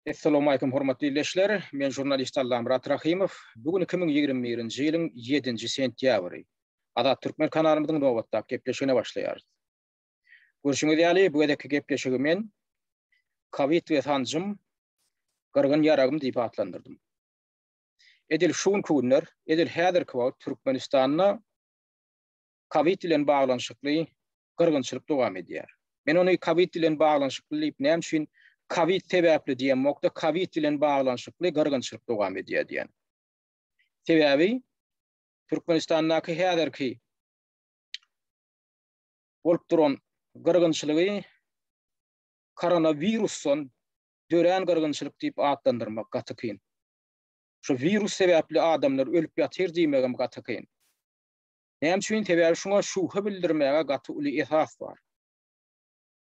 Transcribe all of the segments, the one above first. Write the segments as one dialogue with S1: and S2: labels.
S1: Essalawmalikim hormatly ildeşler! Men žurnalist Allamyrat Rahymow. Bu gün 2021-nji ýylyň ýedinji sentýabry. Azat Türkmen kanalymyzyň nobatdaky gepleşigine başlaýarys. Görşüňiz ýaly, bu gezekki gepleşigi men Kowid we sanjym, gyrgyn ýaragym diýip atlandyrdym. Edil şu günki günler, edil häzirki wagt Türkmenistanda Kowid bilen baglanyşykly gyrgynçylyk dowam edýär. Men ony kowid bilen baglanyşykly diýip näme üçin kowid sebäpli diýemokda kowid bilen baglanyşykly gyrgynçylyk dowam edýär diýen. Sebäbi Türkmenistandaky häzirki bolup duran gyrgynçylygy koronawirusdan dörän gyrgynçylyk diýip atlandyrmak gaty kyn. Şu wirus sebäpli adamlar ölüp ýatyr diýmegem gaty kyn. Näme üçin? Sebäbi şuňa şübhe bildirmäge gaty uly esas bar.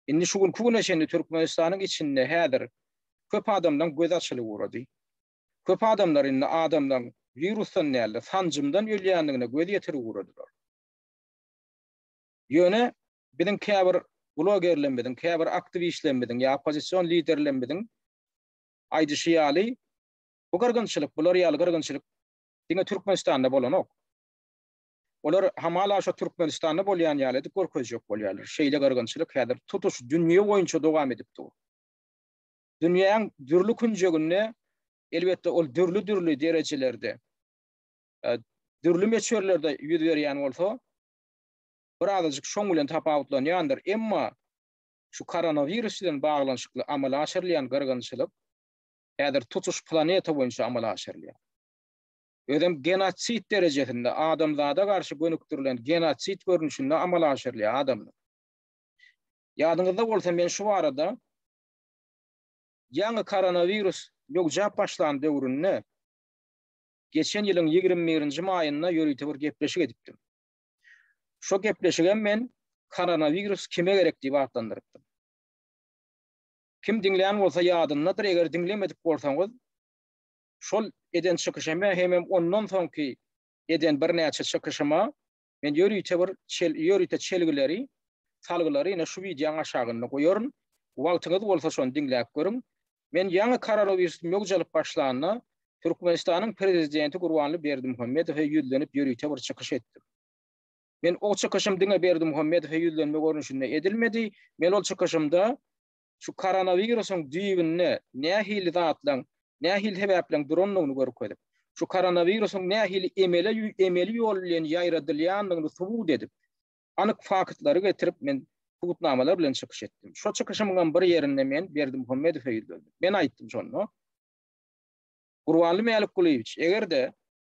S1: Indi şu günki güne çenli Türkmenistanyň içinde häzir köp adamlaň gözi açylyp ugrady. Köp adamlar indi adamlaň wirusdan däl-de, sanjymdan ölýändigine göz ýetirip ugradylar. Ýöne biziň käbir blogerlerimiziň, käbir aktiwistlerimiziň ýa oppozision liderlerimiziň aýdyşy ýaly, bu gyrgynçylyk, bular ýaly gyrgynçylyk diňe Türkmenistanda bolanok. Olar hamala şo Türkmenistanda bolýan ýaly edip görkezjek bolýarlar. Şeýle gyrgynçylyk häzir tutuş dünýe boýunça dowam edip dur. Dünýäň dürli künjeginde elbetde ol dürli-dürli derejelerde, e, dürli möçberlerde ýüz berýän bolsa, birazajyk şoň bilen tapawutlanýandyr. Emma şu koronawirus bilen baglanyşykly amala aşyrylýan gyrgynçylyk häzir tutuş planeta boýunça amala aşyrylýar. Özem genosid derejesinde, adamzada garşy gönükdirilen genosid görnüşinde amala aşyrylýar adamlar. Ýadyňyzda bolsa men şu barada ýaňy koronawirus möwjäp başlan döwründe geçen ýylyň 21-nji maýynda ýörite bir gepleşik edipdim. Şo gepleşigem men koronawirus kime gerek diýip atlandyrypdym. Kim diňlän bolsa ýadyndadyr, eger diňlemedik bolsaňyz şol eden çykyşyma hemem ondan soňky eden birnäçe çykyşyma men ýörite bir çel, ýörite çelgileri, salgylary ine şu wideoň aşagynda goýaryn. Wagtyňyz bolsa şony diňläp görüň. Men ýaňy koronawirus möwç alyp başlanda Türkmenistanyň prezidenti Gurbanly Berdimuhamedowa ýüzlenip ýörite bir çykyş etdim. Men o çykyşym diňe Berdimuhamedowa ýüzlenme görnüşinde edilmedi. Men ol çykyşymda şu koronawirusyň düýbünde nähili zatlaň, nähili sebäpleň durandygyny görkezip, şu koronawirusyň nähili emele emeli ýol bilen ýaýradylýandygyny subut edip, anyk faktlary getirip men subutnamalar bilen çykyş etdim. Şo çykyşymyňam bir ýerinde men Berdimuhamedowa ýüzlendim. Men aýtdym şonda, Gurbanly Mälikgulyýewiç, eger-de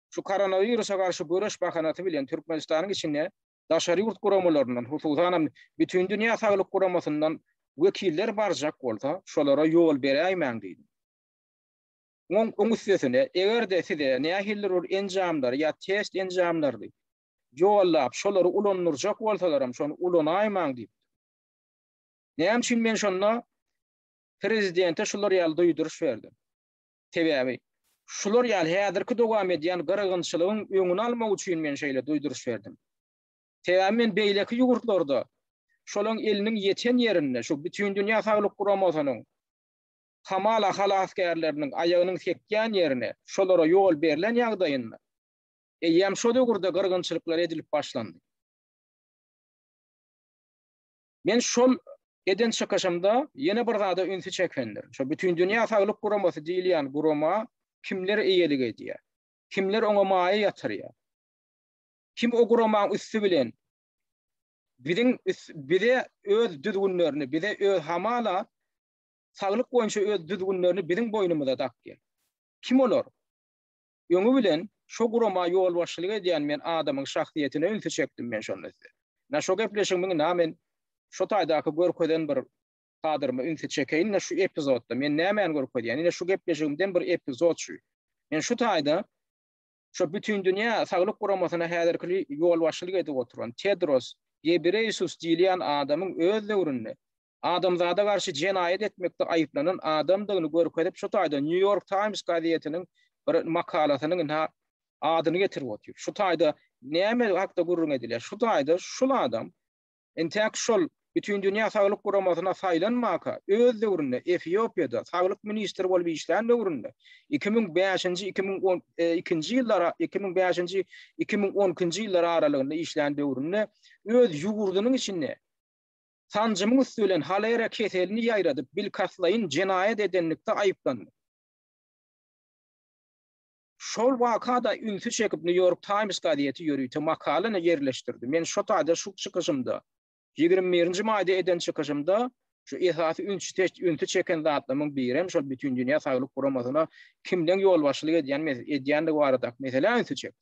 S1: şu koronawirusa garşy göreş bahanasy bilen Türkmenistanyň içinde daşary ýurt guramalaryndan, hususanam Bütindünýä Saglyk Guramasyndan wekiller barjak bolsa, şolara ýol beräýmäň diýdim. Oň oň üstesine, eger-de size nähilidir bir enjamlary ýa test enjamlaryny ýollap, şolary ulandyrjak bolsalaram, şony ulanaýmaň diýipdim. Näme üçin men şonda prezidente şular ýaly duýduryş berdim? Sebäbi şular ýaly häzirki dowam edýän gyrgynçylygyň öňüni almak üçin men şeýle duýduryş berdim. Sebäbi men beýleki ýurtlarda şolaň eliniň ýeten ýerinde şu Bütindünýä Saglyk Guramasynyň hamala halasgärleriniň aýagynyň sekýän ýerine şolara ýol berlen ýagdaýynda eýýäm şo döwürde gyrgynçylyklar edilip başlandy. Men şol eden çykyşymda ýene bir zada ünsi çekendirin. Şo Bütindünýä Saglyk Guramasy diýilýän gurama kimler eýelik edýär? Kimler oňa maýa ýatyrýar? Kim o guramaň üsti bilen biziň bize öz düzgünlerini, bize öz hamala saglyk boýunça öz düzgünlerini biziň boýnumyza dakýar? Kim olar? Öňi bilen şo gurama ýolbaşçylyk edýän men adamyň şahsyýetine ünsi çekdim men şonda size. Na şo gepleşigimiň na men şo taýdaky görkezen bir kadryma ünsi çekeýin-de şu epizodda men nämäni görkezýän? Ine şu gepleşigimden bir epizod şu. Men şu taýda şo Bütindünýä Saglyk Guramasyna häzirki ýolbaşçylyk edip oturan Tedros Gebreýesus diýilýän adamyň öz döwründe adamzada garşy jenaýat etmekde aýyplanan adamdygyny görkezip şu taýda New York Times gazetiniň bir makalasynyň ynha adyny getirip otyr. Şu taýda näme hakda gürrüň edilýär? Şu taýda şul adam entäk şol. Bütindünýä Saglyk Guramasyna saýlanmaka, öz döwründe Efiopiýada saglyk ministri bolup işlän döwründe, 2005-nji, 2012-nji ýyllar, 2005-nji, 2012-nji ýyllar aralygynda işlän döwründe öz ýurdunyň içinde sanjymyň üsti bilen holera keselini ýaýradyp, bilkastlaýyn jenaýat edenlikde aýyplandy. Şol waka-da ünsi çekip New York Times gazeti ýörite makalany ýerleşdirdi. Men şo taýda şu çykyşymda, 21-nji maýda eden çykyşymda şu esasy ünsi çeken zatlarymyň birem şol Bütindünýä Saglyk Guramasyna kimleň ýolbaşçylyk edýän edýändigi baradaky meselä ünsi çekdim.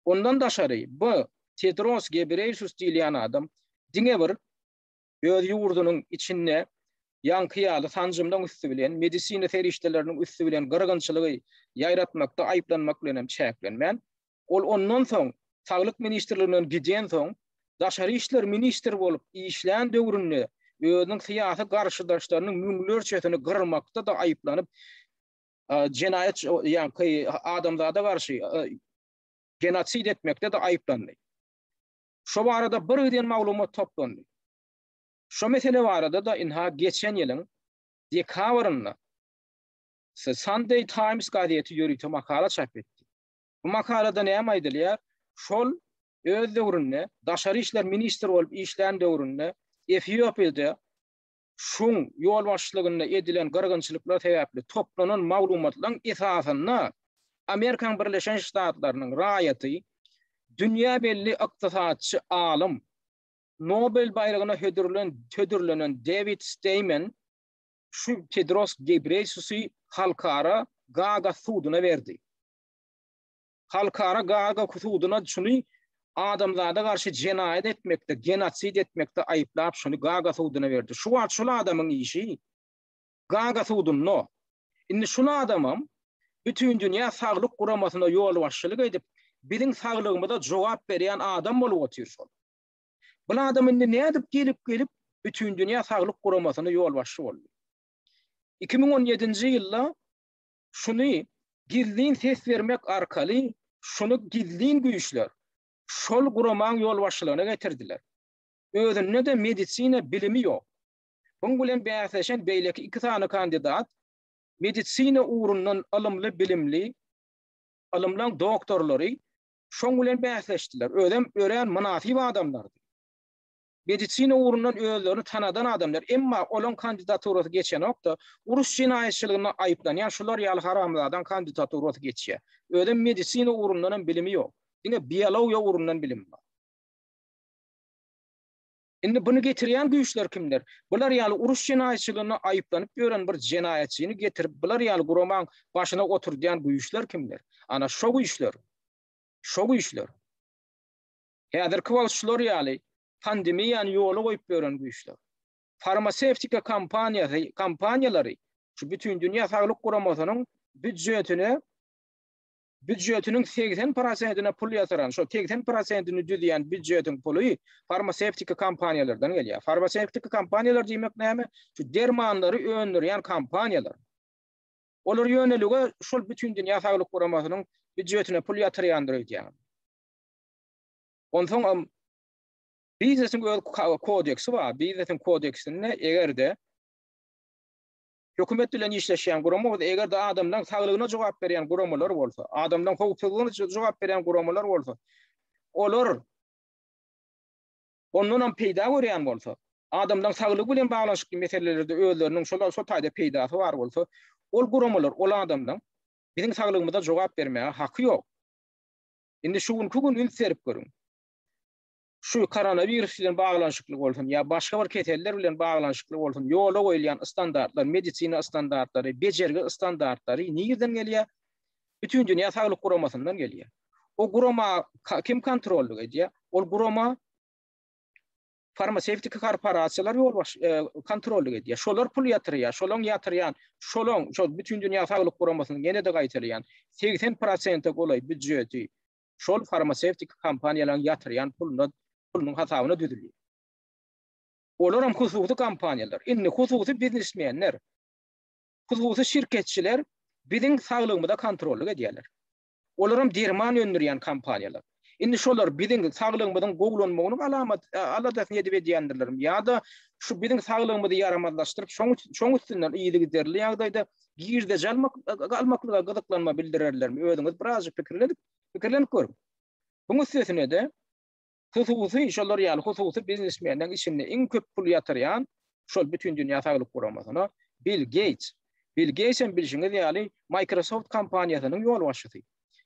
S1: Ondan daşary bu Tedros Gebreýsus diýilýän adam diňe bir öz ýurdunyň içinde ýaňky ýaly sanjymlaň üsti bilen, medisina serişdeleriniň üsti bilen gyrgynçylygy ýaýratmakda aýyplanmak bilen hem çäklenmän, ol ondan soň Saglyk ministrliginden gidensoň, daşary işler ministri bolup işlän döwründe özüniň syýasy garşydaşlarynyň müňlerçesini gyrmakda-da aýyplanyp, jenaýat ýaňky adamzada garşy genosid etmekde-de aýyplandy. Şo barada bir giden maglumat toplandy. Şo mesele barada-da ynha geçen ýylyň dekabrynda The Sunday Times gazeti ýörite makala çap etdi. Bu makalada näme aýdylýar? Şol öz döwründe daşary işler ministri bolup işlän döwründe Efiopiýada şuň ýolbaşçylygynda edilen gyrgynçylyklar sebäpli toplanan maglumatlaryň esasynda Amerikanyň Birleşen Ştatlarynyň raýaty, dünýä belli ykdysatçy alym, Nobel baýragyna hödürlen hödürlenen Dewid Steýmen şu Tedros Gebreýesusy halkara Gaaga suduna berdi. Halkara Gaaga suduna şuny adamzada garşy jenaýat etmekde, genosid etmekde aýyplap şuny Gaaga suduna berdi. Şu wagt şul adamyň işi Gaaga sudunda. Indi şul adamam Bütindünýä Saglyk Guramasyna ýolbaşçylyk edip, biziň saglygymyza jogap berýän adam bolup otyr şol. Bul adam indi nädip gelip gelip Bütindünýä Saglyk Guramasyna ýolbaşçy boldy. 2017-nji ýylda şuny gizlin ses bermek arkaly şuny gizlin güýçler şol guramaň ýolbaşçylygyna getirdiler. Özünde-de medisina bilimi ýok. Buň bilen bäsleşen beýleki iki sany kandidat medisina ugrundan ylymly-bilimli, ylymlaň doktorlary şoň bilen bäsleşdiler. Özem örän mynasyp adamlardy. Medisina ugrundan özlerini tanadan adamlar. Emma olaň kandidaturasy geçenok-da, uruş jenaýatçylygynda aýyplanýan şular ýaly haramzadaň kandidaturasy geçýär. Özem medisina ugrundanam bilimi ýok. Diňe biologiýa ugrundan bilimi bar. Indi buny getirýän güýçler kimler? Bular ýaly uruş jenaýatçylygynda aýyplanyp ýören bir jenaýatçyny getirip bular ýaly guramaň başyna oturdýan güýçler kimler? Ana şo güýçler. Şo güýçler. Häzirki wagt şular ýaly pandemiýany ýola goýup ýören güýçler. Farmasewtika kompaniýasy, kompaniýalary şu Bütindünýä Saglyk Guramasynyň býudjetine býudjetiniň 80 prosentine pul ýatyran, şo 80 prosentini düzýän býudjetiň puly farmasewtika kompaniýalardan gelýär. Farmasewtika kompaniýalar diýmek näme? Şu dermanlary öndürýän kompaniýalar. Olar ýönelige şol Bütindünýä Saglyk Guramasynyň býudjetine pul ýatyrýandyr öýdýän. Onsoň biznesiň öz kodeksi bar. Biznesiň kodeksinde eger-de hökümet bilen işleşýän gurama bolsa, eger-de adamlaryň saglygyna jogap berýän guramalar bolsa, adamlaryň howpsuzlygyna jogap berýän guramalar bolsa, olar ondan hem peýda görýän bolsa, adamlaryň saglygy bilen baglanyşykly meselelerde özleriniň şol şol taýda peýdasy bar bolsa, ol guramalar, ol adamlaryň biziň saglygymyza jogap bermäge haky ýok. Indi şu günki gün üns berip görüň. Şu koronawirus bilen baglanyşykly bolsun ýa başga bir keseller bilen baglanyşykly bolsun, ýola goýulýan standartlar, medisina standartlary, bejergi standartlary nirden gelýär? Bütindünýä Saglyk Guramasyndan gelýär. O gurama kim kontrollyk edýär? Ol gurama farmasewtika korporasiýalar ýolbaş e, kontrollyk edýär. Şolar pul ýatyrýar. Şolaň ýatyrýan, şolaň şol Bütindünýä Saglyk Guramasynyň ýene-de gaýtalaýan 80%-e golaý býudjeti şol farmasewtika kompaniýalaryň ýatyrýan puluna pulunyň hasabyna düzülýär. Olaram hususy kompaniýalar. Indi hususy biznesmenler, hususy şirketçiler biziň saglygymyza kontrollyk edýärler. Olaram derman öndürýän kompaniýalar. Indi şolar biziň saglygymyzyň gowulanmagynyň alamat aladasyny edip edýändirlermi ýa-da şu biziň saglygymyzy ýaramazlaşdyryp, şoň şoň üstünden yzygiderli ýagdaýda girdeji almak almaklyga gyzyklanma bildirerlermi? Özüňiz birazjyk pikirlenip pikirlenip görüň. Buň üstesine-de hususy şolar ýaly hususy biznesmenleriň içinde iň köp pul ýatyrýan şol Bütindünýä Saglyk Guramasyna Bill Geýts. Bill Geýts hem bilşiňiz ýaly Microsoft kompaniýasynyň ýolbaşçysy.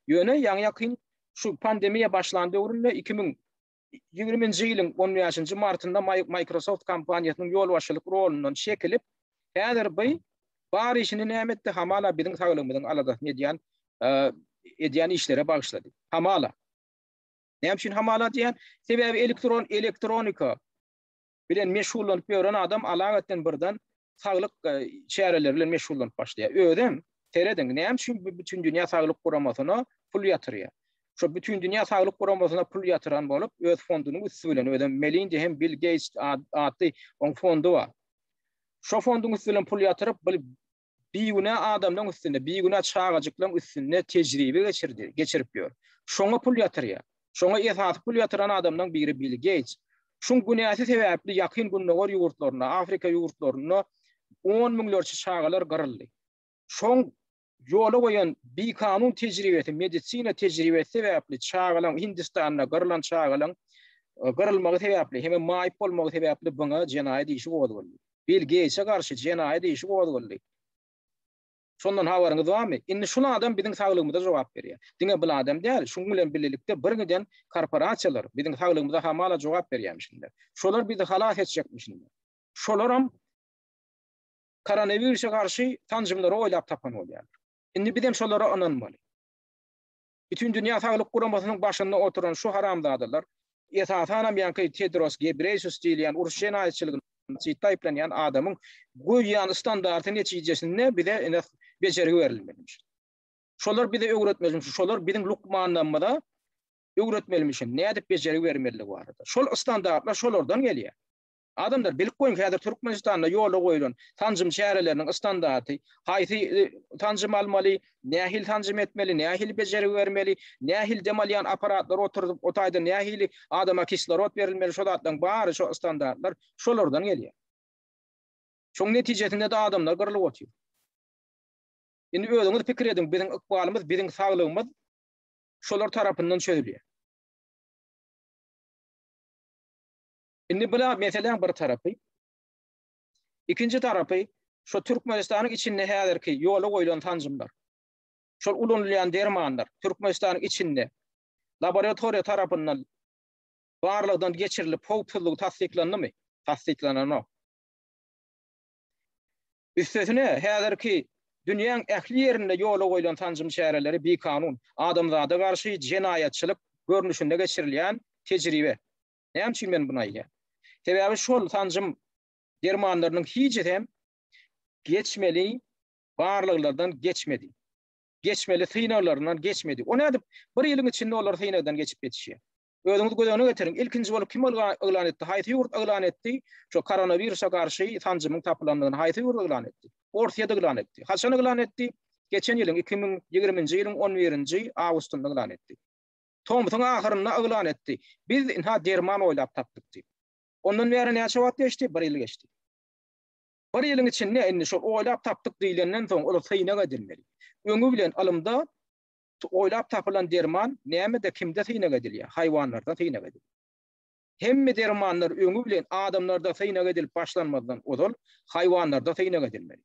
S1: Ýöne ýaňy-ýakyn şu pandemiýa başlan döwründe 2020-nji ýylyň on bäşinji martynda Microsoft kompaniýasynyň ýolbaşçylyk rolundan çekilip, häzir by bar işini näme etdi? Hamala biziň saglygymyzyň aladasyny edýän edýän işlere bagyşlady. Hamala. Näme üçin hamala diýýän? Sebäbi elektron elektronika bilen meşgullanyp ýören adam alagatdan birden saglyk çäreleri bilen meşgullanyp başlaýar. Özem serediň, näme üçin bu Bütindünýä Saglyk Guramasyna pul ýatyrýar? Şo Bütindünýä Saglyk Guramasyna pul ýatyran bolup, öz fondunyň üsti bilen, özem Melinda hem Bill Geýts atly oň fondy bar. Şo fonduň üsti bilen pul ýatyryp, bir bigünä adamlaryň üstünde, bigünä çagajyklaryň üstünde tejribe geçirdi, geçirip ýör. Şoňa pul ýatyrýar. Şoňa esasy pul ýatyran adamlaryň biri Bill Geýts. Şuň günäsi sebäpli Ýakyn Gündogar ýurtlarynda, Afrika ýurtlarynda on müňlerçe çagalar gyryldy. Şoň ýola goýan bikanun tejribesi, medisina tejribesi sebäpli çagalaryň Hindistanda gyrylan çagalaryň gyrylmagy sebäpli hem-de maýyp bolmagy sebäpli buňa jenaýat işi gozgaldy. Bill Geýtse garşy jenaýat işi gozgaldy. Şondan habaryňyz barmy? Indi şul adam biziň saglygymyza jogap berýär. Diňe bul adam däl, şuň bilen birlikde bir giden korporasiýalar biziň saglygymyza hamala jogap berýärmişinler. Şolar bizi halas etjekmişinler. Şolaram koronawirusa garşy sanjymlary oýlap tapan bolýarlar. Indi bizem şolara ynanmaly. Bütindünýä Saglyk Guramasynyň başynda oturan şu haramzadalar, esasanam ýaňky Tedros Gebreýsus diýilýän uruş jenaýatçylygynda ciddi aýyplanýan adamyň goýýan standarty netijesinde bize ine bejergi berilmelimiş. Şolar bize öwretmelimiş, şolar biziň lukmanlarymyza öwretmelimişin, nädip bejergi bermelidigi barada. Şol standartlar şolardan gelýär. Adamlar bilip goýuň häzir Türkmenistanda ýola goýulan sanjym çäreleriniň standarty, haýsy sanjym almaly, nähili sanjym etmeli, nähili bejergi bermeli, nähili dem alýan apparatlar oturdyp, o taýda nähili adama kislorod berilmeli, şo zatlaryň bary şo standartlar şolardan gelýär. Şoň netijesinde-de adamlar gyrlyp otyr. Indi özüňiz pikir ediň, biziň ykbalymyz, biziň saglygymyz şolar tarapyndan çözülýär. Indi bula meseläň bir tarapy. Ikinji tarapy, şo Türkmenistanyň içinde häzirki ýola goýlan sanjymlar, şol ulanylýan dermanlar Türkmenistanyň içinde laboratoriýa tarapyndan barlagdan geçirilip howpsuzlygy tassyklandymy? Tassyklananok. Üstesine, häzirki dünýäň ähli ýerinde ýola goýlan sanjym çäreleri bikanun, adamzada garşy jenaýatçylyk görnüşinde geçirilýän tejribe. Näme üçin men muny aýdýan? Sebäbi şol sanjym dermanlarynyň hijisem geçmeli barlaglardan geçmedi. Geçmeli synaglaryndan geçmedi. O nädip bir ýylyň içinde olar synagdan geçip ýetişýär? Özüňiz göz öňüne getiriň, ilkinji bolup kim yglan etdi? Haýsy ýurt yglan etdi? Şo koronawirusa garşy sanjymyň tapylandygyny haýsy ýurt yglan etdi? Orsýet yglan etdi. Haçan yglan etdi? Geçen ýylyň 2020-nji ýylyň 11-nji awgustynda yglan etdi. Tomsuň ahyrynda yglan etdi. Biz ynha derman oýlap tapdyk diýip. Ondan bäri näçe wagt geçdi? Bir ýyl geçdi. Bir ýylyň içinde indi şol oýlap tapdyk diýlenden soň ol synag edilmeli. Öňi bilen ylymda oýlap tapylan derman nämede kimde synag edilýär? Haýwanlarda synag edilýär. Hemme dermanlar öňi bilen adamlarda synag edilip başlanmazdan ozal haýwanlarda synag edilmeli.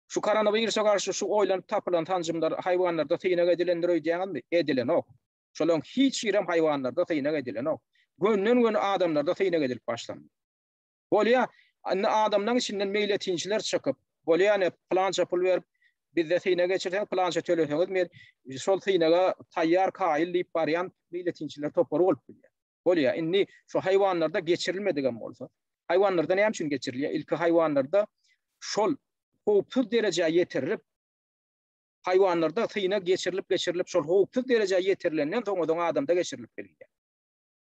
S1: Şu koronawirusa garşy şu oýlanyp tapylan sanjymlar haýwanlarda synag edilendir öýdýäňizmi? Edilenok. Şolaryň hiç birem haýwanlarda synag edilenok. Gönden-göni adamlarda synag edilip başlandy. Bolýa, indi adamlaryň içinden meýletinçiler çykyp, bolýa ine pylança pul berip, bizde synag geçirseňiz, pylança töleseňiz, men şol synaga taýýar, kaýyl diýip barýan meýletinçiler topary bolup bilýär. Bolýa, indi şu haýwanlarda geçirilmedigem bolsa, haýwanlarda näme üçin geçirilýär? Ilki haýwanlarda şol howpsuz derejä ýetirilip, haýwanlarda synag geçirilip, geçirilip, şol howpsuz derejä ýetirilenden soň ozaň adamda geçirilip bilinýär.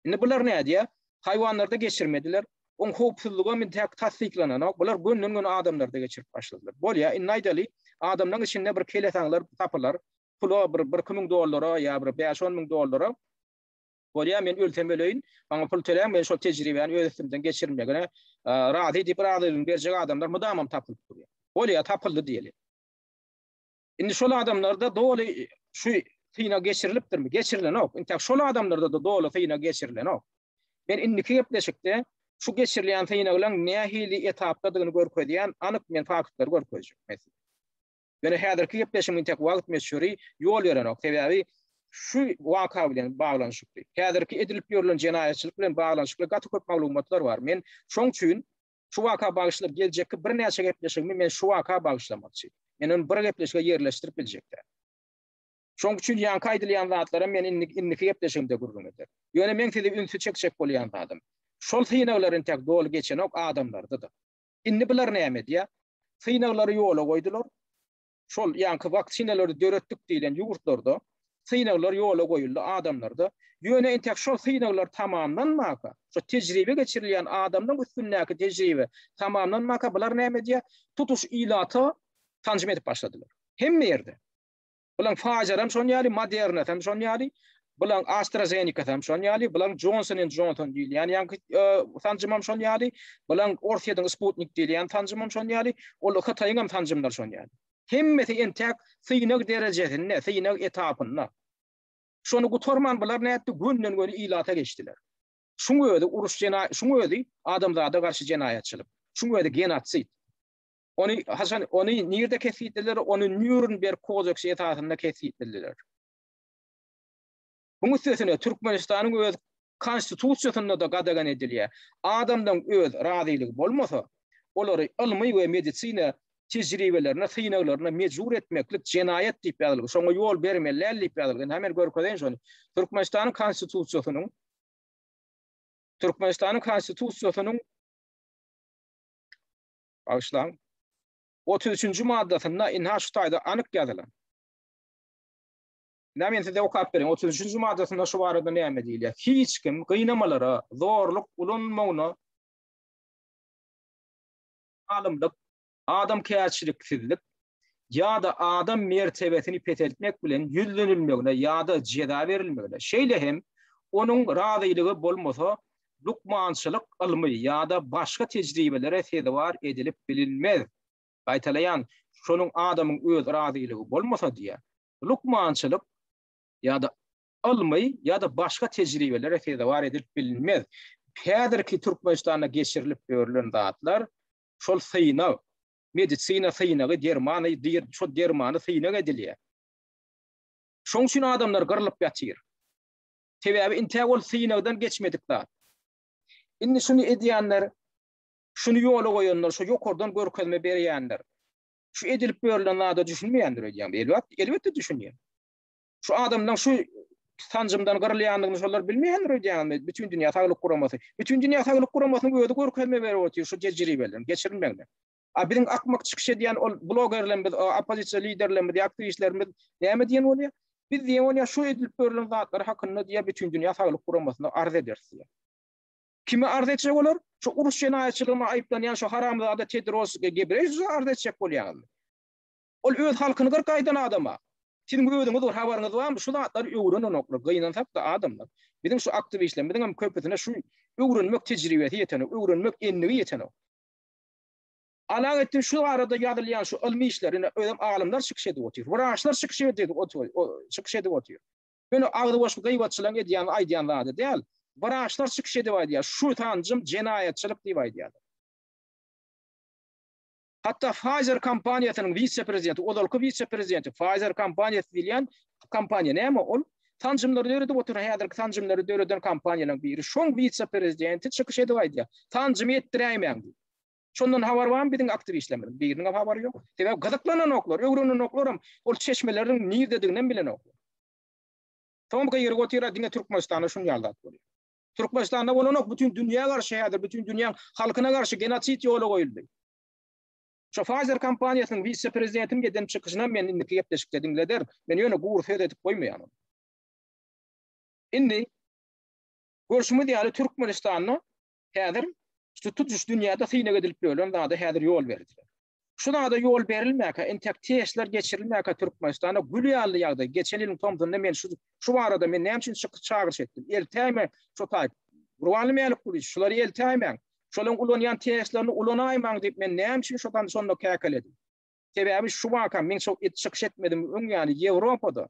S1: Indi bular nädýär? Haýwanlarda geçirmediler. Oň howpsuzlygam intäk tassyklananok. Bular gönden-göni adamlarda geçirip başladylar. Bolýa, indi aýdaly, adamlaryň içinde bir kelesaňlar tapylar. Pula bir, birki müň dollara ýa bir bäş-on müň dollara. Bolýar, men ölsem öleýin, maňa pul töläň, men şol tejribäni öz üstümden geçirmegine razy diýip razylygyny berjek adamlar mydamam tapylyp durýar. Bolýar, tapyldy diýeli. Indi şol adamlarda doly şu synag geçirilipdirmi? Geçirilenok. Intäk şol adamlarda-da doly synag geçirilenok. Men indiki gepleşikde şu geçirilýän synaglaryň nähili etapdadygyny görkezýän anyk men faktlary görkezjek. Meselem. Ýöne häzirki gepleşigiň intäk wagt möçberi ýol berenok. Sebäbi şu waka bilen baglanyşykly, häzirki edilip ýörülen jenaýatçylyk bilen baglanyşykly gaty köp maglumatlar bar. Men şoň üçin şu waka bagyşlap geljekki birnäçe gepleşigimi men şu waka bagyşlamakçy. Men ony bir gepleşige ýerleşdirip biljek däl. Şoň üçin ýaňky aýdylýan zatlara men indi indiki gepleşigimde gürrüň ederin. Ýöne meň sizi ünsi çekjek bolýan zadym, şol synaglar entäk doly geçenok adamlarda-da. Indi bular näme edýär? Synaglary ýola goýdular. Şol ýaňky waksinalary döretdik diýlen ýurtlarda synaglar ýola goýuldy adamlarda. Ýöne entek şol synaglar tamamlanmaka, şo tejribe geçirilýän adamlaryň üstündäki tejribe tamamlanmaka bular näme edýär? Tutuş ilata sanjym edip başladylar. Hemme ýerde. Bulaň Pfizer-em şon ýaly, Moderna-sam şon ýaly, bulaň AstraZeneca-sam şon ýaly, bulaň Johnson and Johnson diýilýän ýaňky sanjymam şon ýaly, bulaň Orsýetiň Sputnik diýilýän sanjymam şon ýaly, ol Hytaýyňam sanjymlary şon ýaly. Hemmesi entäk synag derejesinde, synag etapynda. Şony gutarman bular nätdi? Gönden-göni ilata geçdiler. Şuň özi uruş jenaýat, şuň özi adamzada garşy jenaýatçylyk. Şuň özi genosid. Ony haçan, ony nirde kesgitlediler? Ony Nýurnberg kodeksi esasynda kesgitlediler. Buň üstesine Türkmenistanyň öz konstitusiýasynda-da gadagan edilýär. Adamdan öz razylygy bolmasa, olary ylmy we medisina tejribelerine, synaglaryna mejbur etmeklik jenaýat diýip ýazylgy. Şoňa ýol bermeli däl diýip ýazylgy. Indi men görkezeýin şony. Türkmenistanyň konstitusiýasynyň Türkmenistanyň konstitusiýasynyň Bagyşlaň. 33-nji maddasynda ynha şu taýda anyk ýazylan. Ynha men size okap bereýin. 33-nji maddasynda şu barada näme diýilýär? Hiç kim gynamalara, zorluk ulanmagyna, zalymlyk, adamkärçiliksizlik ýa-da adam mertebesini peseltmek bilen ýüzlenilmegine ýa-da jeza berilmegine, şeýle hem onuň razylygy bolmasa lukmançylyk ylmy ýa-da başga tejribelere sezewar edilip bilinmez. Gaýtalaýan, şonuň adamyň öz razylygy bolmasa diýýär, lukmançylyk ýa-da ylmy ýa-da başga tejribelere sezewar edilip bilinmez. Häzirki Türkmenistanda geçirilip ýörülen zatlar şol synag, medisina synagy, dermany, şol dermany synag edilýär. Şoň üçin adamlar gyrlyp ýatyr. Sebäbi intäk ol synagdan geçmedik zat. Indi şuny edýänler, şuny ýola goýanlar, şu ýokardan görkezme berýänler, şu edilip ýörülen zada düşünmeýändir öýdýän. Elbetde, elbetde düşünýär. Şu adamlaryň şu sanjymdan gyrylýandygyny şolar bilmeýändir öýdýäňizmi? Bütün dünýä saglyk guramasy. Bütün dünýä saglyk guramasynyň özi görkezme berip otyr şu tejribeleriň geçirilmegine. A biziň akmak çykyş edýän ol blogerlerimiz, oppozisiýa liderlerimiz, ýa aktiwistlerimiz näme diýen bolýar? Biz diýen bolýar, şu edilip görülen zatlar hakynda diýýär, Bütün dünýä saglyk guramasyna arz ederis diýýär. Kime arz etjek olar? Şu uruş jenaýatçylygynda aýyplanýan şu haramzada Tedros Gebreýesusa arz etjek bolýaňyzmy? Ol öz halkyny gyrk aýdan adama. Siziň özüňiz bir habaryňyz barmy? Şu zatlary öwrenenoklar. Gynansak-da adamlar. Biziň şu aktiwistlerimiziň hem köpüsine şu öwrenmek tejribesi ýetenok, öwrenmek endigi ýetenok. Alaetdin şu barada ýazylýan şu ylmy işler, ine özem alymlar çykyş edip otyr. Wraçlar çykyş edip otyr, çykyş edip otyr. Ýöne agzy boş gyýbatçylaryň edýän, aýdýan zady däl. Wraçlar çykyş edip aýdýar, şu sanjym jenaýatçylyk diýip aýdýarlar. Hatda Pfizer kompaniýasynyň wise-prezidenti, ozalky wise-prezidenti, Pfizer kompaniýasy diýilýän kompaniýa näme ol? Sanjymlary döredip oturan, häzirki sanjymlary döreden kompaniýalaryň biri. Şoň wise-prezidenti çykyş edip aýdýar. Sanjymy etdiräýmäň diýip. Şondan habar barmy biziň aktiwistlerimiziň? Biriniň hem habary ýok. Sebäbi gyzyklananoklar, öwrenenoklar hem, ol çeşmeleriň nirdedigini hem bilenoklar. Soň gygyryp otyr, diňe Türkmenistanda şuny ýaly zat bolýar. Türkmenistanda bolanok, bütin dünýä garşy häzir, bütin dünýäň halkyna garşy genosid ýola goýuldy. Şo Pfizer kompaniýasynyň wise-prezidentiniň eden çykyşynam men indiki gepleşikde diňlederin. Men ýöne gury söz edip goýmaýan ony. Indi görşümiz ýaly Türkmenistanda häzir şu tutuş dünýäde synag edilip ýörlen zada häzir ýol berdiler. Şu zada ýol berilmäkä, entek testler geçirilmäkä Türkmenistanda gül ýaly ýagdaý. Geçen ýylyň tomsunda men şu şu barada men näme üçin çykyş çagyryş etdim? Eltäýmäň şu taýp. Gurbanly Mälikgulyç, şulary eltäýmäň. Şolaryň ulanýan testlerini ulanaýmaň diýip men näme üçin şo şonda käkeledim? Sebäbi şu waka men şo çykyş etmedim öň ýaly Ýewropada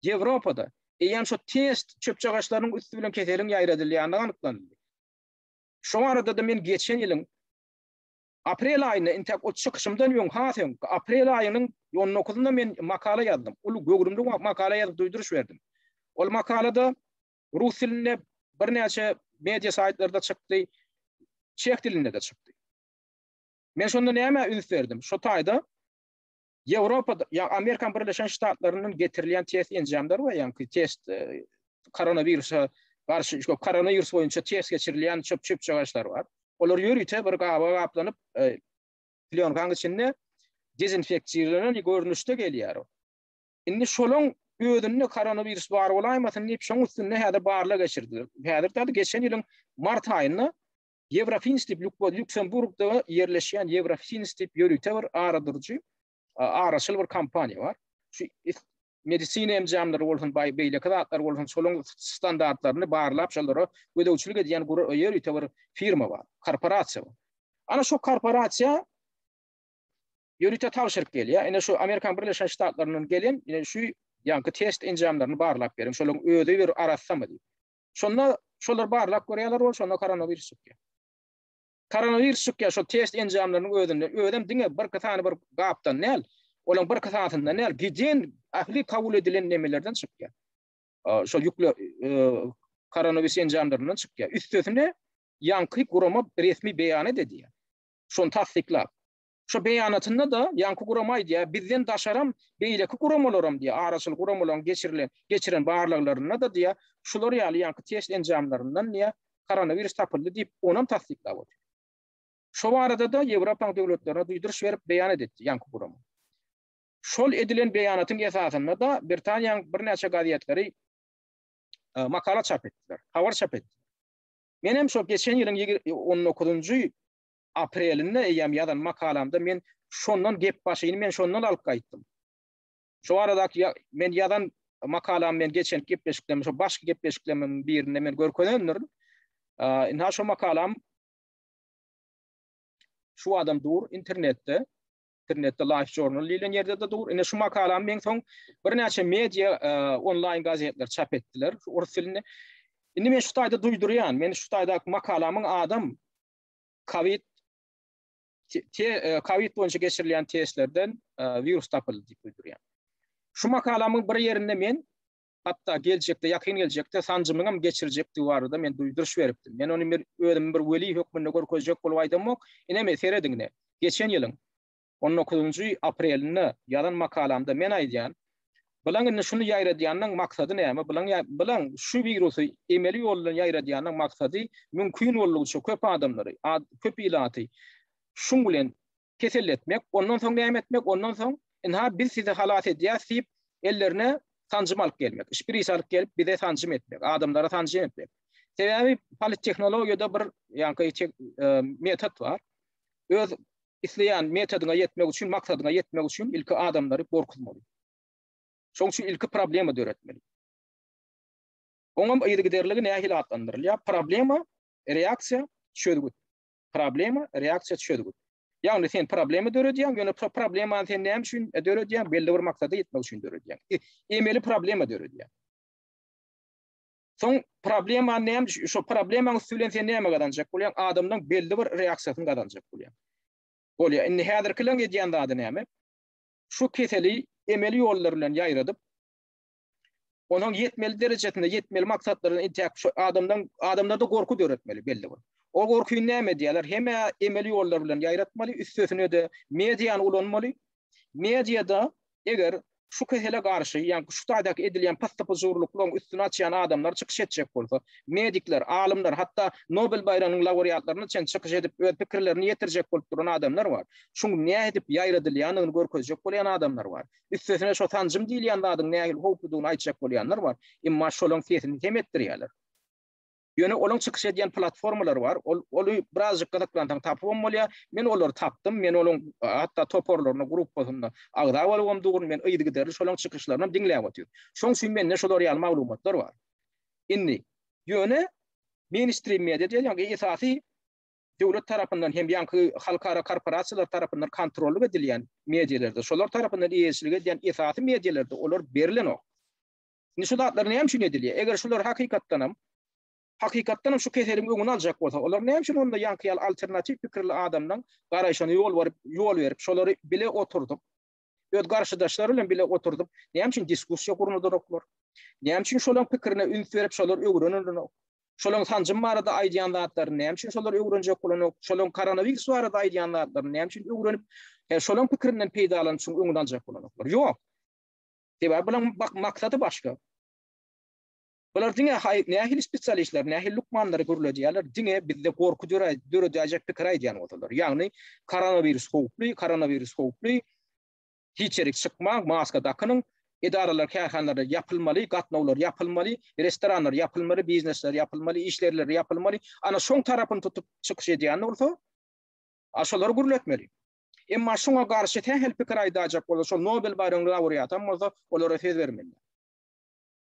S1: Ýewropada eýýäm şo test çöpjagaşlarynyň üsti bilen keseliň ýaýradylýandygy anyklanyldy. Şo barada-da men geçen ýylyň Aprel aýynda, intäk ol çykyşymdan öň, has öň, aprel aýynyň on dokuzynda men makala ýazdym. Uly göwrümli makala ýazyp duýduryş berdim. Ol makalada rus dilinde birnäçe media saýtlarda çykdy, çeh dilinde-de çykdy. Men şonda nämä üns berdim? Şo taýda Ýewropada, ýa Amerikan Birleşen Ştatlaryndan getirilýän test enjamlary bar, ýaňky test e, koronawirusa garşy, şu koronawirus boýunça test geçirilýän çöp çöpjagaşlar bar. Olar ýörite bir gaba gaplanyp, e, plýonkaň içinde dezinfektirlenen görnüşde gelýär. Indi şolaň özünde koronawirus bar bolaýmasyn diýip, şoň üstünde häzir barlag geçirdiler. Häzir täze geçen ýylyň mart aýynda Ýewrofins diýip Lýuksemburgda ýerleşýän Ýewrofins diýip ýörite bir araduryjy, araçyl bir kompaniýa bar. Şu medisina enjamlary bolsun, beýleki zatlar bolsun, şolaryň standartlaryny barlap, şolara gözegçilik edýän ýörite bir firma bar, korporasiýa bar. Ana şu korporasiýa ýörite tabşyryk gelýär. Ine şu Amerikan Birleşen Ştatlaryndan gelen, ine şu ýaňky test enjamlaryny barlap beriň, şolaryň özi bir arassamy diýip. Şonda şolar barlap görýärler bol, şonda koronawirus çykýar. Koronawirus çykýar şol test enjamlarynyň özünde. Özem diňe bir sany bir gapdan däl, olaň bir sanysyndan däl, giden ähli kabul edilen nemelerden çykýar. Şol ýükle e, koronawirus enjamlaryndan çykýar. Üstesine ýaňky gurama resmi beýanat edýär. Şony tassyklap. Şo beýanatynda-da ýaňky gurama aýdýar, bizden daşaram beýleki guramalaram diýýär, araçyl guramalaryň geçirilen, geçiren barlaglarynda-da diýýär, şular ýaly ýaňky test enjamlaryndan diýýär, koronawirus tapyldy diýip, onam tassyklap otyr. Şo barada-da Ýewropanyň döwletlerine duýduryş berip beýanat etdi ýaňky gurama. Şol edilen beýanatyň esasynda-da Britaniýanyň birnäçe gazetleri makala çap etdiler, habar çap etdiler. Menem şo geçen ýylyň on dokuzynjy aprelinde eýýäm ýazan makalamda men şondan gep başyny men şondan alyp gaýtdym. Şu baradaky men ýazan makalam men geçen gepleşiklerim, şu başky gepleşiklerimiň birinde men görkezendirin. Ynha şu makalam şu adam dur internetde. Internetde Life Journal diýlen ýerde-de dur. Ine şu makalam men soň birnäçe media onlaýn gazetler çap etdiler şu orus dilinde. Indi men şu taýda duýdurýan, men şu taýdaky makalamyň adam Covid te, Covid boýunça geçirilýän testlerden wirus tapyldy diýip duýdurýar. Şu makalamyň bir ýerinde men hatda geljekde, ýakyn geljekde sanjymyň hem geçiriljekdigi barada men duýduryş beripdim. Men ony bir özümi bir weli hökmünde görkezjek bolup aýdamok. Ine men serediň ine. Geçen ýylyň 19-njy aprelinde ýazan makalamda men aýdýan, Bulaň indi şuny ýaýradýanyň maksady näme? Bulaň bulaň şu wirusy emeli ýol bilen ýaýradýanyň maksady mümkin boldugyça köp adamlary, köp ilaty şuň bilen keselletmek, ondan soň näme etmek? Ondan soň ynha biz sizi halas edýäs diýip ellerine sanjym alyp gelmek, şpris alyp gelip bize sanjym etmek, adamlara sanjym etmek. Sebäbi polittehnologiýada bir ýaňky metod bar. Öz isleýän metodyňa ýetmek üçin, maksadyňa ýetmek üçin ilki adamlary gorkuzmaly. Şoň üçin ilki problema döretmeli. Oňam yzygiderligi nähili atlandyrylýar? Problema, reaksiýa, çözgüt. Problema, reaksiýa, çözgüt. Ýagny sen problema döredýäň, ýöne problemany sen näme üçin döredýäň? Belli bir maksada ýetmek üçin döredýäň. Emeli problema döredýäň. Soň problema näme, şo problemaň üsti bilen sen näme gazanjak bolýaň? Adamlaryň belli bir reaksiýasyny gazanjak bolýaň. Bolýar. Indi häzirkileň edýän zady näme? Şu keseli emeli ýollar bilen ýaýradyp, onuň ýetmeli derejesinde, ýetmeli maksatlaryna intäk şu adamdan adamlarda gorky döretmeli belli bir. O gorkyny näme edýärler? Hem-ä emeli ýollar bilen ýaýratmaly, üstesine-de mediany ulanmaly. Mediada eger şu kesele garşy, ýagny şu taýdaky edilýän pyssy-pyjurlyklaryň üstüni açýan adamlar çykyş etjek bolsa, medikler, alymlar, hatda Nobel baýragynyň laureatlaryna çenli çykyş edip, öz pikirlerini ýetirjek bolup duran adamlar bar. Şuň nädip ýaýradylýandygyny görkezjek bolýan adamlar bar. Üstesine şo sanjym diýilýän zadyň nähili howpludygyny aýtjak bolýanlar bar. Emma şolaryň sesini sem etdirýärler. Ýöne olaň çykyş edýän platformalary bar. Ol oly birazjyk gyzyklansaň tapybam bolýar. Men olary tapdym. Men olaň hatda toparlaryna, gruppasynda agza bolubam durun. Men yzygiderli şolaň çykyşlarynam diňläp otyryn. Şoň üçin mende şolar ýaly maglumatlar bar. Indi ýöne mainstream media diýen ýaňky esasy döwlet tarapyndan hem ýaňky halkara korporasiýalar tarapyndan kontrollyk edilýän medialarda, şolar tarapyndan eýeçilik edýän esasy medialarda olar berilenok. Indi şu zatlar näme üçin edilýär? Eger şular hakykatdanam hakykatdanam şu keseliň öňüni aljak bolsa, olar näme üçin onda ýaňky ýaly alternatiw pikirli adamlaň garaýşyna ýol baryp, ýol berip, şolary bile oturdyp, öz garşydaşlary bilen bile oturdyp, näme üçin diskussiýa gurnadanoklar? Näme üçin şolaň pikirine üns berip, şolar öwrenilenok? Şolaň sanjym barada aýdýan zatlaryny näme üçin şolar öwrenjek bolanok? Şolaň koronawirus barada aýdýan zatlaryny näme üçin öwrenip, şolaň pikirinden peýdalanyp, şuň öňüni aljak bolanoklar? Ýok. Sebäbi bulaň maksady başga. Bular diňe nähili spesialistler, nähili lukmanlary gürledýärler, diňe bizde gorky döredäýjek pikir aýdýan bolsalar. Ýagny koronawirus howply, koronawirus howply, hiç ýerik çykmaň, maska dakynyň, edaralar, kärhanalar ýapylmaly, gatnawlar ýapylmaly, restoranlar ýapylmaly, biznesler ýapylmaly, iş ýerleri ýapylmaly. Ana şoň tarapyny tutup çykyş edýän bolsa, a şolary gürletmeli. Emma şuňa garşy sähel pikir aýdaýjak bolsa, şol Nobel baýragynyň laureatam bolsa, olara söz bermeli.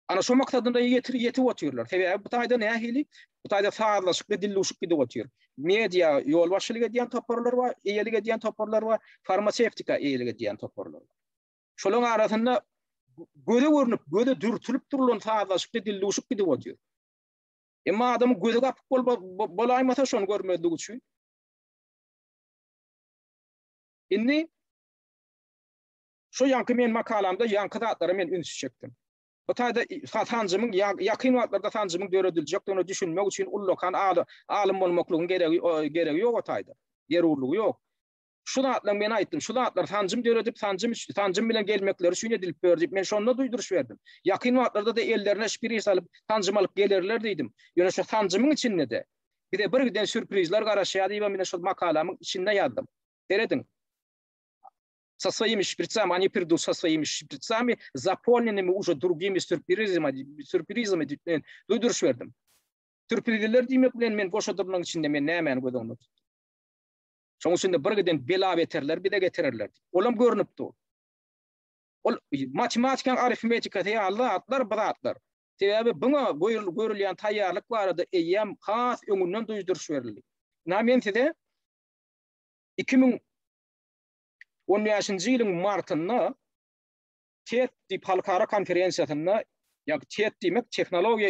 S1: Ana şo maksadyna ýetir ýetip otyrlar. Sebäbi bu taýda nähili? Bu taýda sazlaşykly dildüwşük gidip otyr. Media ýolbaşçylyk edýän toparlar bar, eýelik edýän toparlar bar, farmasewtika eýelik edýän toparlar bar. Şolaryň arasynda göze görnüp, göze dürtülip durulan sazlaşykly dildüwşük gidip otyr. Emma adamyň gözi gapyk bolaýmasa şony görmezlik üçin Indi şu ýaňky men makalamda ýaňky zatlara men üns çekdim. Bu taýda sanjymyň ýakyn wagtlarda sanjymyň dörediljekdigine düşünmek üçin ullakan alym bolmaklygyň geregi geregi ýok o taýda. Zerurlygy ýok. Şu zatlaryň men aýtdym, şu zatlar sanjym döredip, sanjym sanjym bilen gelmekleri üçin edilip ber diýip men şonda duýduryş berdim. Ýakyn wagtlarda-da ellerine şpris alyp, sanjym alyp gelerler diýdim. Ýöne şu sanjymyň içinde-de Bize bir giden sýurprizler garaşýar diýibem ine şol makalamyň içinde ýazdym. Serediň. Со своими шприцами, они придут со своими шприцами, заполненными уже другими сюрпризами, сюрпризами diýip men duýduryş berdim. Sýurprizler diýmek bilen men goşa dyrnagyň içinde men nämäni göz öňünde tutdum. Şoň üçin-de bir giden bela-beterler bize getirerler diýip. Olam görnüp dur. Ol matematikanyň arifmetikasy ýaly zatlar bu zatlar. Sebäbi buňa görülýän taýýarlyk barada eýýäm has öňünden duýduryş berildi. Ynha men size 2015-nji ýylyň martynda TED diýip halkara konferensiýasynda, ýagny TED diýmek Tehnologiýa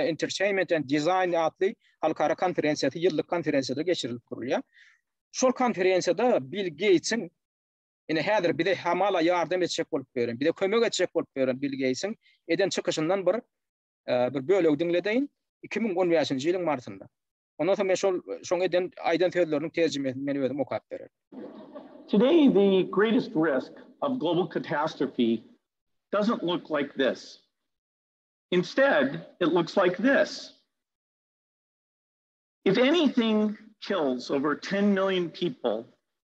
S1: Entertainment and Design atly halkara konferensiýasy ýyllyk konferensiýada geçirilip durulýar. Şol konferensiýada Bill Geýtsiň Ine häzir bize hamala ýardam etjek bolup ýören, bize kömek etjek bolup ýören Bill Geýtsiň eden çykyşyndan bir bir bölegi diňledeýin 2015-nji ýylyň martynda. Ondan soň men şol şoň eden aýdan sözleriniň terjimesini men özüm okap bererin.
S2: Today the greatest risk of global catastrophe doesn't look like this. Instead, it looks like this. If anything kills over 10 million people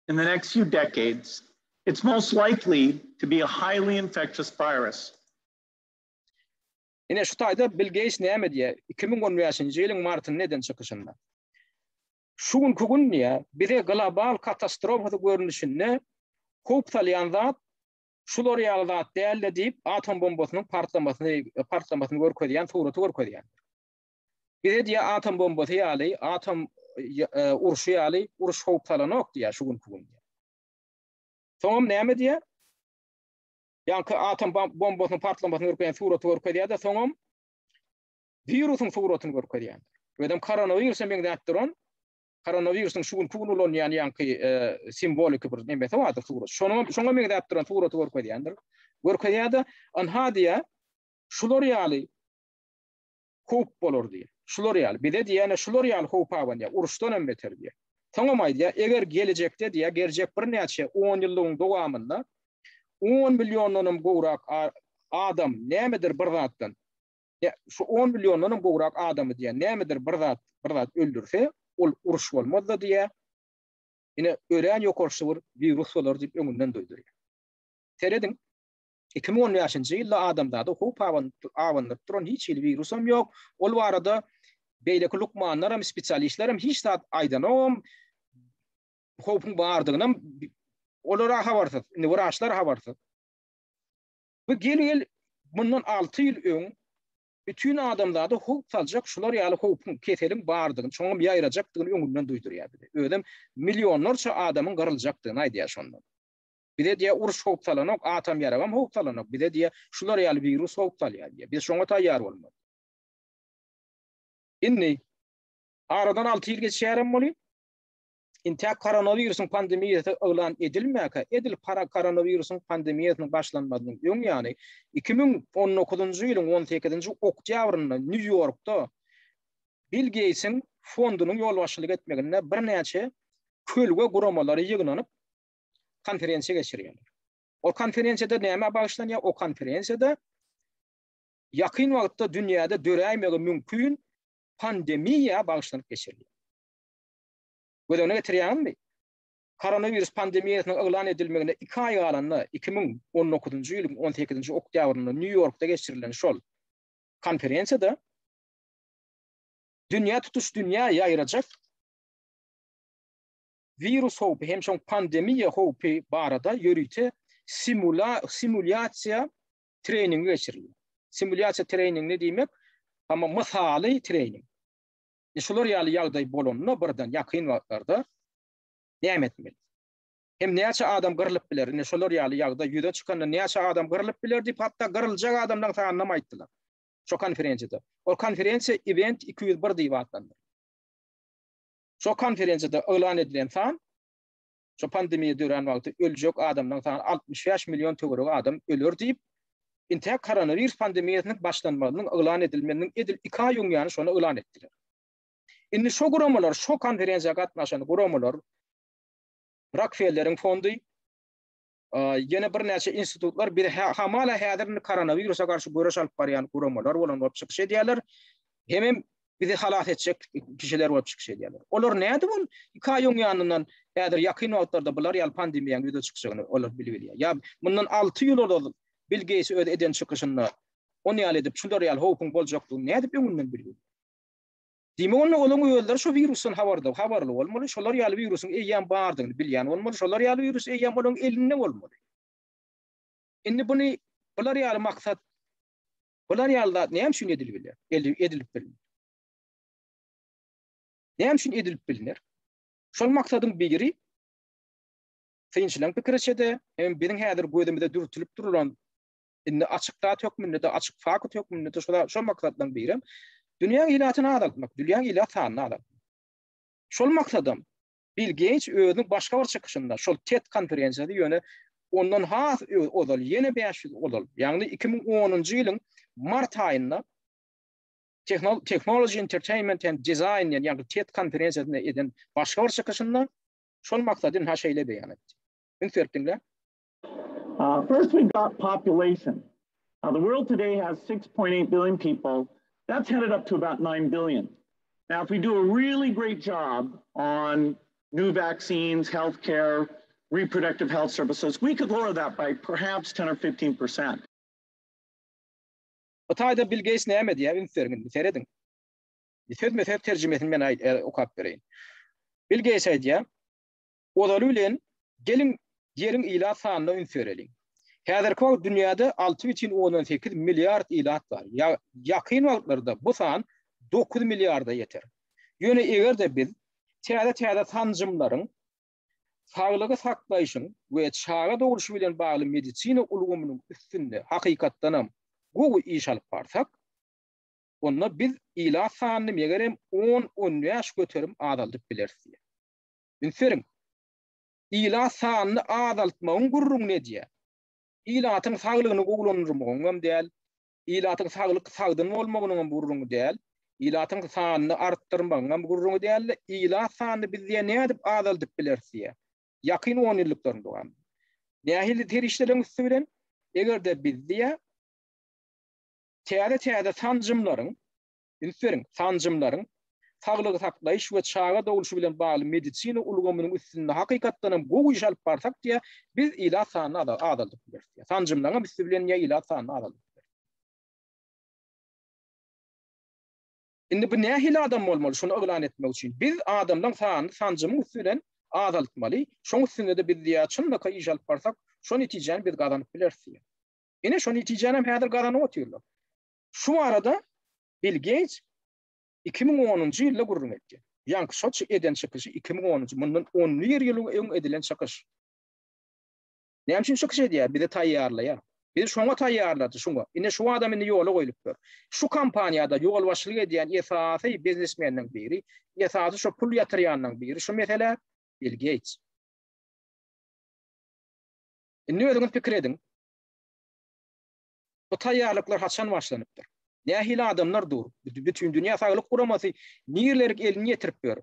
S2: in the next few decades, it's most likely to be a highly infectious virus.
S1: Ine şu taýda Bill Gates näme diýýär? 2015-nji ýylyň martynda eden çykyşynda. Şu günki gün diýýär, bize global katastrofasy görnüşinde howp salýan zat şular ýaly zat däl-de diýip, atom bombasynyň partlamasyny partlamasyny görkezýän suraty görkezýär. Bize diýýär atom bombasy ýaly, atom urşy ýaly uruş howp salanok diýýär şu günki gün diýýär. Soňam näme diýýär? Ýaňky atom bombasynyň partlamasyny görkezýän suraty görkezýär-de, soňam wirusyň suratyny görkezýär. Özem koronawirusa meňzäp duran, koronawirusyň şu günki gün ulanýan ýaňky simwoliki bir nemesi bardyr surat. Şonuň şoňa meňzäp duran suraty görkezýändir. Görkezýär-de, anha diýýär, şular ýaly howp bolar diýýär. Şular ýaly, bize diýýär, şular ýaly howp abanýar, uruşdan hem beter diýýär. Soňam aýdýar, eger gelejekde diýýär, geljek birnäçe onýyllygyň dowamynda on milliondan hem gowrak adam nämedir bir zatdan, şu on milliondan hem gowrak adamy diýýär, nämedir bir zat, bir zat öldürse, ol uruş bolmaz-da diýýär, ine, örän ýokarşy bir wirus bolar diýip öňünden duýdurýar. Serediň, 2015-nji ýylda adamzada howp abandyryp duran hiç hili wirusam ýok. Ol barada Beýleki lukmanlaram, spesialistlerem hiç zat aýdanogam, howpuň bardygynam olara habarsyz. Indi wraçlar habarsyz. Bu gel-gel mundan 6 ýyl öň bütin adamzada howp saljak şular ýaly howpuň, keseliň bardygyny, şoňam ýaýrajakdygyny öňünden duýdurýar bize. Özem millionlarça adamyň gyryljakdygyny aýdýar şonda. Bize diýýär uruş howp salanok, atom ýaragam howp salanok, bize diýýär şular ýaly wirus howp salýar diýýär. Biz şoňa taýýar bolmaly. Indi aradan 6 ýyl geçýärem bolýar. Intäk koronawirusyň pandemiýasy yglan edilmäkä, edil para koronawirusyň pandemiýasynyň başlanmazynyň öň ýany 2019-njy ýylyň 18-nji oktýabrynda Nýu-Ýorkda Bill Geýtsiň fondunyň ýolbaşçylyk etmeginde birnäçe kölge guramalary ýygnanyp konferensiýa geçirýärler. O konferensiýada nämä bagyşlanýar? O konferensiýada ýakyn wagtda dünýäde döräýmegi mümkin pandemiýa bagyşlanyp geçirilýär. Göz öňüne getirýäňizmi? Koronawirus pandemiýasynyň yglan edilmegine 2 aý galanda, 2019-njy ýylyň 18-nji oktýabrynda Nýu-Ýorkda geçirilen şol konferensiýada dünýä tutuş dünýä ýaýrajak wirus howpy hem şoň pandemiýa howpy barada ýörite simula simulýasiýa treningi geçirilýär. Simulýasiýa treningi diýmek, amma mysaly trening. E şular ýaly ýagdaý bolanda birden ýakyn wagtlarda näme etmeli? Hem näçe adam gyrlyp biler? Ine şolar ýaly ýagdaý ýüze çykanda näçe adam gyrlyp biler diýip hatda gyryljak adamlaryň sanyny hem aýtdylar. Şo konferensiýada. Ol konferensiýa Event 201 diýip atlandyryldy. Şo konferensiýada yglan edilen san şo pandemiýa dörän wagty öljek adamlaryň sany 65 million töweregi adam öler diýip, intäk koronawirus pandemiýasynyň başlanmagynyň yglan edilmeginiň edil 2 aý öň ýany şony yglan etdiler. Indi şo guramalar, şo konferensiýa gatnaşan guramalar Rokfelleriň fondy, ýene birnäçe institutlar bir hamala häzir indi koronawirusa garşy göreş alyp barýan guramalar bolan bolup çykyş edýärler. Hemem bizi halas etjek kişiler bolup çykyş edýärler. Olar nädip ol iki aý öň ýanyndan häzir ýakyn wagtlarda bular ýaly pandemiýanyň ýüze çykjagyny olar bilip bilýär. Ýa mundan 6 ýyl ozal Bill Geýts öz eden çykyşynda on ýaly edip şular ýaly howpuň boljakdygyny nädip öňünden bilip bilýär? Diýmek onda olaryň özleri şu wirusdan habarda, habarly bolmaly, şolar ýaly wirusyň eýýäm bardygyny bilýän bolmaly, şolar ýaly wirus eýýäm olaryň elinde bolmaly. Indi buny bular ýaly maksat, bular ýaly zat näme üçin edilip bilner? Edilip bilner. Näme üçin edilip bilner? Şol maksadyň biri synçylaryň pikiriçe-de, hem biziň häzir gözümize dürtülip durulan Indi açyk zat hökmünde-de, açyk fakt hökmünde-de şo şol maksatlaryň birem dünýäň ilatyny azaltmak, dünýäň ilat sanyny azaltmak. Şol maksadam Bill Geýts özüniň başga bir çykyşynda, şol TED konferensiýasy ýöne ondan has ozal, ýene 5 ýyl ozal, ýagny 2010-njy ýylyň mart aýynda Technology Entertainment and Design diýen, ýagny TED konferensiýasynda eden başga bir çykyşynda şol maksady ynha şeýle beýan etdi. Üns berip diňläň.
S2: Uh, first, we've got population. Now, the world today has 6.8 billion people. That's headed up to about 9 billion. Now, if we do a really great job on new vaccines, healthcare, reproductive health services, we could lower that by perhaps 10 or 15 percent.
S1: Bu taýda Bill Gates näme diýýär? Üns beriň indi, serediň. Sözme-söz terjimesini men aýt, e, okap bereýin. Bill Gates aýdýar, Ozaly bilen, geliň, Ýeriň ilat sanyna üns bereliň. Häzirki wagt dünýäde 6,8 milliard ilat bar. Ýakyn wagtlarda bu san 9 milliarda ýeter. Ýöne eger-de biz täze-täze sanjymlaryň, saglygy saklaýşyň we çaga dogluşy bilen bagly medisina ulgamynyň üstünde hakykatdanam gowy iş alyp barsak, onda biz ilat sanyny megerem on-on bäş göterim azaldyp bileris diýýär. Üns beriň. Ilat sanyny azaltmagyň gürrüňini edýär. Ilatyň saglygyny gowulandyrmagyňam däl, ilatyň saglyk sagdyn bolmagynyňam gürrüňi däl, ilatyň sanyny artdyrmagyňam gürrüňi däl-de, ilat sanyny biz diýýär nädip azaldyp bileris diýýär. Ýakyn onýyllyklaryň dowamynda. Nähili serişdeleriň üsti bilen? Eger-de biz diýýär, täze-täze sanjymlaryň Üns beriň, sanjymlaryň, saglygy saklaýyş we çaga dogluşy bilen bagly medisina ulgamynyň üstünde hakykatdan hem gowy iş alyp barsak diýýär, biz ilat sanyny azaldyp bileris diýýär. Sanjymlaryň hem üsti bilen diýýär, ilat sanyny azaldyp bileris. Indi bu nähili adam bolmaly şuny yglan etmek üçin? Biz adamlaň sanyny sanjymyň üsti bilen azaltmaly. Şoň üstünde-de biz diýýär, çynlakaý iş alyp barsak, şo netijäni biz gazanyp bileris diýýär. Ine şo netijänem häzir gazanyp otyrlar. Şu barada Bill Geýts 2010-njy ýylda gürrüň etdi. Ýaňky şo eden çykyşy 2010-njy, mundan 11 ýyl öň edilen çykyş. Näme üçin çykyş edýär? Bizi taýýarlaýar. Bizi şoňa taýýarlady, şuňa. Ine şu adam indi ýola goýlupdyr. Şu kompaniýada ýolbaşçylyk edýän esasy biznesmenleriň biri, esasy şu pul ýatyrýanlaryň biri şu meselä Bill Geýts. Indi özüňiz pikir ediň. Bu taýýarlyklar haçan başlanypdyr? Nähili adamlar dur? Bütindünýä Saglyk Guramasy nirelerik elini ýetirip ýör?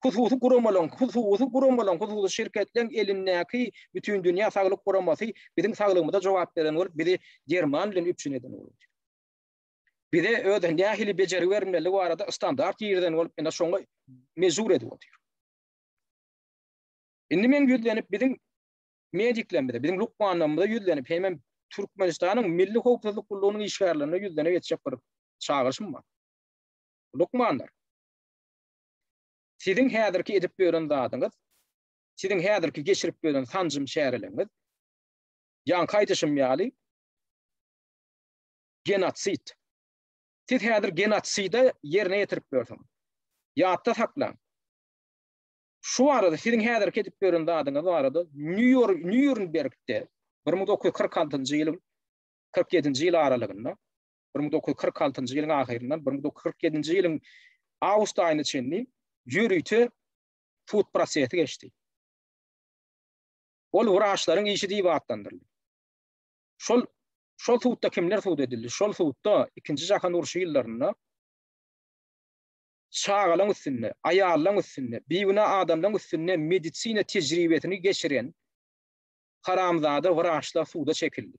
S1: Hususy guramalaryň, hususy guramalaryň, hususy şirketleriň elindäki Bütindünýä Saglyk Guramasy biziň saglygymyza jogap beren bolup, bizi derman bilen üpjün eden bolup. Bize öz nähili bejergi bermelidigi barada standart girizen bolup, ine şoňa mejbur edip otyr. Indi men ýüzlenip biziň mediklerimize, biziň lukmanlarymyza ýüzlenip, hemem Türkmenistanyň Milli howpsuzlyk gullugynyň işgärlerine ýüzlenip etjek bir çagyryşym bar. Lukmanlar, Siziň häzirki edip ýören zadyňyz, siziň häzirki geçirip ýören sanjym çäreleriňiz, ýaňky aýdyşym ýaly, genosid. Siz häzir genoside ýerine ýetirip ýörsüňiz. Ýatda saklaň. Şu barada siziň häzirki edip ýören zadyňyz barada Nýurnbergde 1946-njy ýylyň 47-nji ýyl aralygynda 1946-njy ýylyň ahyryndan 1947-nji ýylyň awgust aýyna çenli ýörite sud prosesi geçdi. Ol wraçlaryň işi diýip atlandyryldy. Şol şol sudda kimler sud edildi? Şol sudda Ikinji jahan urşy ýyllarynda çagalaryň üstünde, aýallaryň üstünde, bigünä adamlaryň üstünde medisina tejribesini geçiren haramzada wraçlar suda çekildi.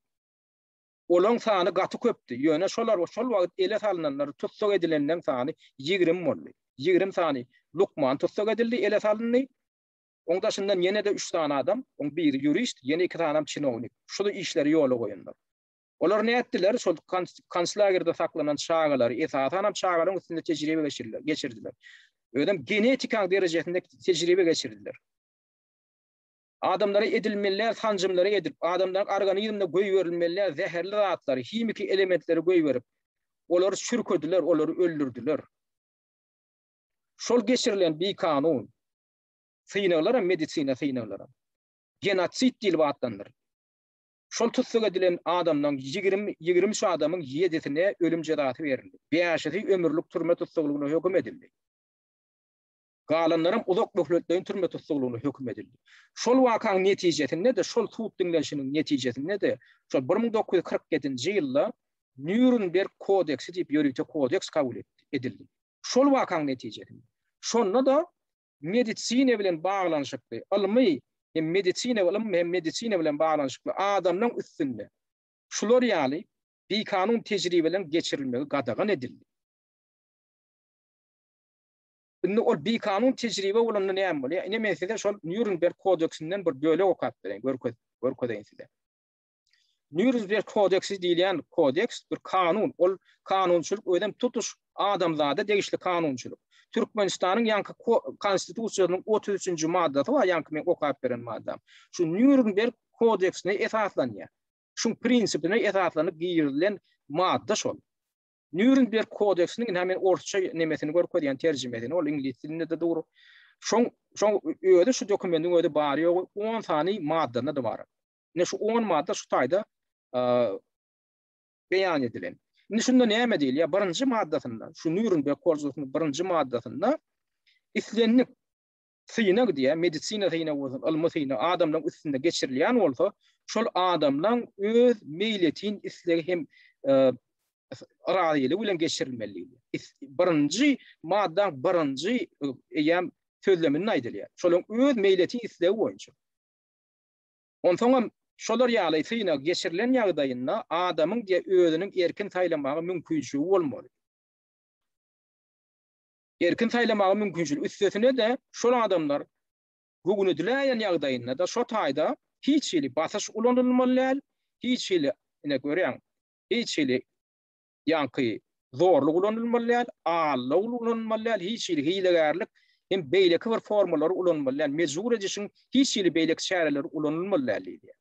S1: Olaň sany gaty köpdi. Ýöne şolar şol wagt ele salynanlar, tussag edilenleň sany 20 boldy. 20 sany lukman tussag edildi, ele salyndy. Oň daşyndan ýene-de 3 sany adam, oň biri ýurist, ýene 2 sanam çinownik. Şul işleri ýola goýanlar. Olar nätdiler? Şol konslagerde saklanan çagalary, esasanam çagalaryň üstünde tejribe geçirdiler, geçirdiler. Özem genetikaň derejesinde tejribe geçirdiler. Adamlara edilmeli sanjymlary edip, adamlaryň organizmine goýberilmeli zäherli zatlary, himiki elementleri goýberip, olary çürkediler, olary öldürdiler. Şol geçirilen bikanun synaglaram, medisina synaglaram genosid diýlip atlandyryldy. Şol tussag edilen adamlaryň 20, 23 adamyň 7-sine ölüm jezasy berildi. Bäşisi ömürlik türme tussaglygyna höküm edildi. Galanlaram uzak möhletleýin türme tussaglygyna höküm edildi. Şol wakaň netijesinde-de, şol sud diňlenişiniň netijesinde-de, şol 1947-nji ýylda Nýurnberg kodeksi diýip ýörite kodeks kabul edildi. Şol wakaň netijesinde. Şonda-da medisina bilen baglanyşykly, ylmy hem medisina ylym hem medisina bilen baglanyşykly adamlaryň üstünde şular ýaly bikanun tejribeleriň geçirilmegi gadagan edildi. Indi ol bikanun tejribe bolanda näme bolýar? Ine men size şol Nýurnberg kodeksinden bir bölek okap bereýin, görkez, görkezeýin size. Nýurnberg kodeksi diýilýän kodeks bir kanun. Ol kanunçylyk özem tutuş adamzada degişli kanunçylyk. Türkmenistanyň ýaňky konstitusiýasynyň 33-nji maddasy bar, ýaňky men okap beren maddam. Şu Nýurnberg kodeksine esaslanýar. Şuň prinsipine esaslanyp girizilen madda şol. Nýurnberg kodeksiniň ine men orsça nemesini görkezýän terjimesini, ol iňlis dilinde-de dur. Şoň şoň özi şu dokumentiň özi bary ýogy 10 sany maddadan ybarat. Ine şu 10 madda şu taýda beýan edilen. Indi şunda näme diýilýär? Birinji maddasynda, şu Nýurnberg kodeksiniň birinji maddasynda islendik synag diýýär, medisina synagy bolsun, ylmy synag adamlaryň üstünde geçirilýän bolsa, şol adamlaryň öz meýletin islegi hem razylygy bilen geçirilmeli diýilýär. Birinji maddaň birinji eýýäm sözleminde aýdylýar. Şolaryň öz meýletin islegi boýunça. Onsoňam şolar ýaly synag geçirilen ýagdaýynda adamyň diýe özüniň erkin saýlamaga mümkinçiligi bolmaly. Erkin saýlamaga mümkinçilik. Üstesine-de şol adamlar göwnediläýen ýagdaýynda-da şo taýda hiç hili basyş ulanylmaly däl, hiç hili, ine görýäň, hiç hili ýaňky. Zorluk ulanylmaly däl, aldaw ulanylmaly däl, hiç hili hilegärlik hem beýleki bir formalary ulanmaly däl, mejbur edişiň hiç hili beýleki çäreleri ulanylmaly däl diýilýär.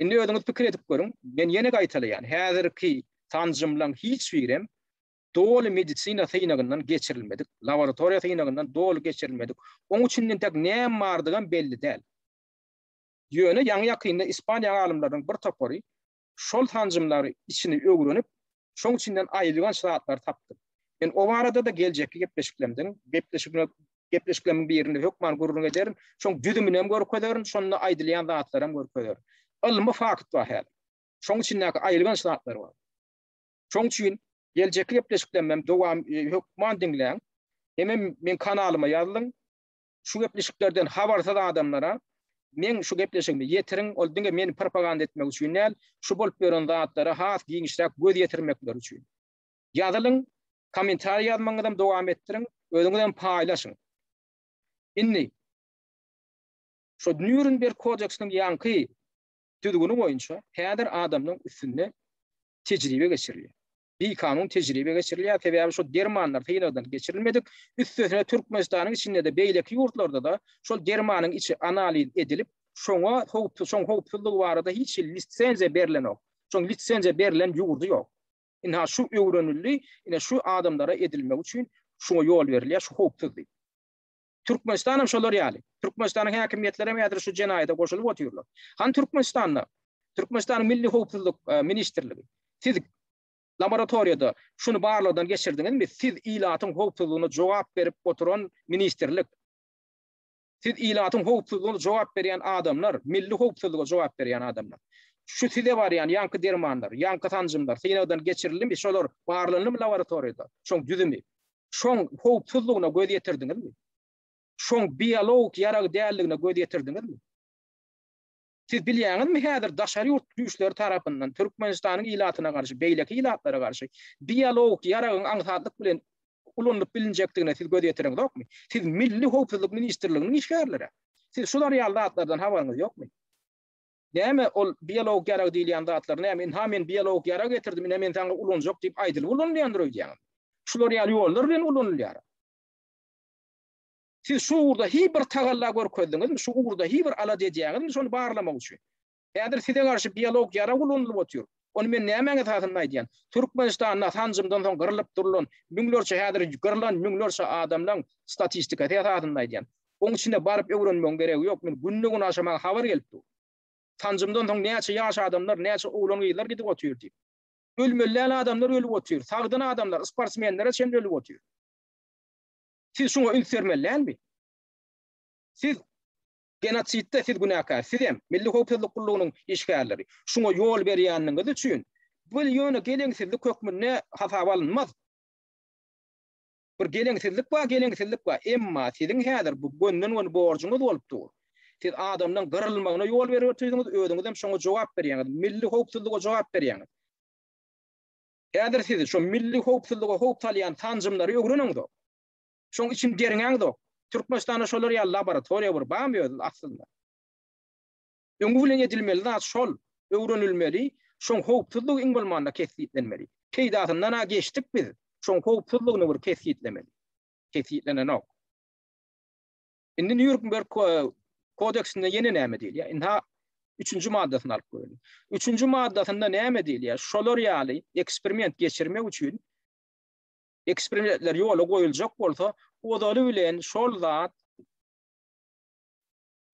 S1: Indi özüňiz pikir edip görüň, men ýene gaýtalaýan, häzirki sanjymlaň hiç birem doly medisina synagyndan geçirilmedik, laboratoriýa synagyndan doly geçirilmedik. Oň içinde entek näme bardygam belli däl. Ýöne ýaňy-ýakynda Ispaniýa alymlarynyň bir topary şol sanjymlary içini öwrenip, şoň içinden aýylganç zatlary tapdy. Men o barada-da geljekki gepleşiklerimden, gepleşiklerimiň birinde hökman gürrüň ederin, şoň düzüminem görkezerin, şonda aýdylýan zatlaram görkezerin. Ylmy fakt bar häzir. Şoň içindäki aýylganç zatlar bar. Şoň üçin geljekki gepleşiklerimem dowam hökman diňläň. Hemem meň kanalyma ýazylyň. Şu gepleşiklerden habarsyz adamlara meň şu gepleşigimi ýetiriň, ol diňe meni propaganda etmek üçin däl, şu bolup ýören zatlara has giňişräk göz ýetirmekleri üçin. Ýazylyň, kommentariý ýazmagyňyzam dowam etdiriň, özüňizem paýlaşyň. Indi şu Nýurnberg kodeksiniň ýaňky düzgüni boýunça häzir adamlaryň üstünde tejribe geçirilýär. Bikanun tejribe geçirilýär, sebäbi şol dermanlar synagdan geçirilmedik. Üstesine Türkmenistanyň içinde-de, beýleki ýurtlarda-da şol dermanyň içi analiz edilip, şoňa howpsuz, şoň howpsuzlygy barada hiç hili lisenziýa berlenok. Şoň lisenziýa berlen ýurdy ýok. Ynha şu öwrenildi, ine şu adamlara edilmegi üçin şuňa ýol berilýär, şu howpsuz diýip. Türkmenistan hem şolar ýaly. Türkmenistanyň häkimiýetleri hem häzir şu jenaýata goşulyp otyrlar. Hany Türkmenistanda? Türkmenistanyň Milli howpsuzlyk e, ministrligi. Siz laboratoriýada şuny barlagdan geçirdiňizmi? Siz ilatyň howpsuzlygyna jogap berip oturan ministrlik. Siz ilatyň howpsuzlygyna jogap berýän adamlar, milli howpsuzlyga jogap berýän adamlar. Şu size barýan ýaňky dermanlar, ýaňky sanjymlar synagdan geçirildimi? Şolar barlandymy laboratoriýada? Şoň düzümi. Şoň howpsuzlygyna göz ýetirdiňizmi? Şoň biologik ýarag däldigine göz ýetirdiňizmi? Siz bilýäňizmi häzir daşary ýurt güýçleri tarapyndan Türkmenistanyň ilatyna garşy, beýleki ilatlara garşy biologik ýaragyň aňsatlyk bilen ulanylyp bilinjekdigine siz göz ýetireňzokmy? Siz Milli howpsuzlyk ministrliginiň işgärleri. Siz şular ýaly zatlardan habaryňyz ýokmy? Näme ol biologik ýarag diýilýän zatlar näme? Ynha men biologik ýarag getirdim, ine men saňa ulanjak diýip aýdylyp ulanylýandyr öýdýäňizmi? Şular ýaly ýollar bilen ulanylýar. Siz şu ugurda hiç bir tagalla görkezdiňizmi? Şu ugurda hiç bir alada edýäňizmi şony barlamak üçin? Häzir size garşy biologik ýarag ulanylyp otyr. Ony men nämäň esasynda aýdýan? Türkmenistanda sanjymdan soň gyrlyp durlan müňlerçe häzir gyrlan müňlerçe adamlaň statistikasy esasynda aýdýan. Oň içine baryp öwrenmegiň geregi ýok. Men günde-günaşa maňa habar gelip dur. Sanjymdan soň näçe ýaş adamlar, näçe oglan-gyzlar gidip otyr diýip. Ölmeli däl adamlar ölüp otyr. Sagdyn adamlar, sportsmenlere çenli ölüp otyr. Siz şuňa üns bermeli dälmi? Siz genosidde siz günäkär. Sizem Milli howpsuzlyk gullugynyň işgärleri. Şuňa ýol berýänligiňiz üçin bu ýöne geleňsizlik hökmünde hasaba alynmaz. Bir geleňsizlik bar, geleňsizlik bar. Emma siziň häzir bu gönden-göni borjuňyz bolup dur. Siz adamlaryň gyrylmagyna ýol berip otyrsyňyz, özüňizem şoňa jogap berýäňiz, milli howpsuzlyga jogap berýäňiz. Häzir siz şo milli howpsuzlyga howp salýan sanjymlary öwreneňzok. Şoň içini derňäňzok. Türkmenistanda şolar ýaly laboratoriýa bir barmy özi aslynda? Öňi bilen edilmeli zat şol, öwrenilmeli, şoň howpsuzlygy iň bolmanda kesgitlenmeli. Peýdasyndan-a geçdik biz, şoň howpsuzlygyny bir kesgitlemeli. Kesgitlenenok. Indi Nýurnberg kodeksinde ýene näme diýilýär? Ynha, üçünji maddasyny alyp göreliň. Üçünji maddasynda näme diýilýär? Şolar ýaly eksperiment geçirmek üçin eksperimentler ýola goýuljak bolsa, ozaly bilen şol zat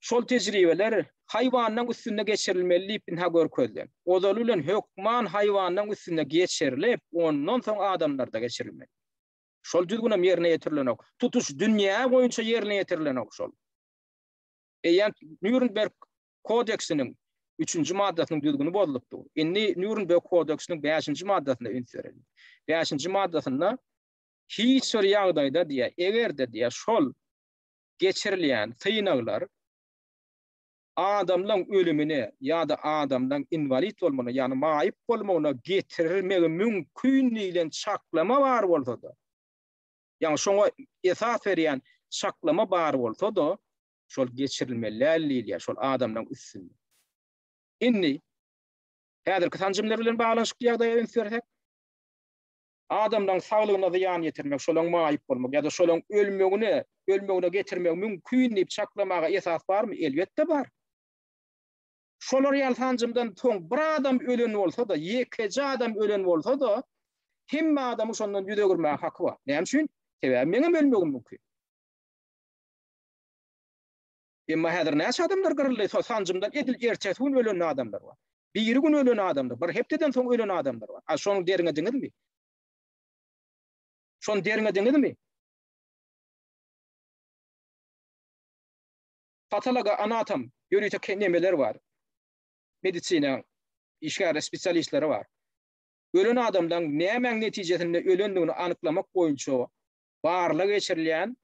S1: Şol tejribeler haýwanlaryň üstünde geçirilmeli diýip ynha görkezilen. Ozaly bilen hökman haýwanlaryň üstünde geçirilip, ondan soň adamlarda geçirilmeli. Şol düzgünem ýerine ýetirilenok. Tutuş dünýä boýunça ýerine ýetirilenok şol. Eýýäm Nýurnberg kodeksiniň üçünji maddasynyň düzgüni bozulyp dur. Indi Nýurnberg kodeksiniň bäşinji maddasyna üns bereliň. Bäşinji maddasynda hiç bir ýagdaýda diýýär, eger-de diýýär şol geçirilýän synaglar adamlaň ölümine ýa-da adamlaň inwalid bolmagyna, ýagny maýyp bolmagyna getirmegi mümkin diýlen çaklama bar bolsa-da, ýagny şoňa esas berýän çaklama bar bolsa-da, şol geçirilmeli däl diýilýär şol adamlaň üstünde. Indi häzirki sanjymlar bilen baglanyşykly ýagdaýa üns bersek. Adamlaryň saglygyna zyýan ýetirmek, şolaryň maýyp bolmak ýa-da şolaryň ölmegine, ölmegine getirmegi mümkin diýip çaklamaga esas barmy? Elbetde bar. Şolar ýaly sanjymdan soň bir adam ölen bolsa-da, ýekeje adam ölen bolsa-da, hemme adamyň şondan ýüz öwürmäge haky bar. Näme üçin? Sebäbi meňem ölmegim mümkin. Emma häzir näçe adamlar gyryldy, şo sanjymdan edil ertesi gün ölen adamlar bar. Biri gün ölen adamlar, bir hepdeden soň ölen adamlar bar. A şony derňediňizmi? Şony derňediňizmi? Patologa anatom ýörite nemeler bar. Medisina işgärleri, spesialistleri bar. Ölen adamlaryň nämäň netijesinde ölendigini anyklamak boýunça barlag geçirilýän,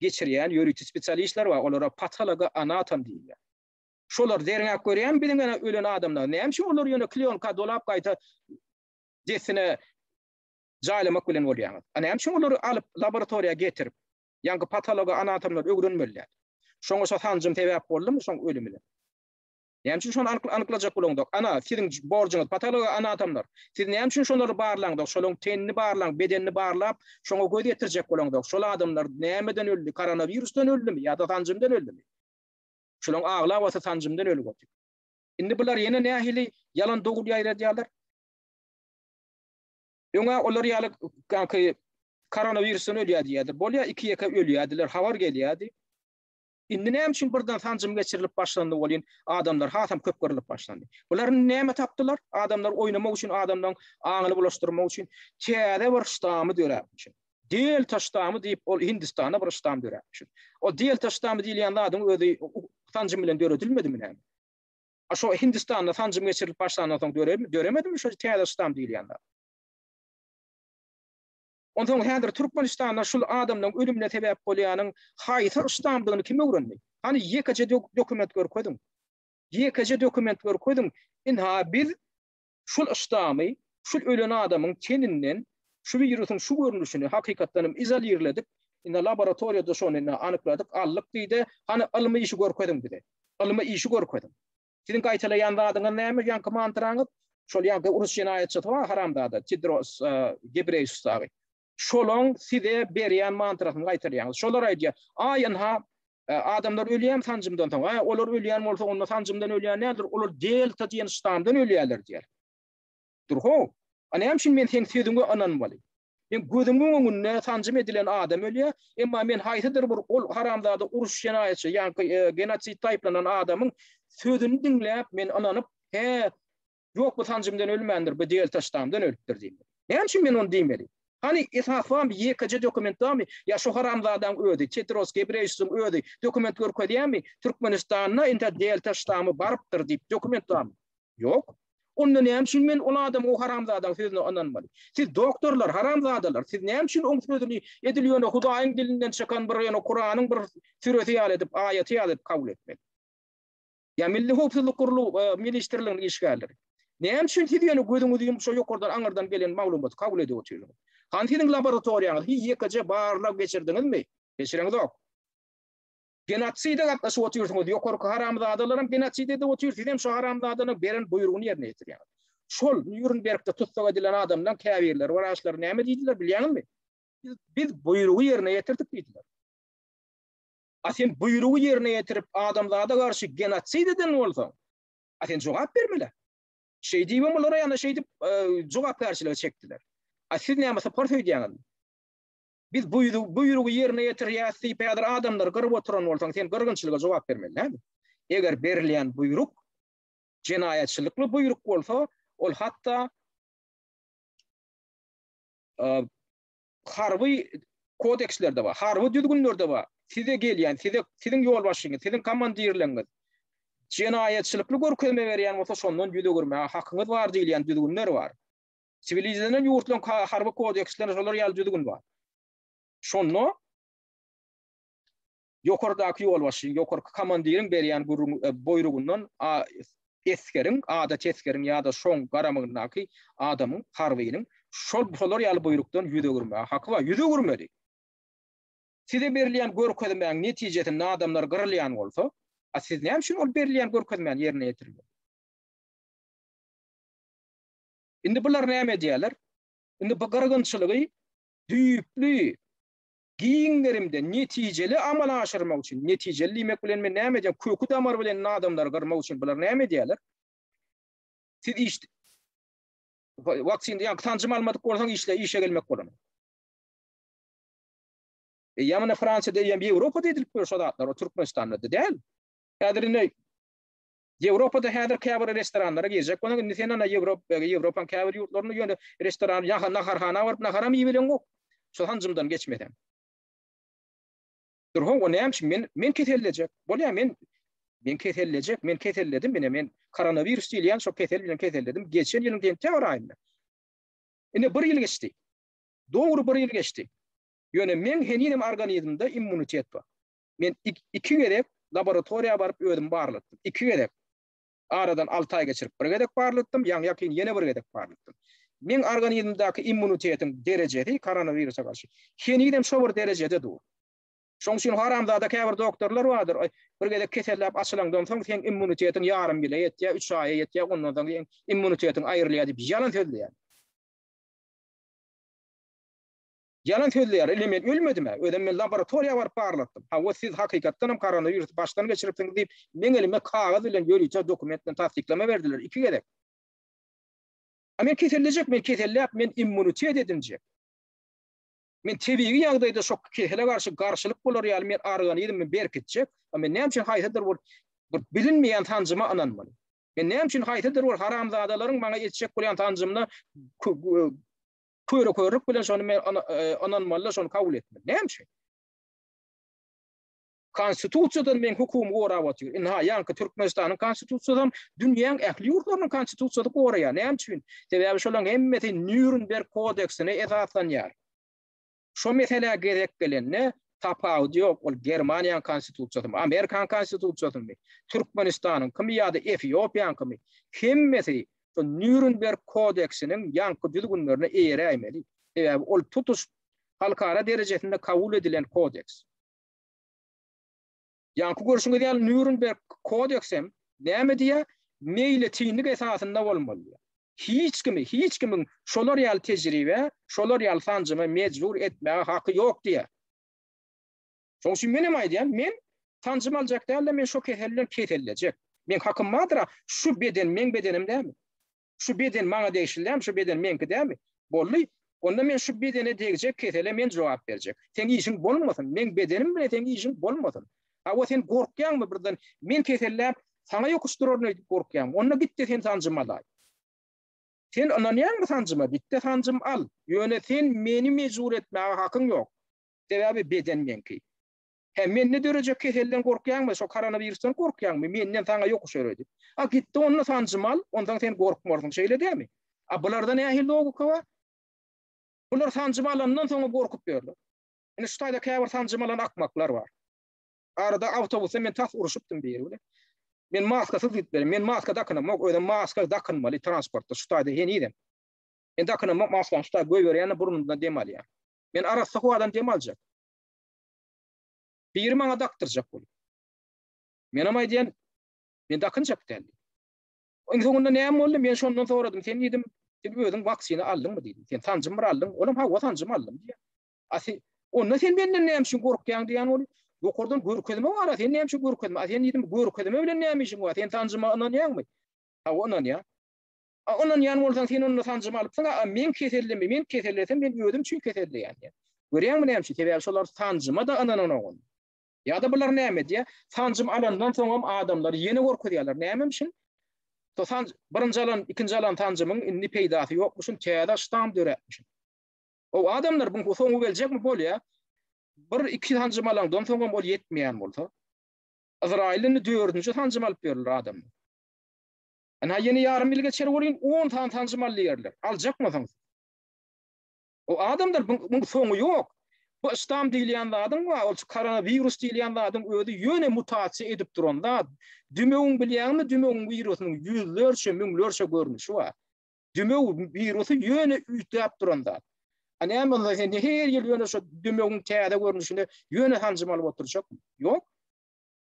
S1: geçirýän ýörite spesialistler bar. Olara patologa anatom diýilýär. Şolar derňäp görýärmi biziň ene ölen adamlary? Näme üçin olary ýöne klýonka dolap gaýta dessine jaýlamak bilen bolýaňyz? A näme üçin olary alyp laboratoriýa getirip, Ýaňky patologa anatomlar öwrenmeliler. Şoňa şo sanjym sebäp boldumy şoň ölümine? Näme üçin şony anyklajak bolaňzok? Ana, siziň borjuňyz patologa anatomlar. Siz näme üçin şolary barlaňzok? Şolaň tenini barlaň, bedenini barlap, şoňa göz ýetirjek bolaňzok. Şol adamlar nämeden öldi? Koronawirusdan öldümi ýa-da sanjymdan öldümi? Şolaň aglabasy sanjymdan ölüp otyr. Indi bular ýene nähili ýalan dogul ýaýradýarlar? Öňä olar ýaly gaňky koronawirusdan ölýär diýýärdi. Bolýar iki-ýeke ölýärdiler, habar gelýärdi. Indi näme üçin birden sanjym geçirilip başlandy welin, adamlar hasam köp gyrlyp başlandy. Bular indi näme tapdylar? Adamlar oýnamak üçin, adamlaryň aňyny bulaşdyrmak üçin täze bir ştamy döräpmiş. Delta ştamy diýip, ol Hindistanda bir ştam döräpmiş. O delta ştamy diýilýän zadyň özi sanjym bilen döredilmedimi näme? A şo Hindistanda sanjym geçirilip başlandan soň döremi, döremedimi şo täze ştam diýilýän zat? Onsoň häzir Türkmenistanda şul adamlaryň ölümine sebäp bolýanyň haýsy ştamdygyny kim öwrendi? Hany ýekeje dokument görkeziň. Ýekeje dokument görkeziň. Ynha biz şul ştamy, şul ölen adamyň teninden şu wirusyň şu görnüşini hakykatdan hem izolirledik. Indi laboratoriýada şony indi anykladyk, aldyk diýdi. Hany ylmy işi görkeziň bize. Ylmy işi görkeziň. Siziň gaýtalaýan zadyňyz näme, ýaňky mantraňyz? Şol ýaňky urus jenaýatçysy bar haramzada, Tedros Gebreýsus dagy. Şolaň size berýän mantrasyny gaýtalaýaňyz. Şolar aýdýar, aý ynha adamlar ölýärmi sanjymdan soň? Aý olar ölýän bolsa onda sanjymdan ölýän däldir, olar delta diýen ştamdan ölýärler diýýär. Dur how. A näme üçin men seň sözüňe ynanmaly? Men gözümiň öňünde sanjym edilen adam ölýär, emma men haýsydyr bir ol haramzada uruş jenaýatçy, ýaňky genosidde aýyplanan adamyň sözüni diňläp, men ynanyp, hä, ýok bu sanjymdan ölmändir, bu delta ştamdan ölüpdir diýmeli. Näme üçin men ony diýmeli? Hany esas barmy, ýekeje dokument barmy? Ýa şu haramzadaň özi, Tedros Gebreýesusyň özi dokument görkezýärmi? Türkmenistanda indi delta ştamy barypdyr diýip dokument barmy? Ýok. Onda näme üçin men ol adamyň, o haramzadaň sözüne ynanmaly? Siz doktorlar, haramzadalar, siz näme üçin oň sözüni edil ýöne Hudaýyň dilinden çykan bir ýöne Kuranyň bir süresi ýaly edip, aýaty ýaly edip kabul etmeli? Ýa Milli howpsuzlyk gurlu ministrliginiň işgärleri. Näme üçin siz ýöne gözüňizi ýumup şo ýokardan aňyrdan gelen maglumaty kabul edip otyrsyňyz? Hany siziň laboratoriýaňyz? Hiç ýekeje barlag geçirdiňizmi? Geçireňizok. Genoside gatnaşyp otyrsyňyz, ýokarky haramzadalaram genosid edip otyr, sizem şo haramzadalaryň beren buýrugyny ýerine ýetirýäňiz. Şol Nýurnbergde tussag edilen adamlaň käbirleri, wraçlar näme diýdiler bilýäňizmi? Biz, biz buýrugy ýerine ýetirdik diýdiler. A sen buýrugy ýerine ýetirip adamzada garşy genosid eden bolsaň, a sen jogap bermeli. Şeý diýibem olara ýa-da şeýdip jogapkärçilige çekdiler. A siz näme sypar söýdýäňizmi? Biz buýrugy ýerine ýetirýäs diýip häzir adamlary gyryp oturan bolsaň, sen gyrgynçylyga jogap bermeli dälmi? Eger berilýän buýruk jenaýatçylykly buýruk bolsa, ol hatda harby kodekslerde bar, harby düzgünlerde bar. Size gelýän, size siziň ýolbaşçyňyz, siziň komandirleriňiz jenaýatçylykly görkezme berýän bolsa, şondan ýüz öwürmäge hakyňyz bar diýilýän düzgünler bar. Siwilizlenen ýurtlaryň harby kodekslerinde şolar ýaly düzgün bar. Şonda ýokardaky ýolbaşçyň, ýokarky komandiriň berýän gürrüň e, buýrugyndan esgeriň, adaty esgeriň ýa-da şoň garamagyndaky adamyň, harbynyň şol şolar ýaly buýrukdan ýüz öwürmäge haky bar. Ýüz öwürmeli. Size berilýän görkezmäň netijesinde adamlar gyrylýan bolsa, a siz näme üçin ol berilýän görkezmäni ýerine ýetirmeli? Indi bular näme edýärler? Indi bu gyrgynçylygy düýpli, giň gerimde, netijeli amala aşyrmak üçin, netijeli diýmek bilen men näme edýän, köki damary bilen adamlary gyrmak üçin bular näme edýärler? Siz iş waksin ýa sanjym almadyk bolsaň işle işe gelmek bolanok. E ýa muny Fransiýada ýa Ýewropada edilip ýör şo zatlar, o Türkmenistanda däl. Häzir indi Ýewropada häzir käbir restoranlara girjek bolsaň, indi sen ana Ýewropa, Ýewropanyň käbir ýurtlarynda ýöne restoran, ýa naharhana baryp naharam iýibileňok. Şo sanjymdan geçmeseň. Dur ho, o näme üçin men men kesellejek. Bolýar, men men kesellejek, men keselledim, ine men koronawirus diýilýän şo kesel bilen keselledim geçen ýylyň sentýabr aýynda. Ine bir ýyl geçdi. Dogry bir ýyl geçdi. Ýöne meň henizem organizmde immunitet bar. Men iki gezek laboratoriýa baryp özümi barlatdym. Iki gezek. Aradan alty aý geçirip bir gezek barlatdym, ýaňy-ýakyn ýene bir gezek barlatdym. Meň organizmdäki immunitetiň derejesi koronawirusa garşy henizem şo bir derejede dur. Şoň üçin haramzada käbir doktorlar bardyr, bir gezek keselläp açylaňdan soň seň immunitetiň ýarym ýyla ýetýär, üç aýa ýetýär, ondan soň seň immunitetiň aýrylýar diýip ýalan sözleýär. Ýalan sözleýär, ine men ölmedim-ä, özem men laboratoriýa baryp barlatdym. Hawa, siz hakykatdanam koronawirusy başdan geçiripsiňiz diýip, meň elime kagyz bilen ýörite dokument bilen tassyklama berdiler iki gezek. A men kesellejek, men keselläp, men immunitet edinjek. Men tebigy ýagdaýda şo kesele garşy garşylyk bolar ýaly men organizmimi berkitjek. A men näme üçin haýsydyr bir bir bilinmeýän sanjyma ynanmaly? Men näme üçin haýsydyr bir haramzadalaryň maňa etjek bolýan sanjymyna Köre-körlük bilen şony men ynanmaly, şony kabul etmeli. Näme üçin? Konstitusiýadan meň hukugymy gorap otyr. Ynha, ýaňky Türkmenistanyň konstitusiýasam dünýäň ähli ýurtlarynyň konstitusiýasy goraýar. Näme üçin? Sebäbi şolaryň hemmesi Nýurnberg kodeksine esaslanýar. Şo meselä gezek gelende tapawudy ýok, ol Germaniýanyň konstitusiýasymy, Amerikanyň konstitusiýasymy, Türkmenistanyňkymy ýa-da Efiopiýanyňkymy, hemmesi şo Nýurnberg kodeksiniň ýaňky düzgünlerine eýeräýmeli. Sebäbi ol tutuş halkara derejesinde kabul edilen kodeks. Ýaňky görşüňiz ýaly Nýurnberg kodeksem näme diýýär? Meýletinlik esasynda bolmaly diýýär. Hiç kimi, hiç kimiň şolar ýaly tejribä, şolar ýaly sanjyma mejbur etmäge haky ýok diýýär. Şonuň üçin menem aýdýan, men sanjym aljak däl-de, men şo kesel bilen kesellejek. Meň hakym bardyr-a, şu beden meň bedenim dälmi? Şu beden maňa degişli dälmi? Şu beden meňki dälmi? Boldy. Onda men şu bedene degjek kesele men jogap berjek. Seň işiň bolmasyn. Meň bedenim bilen seň işiň bolmasyn. Hawa sen gorkýaňmy birden men keselläp saňa ýokuşdyraryn öýdüp gorkýaňmy? Onda git-de sen sanjym alaý. Sen ynanýaňmy sanjyma? Git-de sanjym al. Ýöne sen meni mejbur etmäge hakyň ýok. Sebäbi beden meňki. Hä, mende dörejek keselden gorkýaňmy, şo koronawirusdan gorkýaňmy, menden saňa ýokuşar öýdüp. A gitde onda sanjym al, onsoň sen gorkmarsyň, şeýle dämi? A bularda nähili logika bar? Bular sanjym alandan soňam gorkup ýörler. Indi şu taýda käbir sanjym alan akmaklar bar. Arada awtobusda men tas uruşypdym biri bilen. Men maskasyz gidip berin. Men maska dakynamok, özem maska dakynmaly transportda şu taýda henizem. Men dakynamok maskany şu taýda goýberýän-de burnumdan dem alýan. Men arassa howadan dem aljak. Biri maňa dakdyrjak bolup. Menem aýdýan, men dakynjak däl diýip. Iň soňunda näme boldy? Men şondan soradym. Sen diýdim, sen özüň waksina aldyňmy diýdim. Sen sanjym bir aldyň. Olam hawa sanjym aldym diýýär. A sen, onda sen menden näme üçin gorkýaň diýýän ol. Ýokardan görkezme bar-a, sen näme üçin görkezme? A sen diýdim, görkezme bilen näme işiň bar? Sen sanjyma ynanýaňmy? Hawa ynanýan. A ynanýan bolsaň sen onda sanjym alypsyň, a men kesellimi, men kesellesem men özüm üçin keselleýän diýýär. Görýäňmi näme üçin? Sebäbi şolar sanjyma-da ynananok onda. Ýa-da bular näme edýär? Sanjym alandan soňam adamlary ýene gorkuzýarlar. Nämemşin? To sanj birinji alan, ikinji alan sanjymyň indi peýdasy ýokmuşyn, täze ştam döräpmişin. O adamlar buň soňy geljekmi bolýar. Bir iki sanjym alandan soňam ol ýetmeýän bolsa, Yzraýyl indi dördünji sanjym alyp ýörler adamlar. Ynha ýene ýarym ýyl geçer welin on sany sanjym al diýerler. Aljakmysyň? O adamlar buň soňy ýok. Bu ştam diýilýän zadyň bar, ol koronawirus diýilýän zadyň özi ýöne mutasiýa edip duran zat. Dümewiň bilýäňmi, dümewiň wirusynyň ýüzlerçe, müňlerçe görnüşi bar. Dümew wirusy ýöne üýtgäp duran zat. A näme onda sen her ýyl ýöne şo dümewiň täze görnüşine ýöne sanjym alyp oturjakmy? Ýok.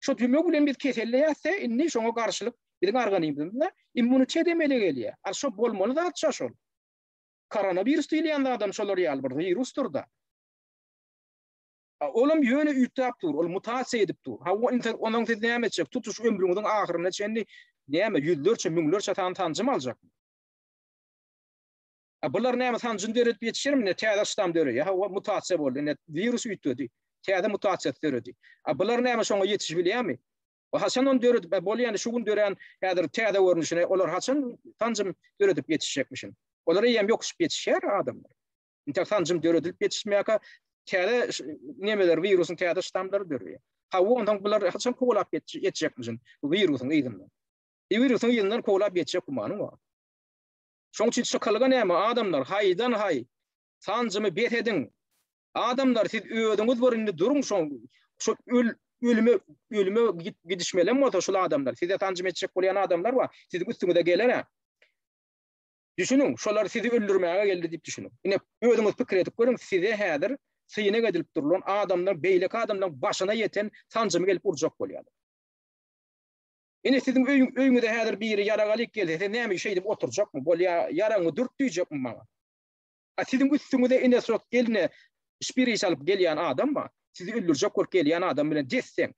S1: Şo dümew bilen biz keselleýäs-de, indi şoňa garşylyk biziň organizmimizde immunitet emele gelýär. A şo bolmaly zat şo şol. Koronawirus diýilýän zadam şolar ýaly bir wirusdyr-da. Olam ýöne üýtgäp dur, ol mutasiýa edip dur. Hawa, indi onuň siz näme etjek? Tutuş ömrüňiziň ahyryna çenli näme ýüzlerçe, müňlerçe sany sanjym aljakmy? A bular näme sanjym döredip ýetişermi? Ine täze ştam döreýär. Hawa, mutasiýa boldy. Ine wirus üýtgedi. Täze mutasiýasy döredi. A bular näme şoňa ýetişip bilýärmi? O haçan ony döredip, bolýany şu gün dörän häzir täze görnüşine olar haçan sanjym döredip ýetişjekmişin? Olar eýýäm ýokuşyp ýetişýär adamlar. Intek sanjym döredilip ýetişmeýärkä täze nemeler wirusyň täze ştamlary döreýär. Hawa, onsoň bular haçan kowalap ýetjekmişin bu wirusyň yzyndan? E, wirusyň yzyndan kowalap ýetjek gümanyň bar. Şoň üçin çykalga näme adamlar haýdan haý sanjymy bes ediň. Adamlar siz özüňiz bir indi duruň şoň şo öl ölüme ölüme gidişmelem bolsa şul adamlar size sanjym etjek bolýan adamlar bar siziň üstüňize geler-ä. Düşüniň, şolar sizi öldürmäge geldi diýip düşüniň. Ine, özüňiz pikir edip görüň, size häzir synag edilip durlan adamlar beýleki adamlaryň başyna ýeten sanjymy gelip urjak bolýarlar. Ine, siziň öýüň, öýüňize häzir biri ýarag alyp gelse, sen näme şeýdip oturjakmy? Bolýa, ýaragyňy dürt diýjekmi maňa? A siziň üstüňize ine şo eline şpiris alyp gelýän adam bar. Sizi öldürjek bolup gelýän adam bilen des-deň.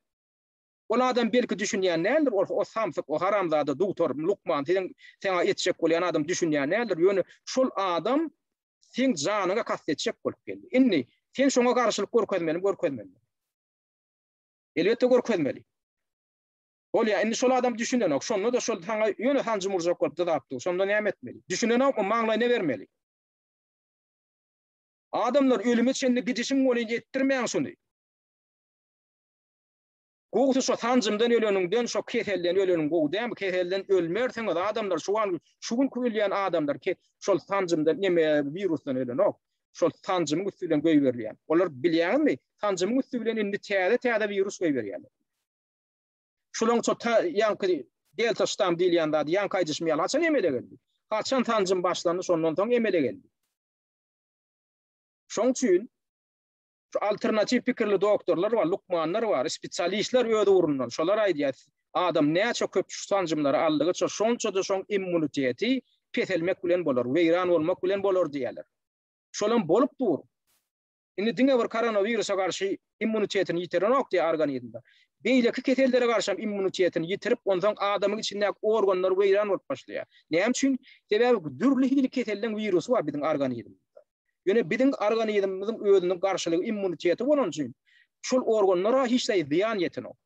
S1: Ol adam belki düşünýän däldir, ol o samsyk, o haramzada dugtor, lukman siziň saňa etjek bolýan adam düşünýän däldir, ýöne şol adam seň janyňa kast etjek bolup geldi. Indi sen şoňa garşylyk görkezmelimi, görkezmelimi? Elbetde görkezmeli. Bolýa, indi şol adam düşünenok. Şonda-da şol saňa ýöne sanjym urjak bolup dyzap dur. Şonda näme etmeli? Düşünenokmy, maňlaýyna bermeli. Adamlar ölüme çenli gidişiň welin etdirmäň şuny. Gowusy şo sanjymdan öleniňden şo keselden öleniň gowy dälmi? Keselden ölmersiňiz adamlar şu an şu günki ölýän adamlar ke şol sanjymdan neme wirusdan ölenok. Şol sanjymyň üsti bilen goýberilýän. Olar bilýäňizmi? Sanjymyň üsti bilen indi täze täze wirus goýberýärler. Şolaň şo ta ýaňky delta ştam diýilýän zady ýaňky aýdyşym ýaly haçan emele geldi? Haçan sanjym başlandy şondan soň emele geldi. Şoň üçin Şu alternatiw pikirli doktorlar bar, lukmanlar bar, spesialistler öz ugrundan. Şolar aýdýar, adam näçe köp şu sanjymlary aldygyça, şonça-da şoň immuniteti peselmek bilen bolar, weýran bolmak bilen bolar diýýärler. Şolam bolup dur. Indi diňe bir koronawirusa garşy immunitetini ýitirenok diýýär organizmde. Beýleki kesellere garşy hem immunitetini ýitirip, onsoň adamyň içindäki organlar weýran bolup başlaýar. Näme üçin? Sebäbi dürli hili keselleň wirusy bar biziň organizmimizde. Ýöne biziň organizmimiziň özüniň garşylygy, immuniteti bolany üçin şol organlara hiç zat zyýan ýetenok.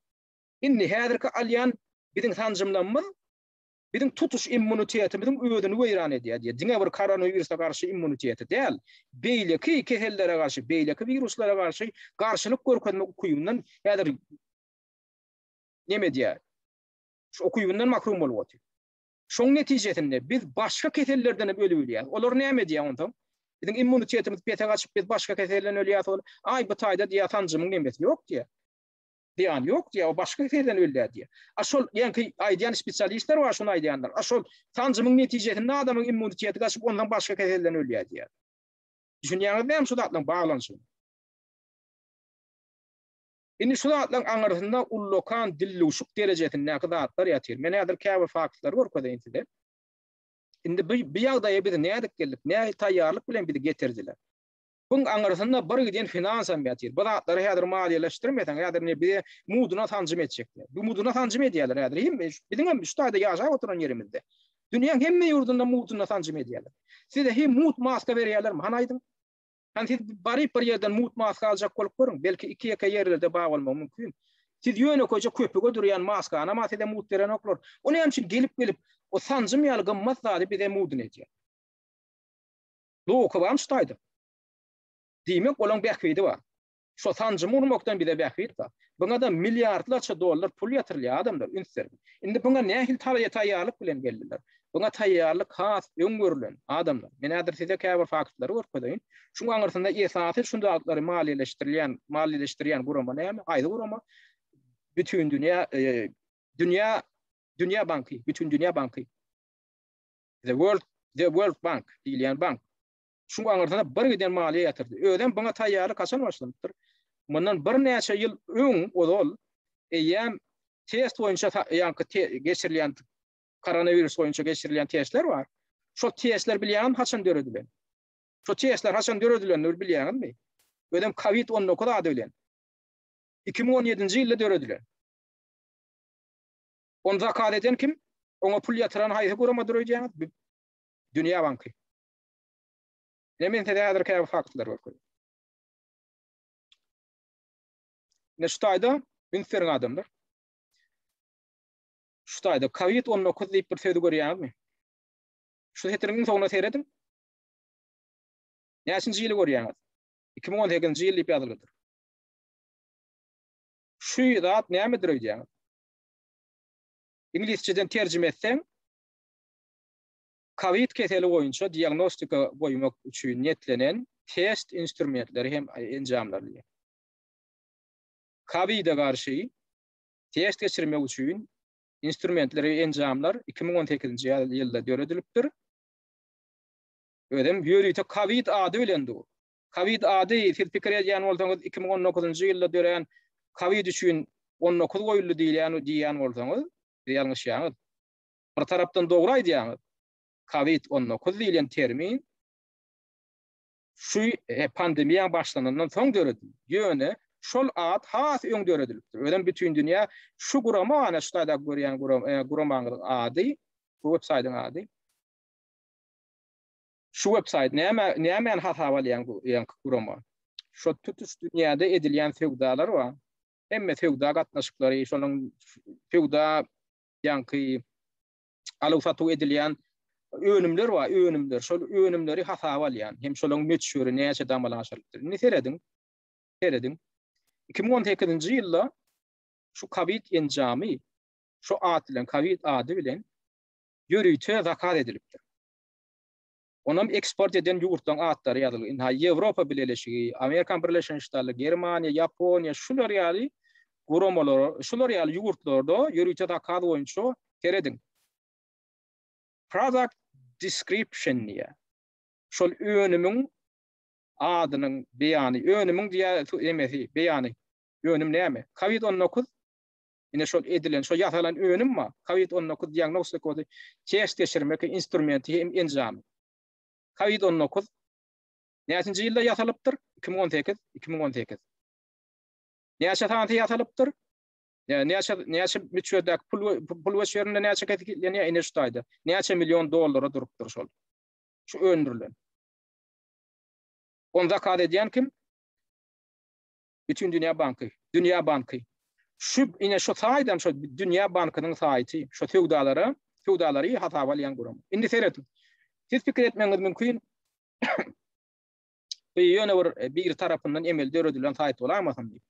S1: Indi häzirki alýan biziň sanjymlarymyz biziň tutuş immunitetimiziň özüni weýran edýär diýýär. Diňe bir koronawirusa garşy immuniteti däl, beýleki kesellere garşy, beýleki wiruslara garşy garşylyk görkezmek ukybyndan häzir neme edýär? Şu ukybyndan mahrum bolup otyr. Şoň netijesinde biz başga kesellerden hem ölübilýäris. Olar näme edýär onsoň? Biziň immunitetimiz pese gaçyp biz başga keselden ölýäris ol. Aý bu taýda diýýär sanjymyň nemesi ýok diýýär. Zyýany ýok diýýär, o başga keselden ölýär diýýär. A şol ýaňky aýdýan spesialistler bar şuny aýdýanlar. A şol sanjymyň netijesinde adamyň immuniteti gaçyp onsoň başga keselden ölýär diýýär. Düşünýäňiz näme şu zatlaryň baglanyşygyny? Indi şu zatlaryň aňyrsynda ullakan dilluşyk derejesindäki zatlar ýatyr. Men häzir käbir faktlary görkezeýin size. Indi bu, bu ýagdaýa biz nädip geldik? Nähili taýýarlyk bilen bizi getirdiler? Buň aňyrsynda bir giden finansam ýatyr. Bu zatlary häzir maliýeleşdirmeseň, häzir indi bize muduna sanjym etjekler. Bu muduna sanjym edýärler häzir. Hemme biziň hem şu taýda ýaşap oturan ýerimizde. Dünýäň hemme ýurdunda muduna sanjym edýärler. Size hem mut maska berýärlermi? Hany aýdyň? Hany siz baryp bir ýerden mugt maska aljak bolup görüň, belki iki-ýeke ýerlerde bar bolmagy mümkin. Siz ýönekeýje köpüge durýan maskanam-a size mugt berenoklar. O näme üçin gelip-gelip, o sanjym ýaly gymmat zady bize mugdun edýär? Logika barmy şu taýda? Diýmek, olaň bähbidi bar. Şo sanjymy urmakdan bize bähbit bar. Buňa-da milliardlarça dollar pul ýatyrylýar adamlar, üns beriň. Indi buňa nähili taýýarlyk bilen geldiler? Buňa taýýarlyk has öň görülen, adamlar. Men häzir size käbir faktlary görkezeýin. Şuň aňyrsynda esasy şu zatlary maliýeleşdirilýän, maliýeleşdirýän gurama näme? Haýsy gurama? Bütindünýä e, dünýä dünýä banky, Bütindünýä banky. The World The World Bank diýilýän bank. Şuň aňyrsyna bir giden maliýe ýatyrdy. Özem buňa taýýarlyk haçan başlanypdyr? Mundan birnäçe ýyl öň ozal eýýäm test boýunça ýaňky geçirilýän koronawirus boýunça geçirilýän testler bar. Şol testler bilýäňizmi haçan döredilen? Şu testler haçan döredilenini bilýäňizmi? Özem COVID-19 ady bilen. 2017-nji ýylda döredilen. Ony zakaz eden kim? Oňa pul ýatyran haýsy guramadyr öýdýäňiz? Dünýä banky. Ine men size häzir käbir faktlary görkezeyim. Ine şu taýda üns beriň adamlar. Şu taýda COVID-19 diýip bir sözi görýäňizmi? Şu setiriň iň soňuna serediň. Näçinji ýyly görýäňiz? 2018-nji ýyl diýip ýazylydyr. Şu zat nämedir öýdýäňiz? Iňlisçeden terjime etseň, Covid keseli boýunça diagnostika goýmak üçin niýetlenen test instrumentleri hem enjamlary diýýär. Covid-e garşy test geçirmek üçin instrumentler we enjamlar 2018-nji ýylda döredilipdir. Özem ýörite Covid ady bilen dur. Covid ady siz pikir edýän bolsaňyz 2019-njy ýylda dörän Covid üçin 19 goýuldy diýilýän diýýän bolsaňyz, siz ýalňyşýaňyz. Bir tarapdan dogry aýdýaňyz. Covid 19 diýlen termin şu e, pandemiýa başlanandan soň döredildi. Ýöne şol at has öň döredilipdir. Özem bütin dünýä şu gurama, ana şu taýda görýän e, guramaňyzyň ady, bu web saýtyň ady. Şu web saýt näme nämäni hasaba alýan bu ýaňky gurama? Şu tutuş dünýäde edilýän söwdalar bar. Hemme söwda gatnaşyklary, şonuň söwda ýaňky alyw-satuw edilýän önümler bar, önümler. Şol önümleri hasaba alýan hem şolaryň möçberi näçede amala aşyrylypdyr. Indi serediň. Serediň. 2018-nji ýylda şu COVID enjamy şu at bilen, COVID ady bilen ýörite zakaz edilipdir. Onam eksport eden ýurtlaryň atlary ýazylgy. Ynha Ýewropa Bileleşigi, Amerikan Birleşen Ştatlary, Germaniýa, Ýaponiýa şular ýaly guramalara, şular ýaly ýurtlarda ýörite zakaz boýunça serediň. Product description diýýär. Şol önümiň adynyň beýany, önümiň diýýär emesi, beýany. Önüm näme? Covid 19 Ine şol edilen, şol ýasalan önüm bar. Covid 19 diagnostikasy test geçirmek instrumenti hem enjamy. Covid 19 näçinji ýylda ýasalypdyr? 2018, 2018. Näçe sanysy ýasalypdyr? Näçe näçe möçberdäki pul pul möçberinde näçe kesgitlenýär ine şu taýda. Näçe million dollara durupdyr şol. Şu öndürilen. Onu zakaz edýän kim? Bütindünýä banky, Dünýä banky. Şu ine şu saýdam şu Dünýä bankynyň saýty, şu söwdalara, söwdalary hasaba alýan gurama. Indi serediň. Siz pikir etmegiňiz mümkin. Bu ýöne bir e, bir tarapyndan emel döredilen saýt bolaýmasyn diýip.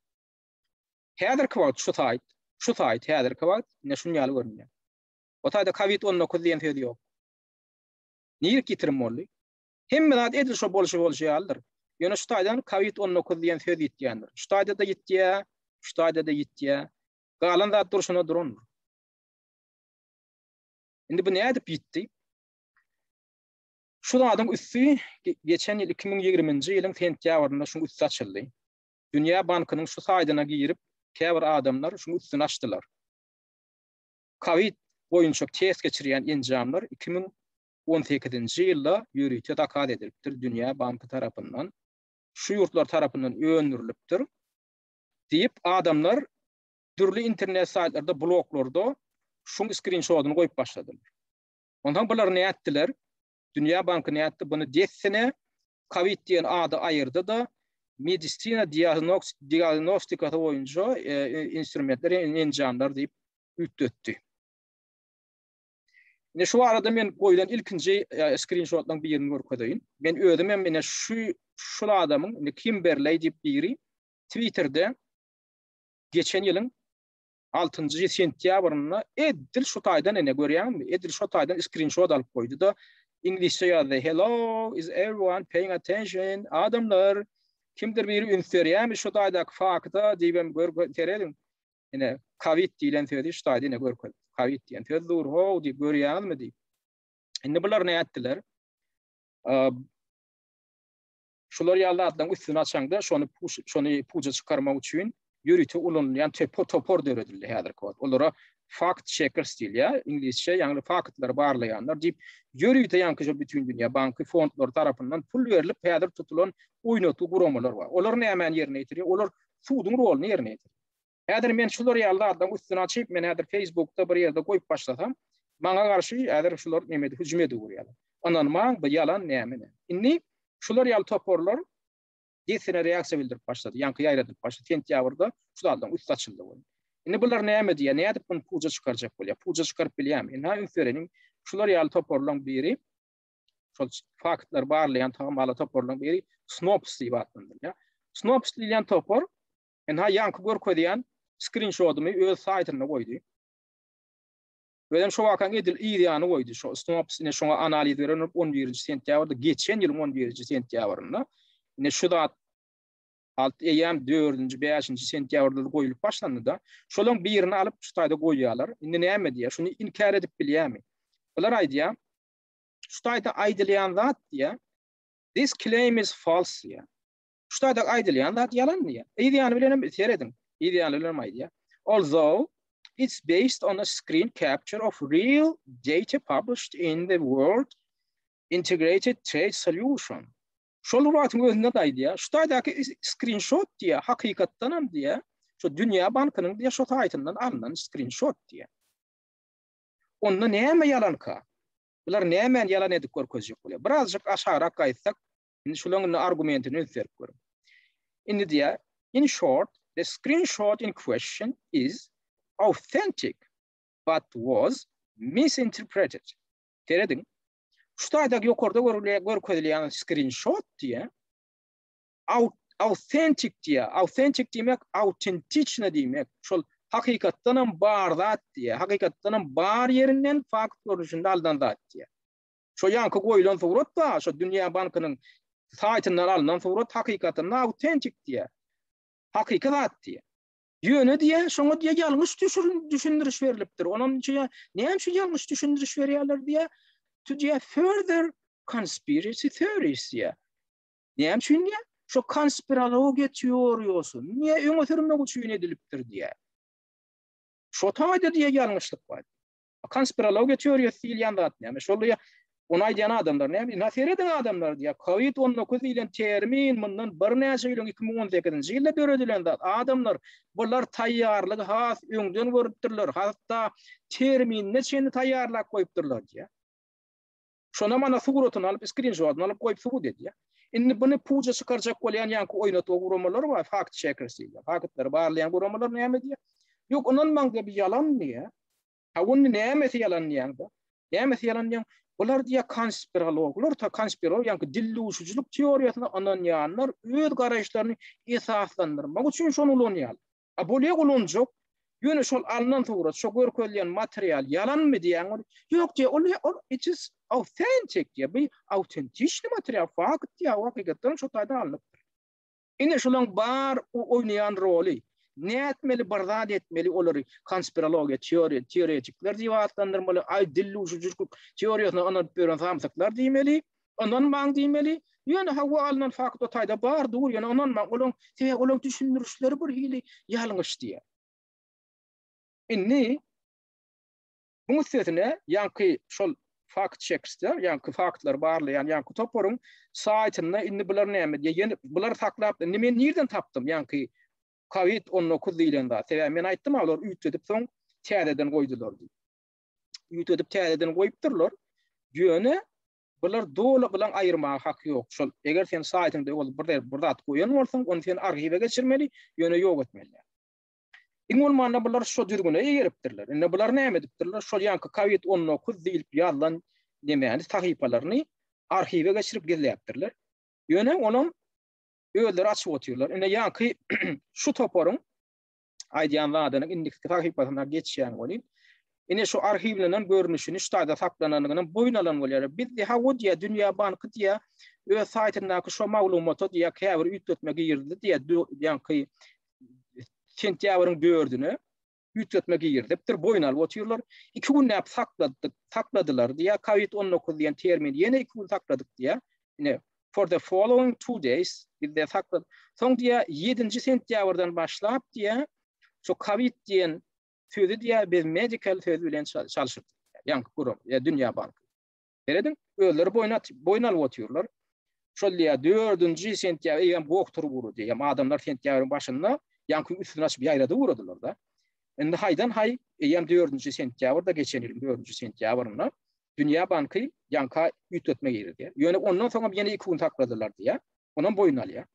S1: Häzirki wagt şu saýt, şu saýt häzirki wagt ine şuny ýaly görünýär. O taýda COVID-19 diýen söz ýok. Niýe ýitirim boldy? Hemme zat edil şo bolşy bolşy ýalydyr. Ýöne şu taýdan Covid 19 diýen söz ýitýändir. Şu taýda-da ýitýär, şu taýda-da ýitýär. Galan zat durşuna durandyr. Indi bu nädip ýitdi? Şu zadyň üsti geçen ýyl 2020-nji ýylyň sentýabrynda şuň üsti açyldy. Dünýä bankynyň şu saýdyna girip, käbir adamlar şuň üstüni açdylar. Covid boýunça test geçirýän enjamlar 2018-nji ýylda ýörite zakaz edilipdir Dünýä banky tarapyndan. Şu ýurtlar tarapyndan öndürilipdir diýip, adamlar dürli internet saýtlarda, bloglarda şuň skrinşodyny goýup başladylar. Onsoň bular nätdiler? Dünýä banky nätdi? Buny dessine Covid diýen ady aýyrdy-da, medisina diagnostikasy boýunça e, instrumentler, enjamlar diýip üýtgetdi. Ine şu arada men goýlan ilkinji e, skrinşotlaryň birini görkezeýin. Men özüm hem ine şu şul adamyň indi Kimberley diýip biri Twitterde geçen ýylyň 6-njy sentýabrynda edil şu taýdan ine görýäňmi? Edil şu taýdan skrinşot alyp goýdy-da iňlisçe ýazdy. Hello, is everyone paying attention? Adamlar, kimdir biri üns berýärmi şu taýdaky fakta diýibem gör serediň. Ine, Covid diýlen sözi şu taýda ine görkezdi. Covid diýen söz dur, how diýip görýäňizmi diýip. Indi bular ne etdiler? Şular ýaly zatlaryň üstüni açaňda, şony şony puja çykarmak üçin ýörite ulanylýan topar, topar döredildi häzirki wagt. Olara Fact checkers diýilýär, iňlisçe, ýagny faktlary barlaýanlar diýip, ýörite ýaňky şo Bütindünýä banky fondlary tarapyndan pul berlip häzir tutulan oýnatgy guramalar bar. Olar nämäni ýerine ýetirýär? Olar suduň roluny ýerine ýetirýär. Häzir men şular ýaly zatlaryň üstüni açyp, men häzir Facebookda bir ýerde goýup başlasam, maňa garşy häzir şular neme edip hüjüm edip urýarlar. Ynanmaň, bu ýalan näme näme. Indi şular ýaly toparlar dessine reaksiýa bildirip başlady. Ýaňky ýaýradylyp başlady. Sentýabrda şu zatlaryň üsti açyldy. Indi bular näme diýýär? Nädip muny puja çykarjak bolýar? Puja çykaryp bilýärmi? Indi üns bereniň, şular ýaly toparlaryň biri şol faktlary barlaýan tamala toparlaryň biri Snops diýip atlandyrylýar. Snops diýilýän topar indi ýaňky görkezýän skrinshotymy öz saýtynda goýdy. Özem şo wakaň edil yz ýany goýdy. Şo Snops ine şoňa analiz beren bolup 11-nji sentýabrda, geçen ýylyň 11-nji sentýabrynda ine şu zat alt eýýäm 4-nji, 5-nji sentýabrda goýulyp başlandy-da. Şolaň birini alyp şu taýda goýýarlar. Indi näme diýýär? Şuny inkär edip bilýärmi? Bular aýdýar, şu taýda aýdylýan zat diýýär, this claim is false diýýär. Şu taýda aýdylýan zat ýalan diýýär. Yz ýany bilen hem serediň. Yz ýany bilen hem aýdýar. Although it's based on a screen capture of real data published in the World Integrated Trade Solution. Şol wagtyň özünde de aýdýar. Şu taýdaky screenshot diýýär, hakykatdan hem diýýär. Şu Dünýä bankynyň diýýär, şu saýtyndan alnan screenshot diýýär. Onda näme ýalanka? Bular nämäni ýalan edip görkezjek bolýar? Birazjyk aşagrak gaýtsak, Indi şularyň indi argumentini üns berip görüň. Indi diýýär, in short, the screenshot in question is authentic but was misinterpreted. Serediň. Şu taýda ýokarda görkezilýän screenshot diýýär, authentic diýýär. Authentic diýmek autentiçne diýmek. Şol hakykatdan hem bar zat diýýär. Hakykatdan hem bar ýerinden fakt görnüşinde alnan zat diýýär. Şo ýaňky goýlan surat bar, şo Dünýä bankynyň saýtyndan alnan surat hakykatynda autentik diýýär. Hakyky zat diýýär. Ýöne diýýär, şoňa diýýär ýalňyş düşündiriş berlipdir. Onam diýýär, näme üçin ýalňyş düşündiriş berýärler diýýär. To diýýär further conspiracy theories diýýär. Näme üçin diýýär? Şo konspirologiýa teoriýasyny niýe öňe sürmek üçin edilipdir diýýär. Şo taýda diýýär ýalňyşlyk bar. Konspirologiýa teoriýasy diýilýän zat näme? Şol diýýär, ony aýdýan adamlar näme? Ynha serediň adamlar diýýär, Covid 19 diýlen termin mundan birnäçe ýyl öň 2018-nji ýylda döredilen zat. Adamlar bular taýýarlygy has öňden görüpdirler, hatda terminine çenli taýýarlap goýupdyrlar diýýär. Şonam ana suratyny alyp, skrinşotyny alyp goýup subut edýär. Indi buny puja çykarjak bolýan ýaňky oýnatgy guramalar bar, fact checkers diýilýär. Faktlary barlaýan guramalar näme diýýär? Ýok, ynanmaň diýýär, bu ýalan diýýär. Ha onda nämesi ýalan diýýäň-de? Nämesi ýalan diýýäň? Bular diýýär konspirologlar, ta konspirolog ýaňky dildüwşüjilik teoriýasyna ynanýanlar öz garaýyşlaryny esaslandyrmak üçin şony ulanýarlar. A bolýa ulanjak, ýöne şol alnan surat, şo görkezilýän material ýalanmy diýýäň ol, ýok diýýär, ol ol it is authentic diýýär, bu autentiçny material, fakt diýýär, hakykatdan şo taýdan alnypdyr. Ine şolaň bar oýnaýan roly. Nätmeli bir zat etmeli olary konspirologiýa teoriýa teoretikler diýip atlandyrmaly, aý dildüwşüjilik teoriýasyna ynanyp ýören samsyklar diýmeli. Ynanmaň diýmeli. Ýöne hawa alnan fakt o taýda bar dur, ýöne ynanmaň. Olaň sebäbi olaň düşündirişleri bir hili ýalňyş diýýär. Indi bu üstesine ýaňky şol fact checksler, ýaňky faktlary barlaýan ýaňky toparyň saýtynda indi bular näme diýýär? Ýene bular saklap, indi men nirden tapdym ýaňky Covid 19 diýlen zat. Sebäbi men aýtdym, olar üýtgedip soň täzeden goýdular diýip. Üýtgedip täzeden goýupdyrlar. Ýöne bular doly bilen aýyrmaga haky ýok. Şol eger sen saýtyňda ol bir bir zat goýan bolsaň, ony sen arhiwe geçirmeli, ýöne ýok etmeli. Iň bolmanda bular şo düzgüne eýeripdirler. Indi bular näme edipdirler? Şol ýaňky Covid-19 diýlip ýazylan nemäni sahypalaryny arhiwe geçirip gizläpdirler. Ýöne onuň özleri açyp otyrlar. Indi ýaňky şu toparyň aýdýan zadynyň indiki sahypasyna geçýän welin, ine şu arhiwlenen görnüşini şu taýda saklanandygyny boýun alan bolýar. Biz diýä hawa diýä Dünýä banky diýä öz saýtyndaky şo maglumata diýä käbir üýtgetme girizdi diýä ýaňky sentýabryň dördüne üýtgetme girizipdir, boýun alyp otyrlar. Iki günläp sakladyk, sakladylar diýä Covid 19 diýen termini ýene iki gün sakladyk diýä. Ine for the following two days bizde saklady. Soň diýä 7-nji sentýabrdan başlap diýä şu Covid diýen. Sözi diýýär, biz medical sözi bilen çalşyrdyk. Ýaňky guram, ýa Dünýä banky. Serediň, özleri boýun boýun alyp otyrlar. Şol diýýär, 4-nji sentýabr eýýäm goh turup ugrady. Eýýäm adamlar sentýabryň başynda ýaňky üstüni açyp ýaýradyp ugradylar-da. Indi haýdan haý eýýäm 4-nji sentýabrda, geçen ýylyň 4-nji sentýabrynda Dünýä banky ýaňka üýtgetme girizdi. Ýöne ondan soňam ýene 2 gün sakladylar diýýär. Onam boýun alýar.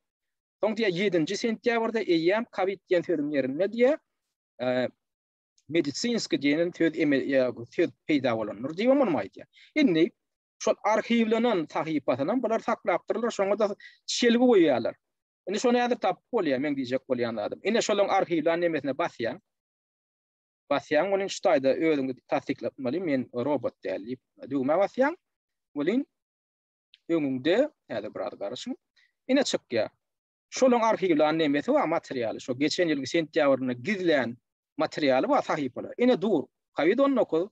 S1: Soň diýýär 7-nji sentýabrda eýýäm COVID diýen sözüň ýerinde diýýär, medisinski diýen söz söz peýda bolandyr diýip hem aýdýar. Indi şol arhiwlenen sahypasyny bular saklapdyrlar, şoňa da çelgi goýýarlar. Indi şony häzir tapyp bolýar, men diýjek bolýan zadym. Ine şolaryň arhiwlan nemesine basýaň. Basýaň, welin şu taýda özüňi tassyklatmaly, men robot däl diýip düwmä basýaň. Welin öňüňde, häzir biraz garaşyň. Ine çykýar. Şolaryň arhiwlan nemesi bar materialy. Şo geçen ýylyň sentýabrynda gizlän materialy bar sahypalar. Ine dur. Covid 19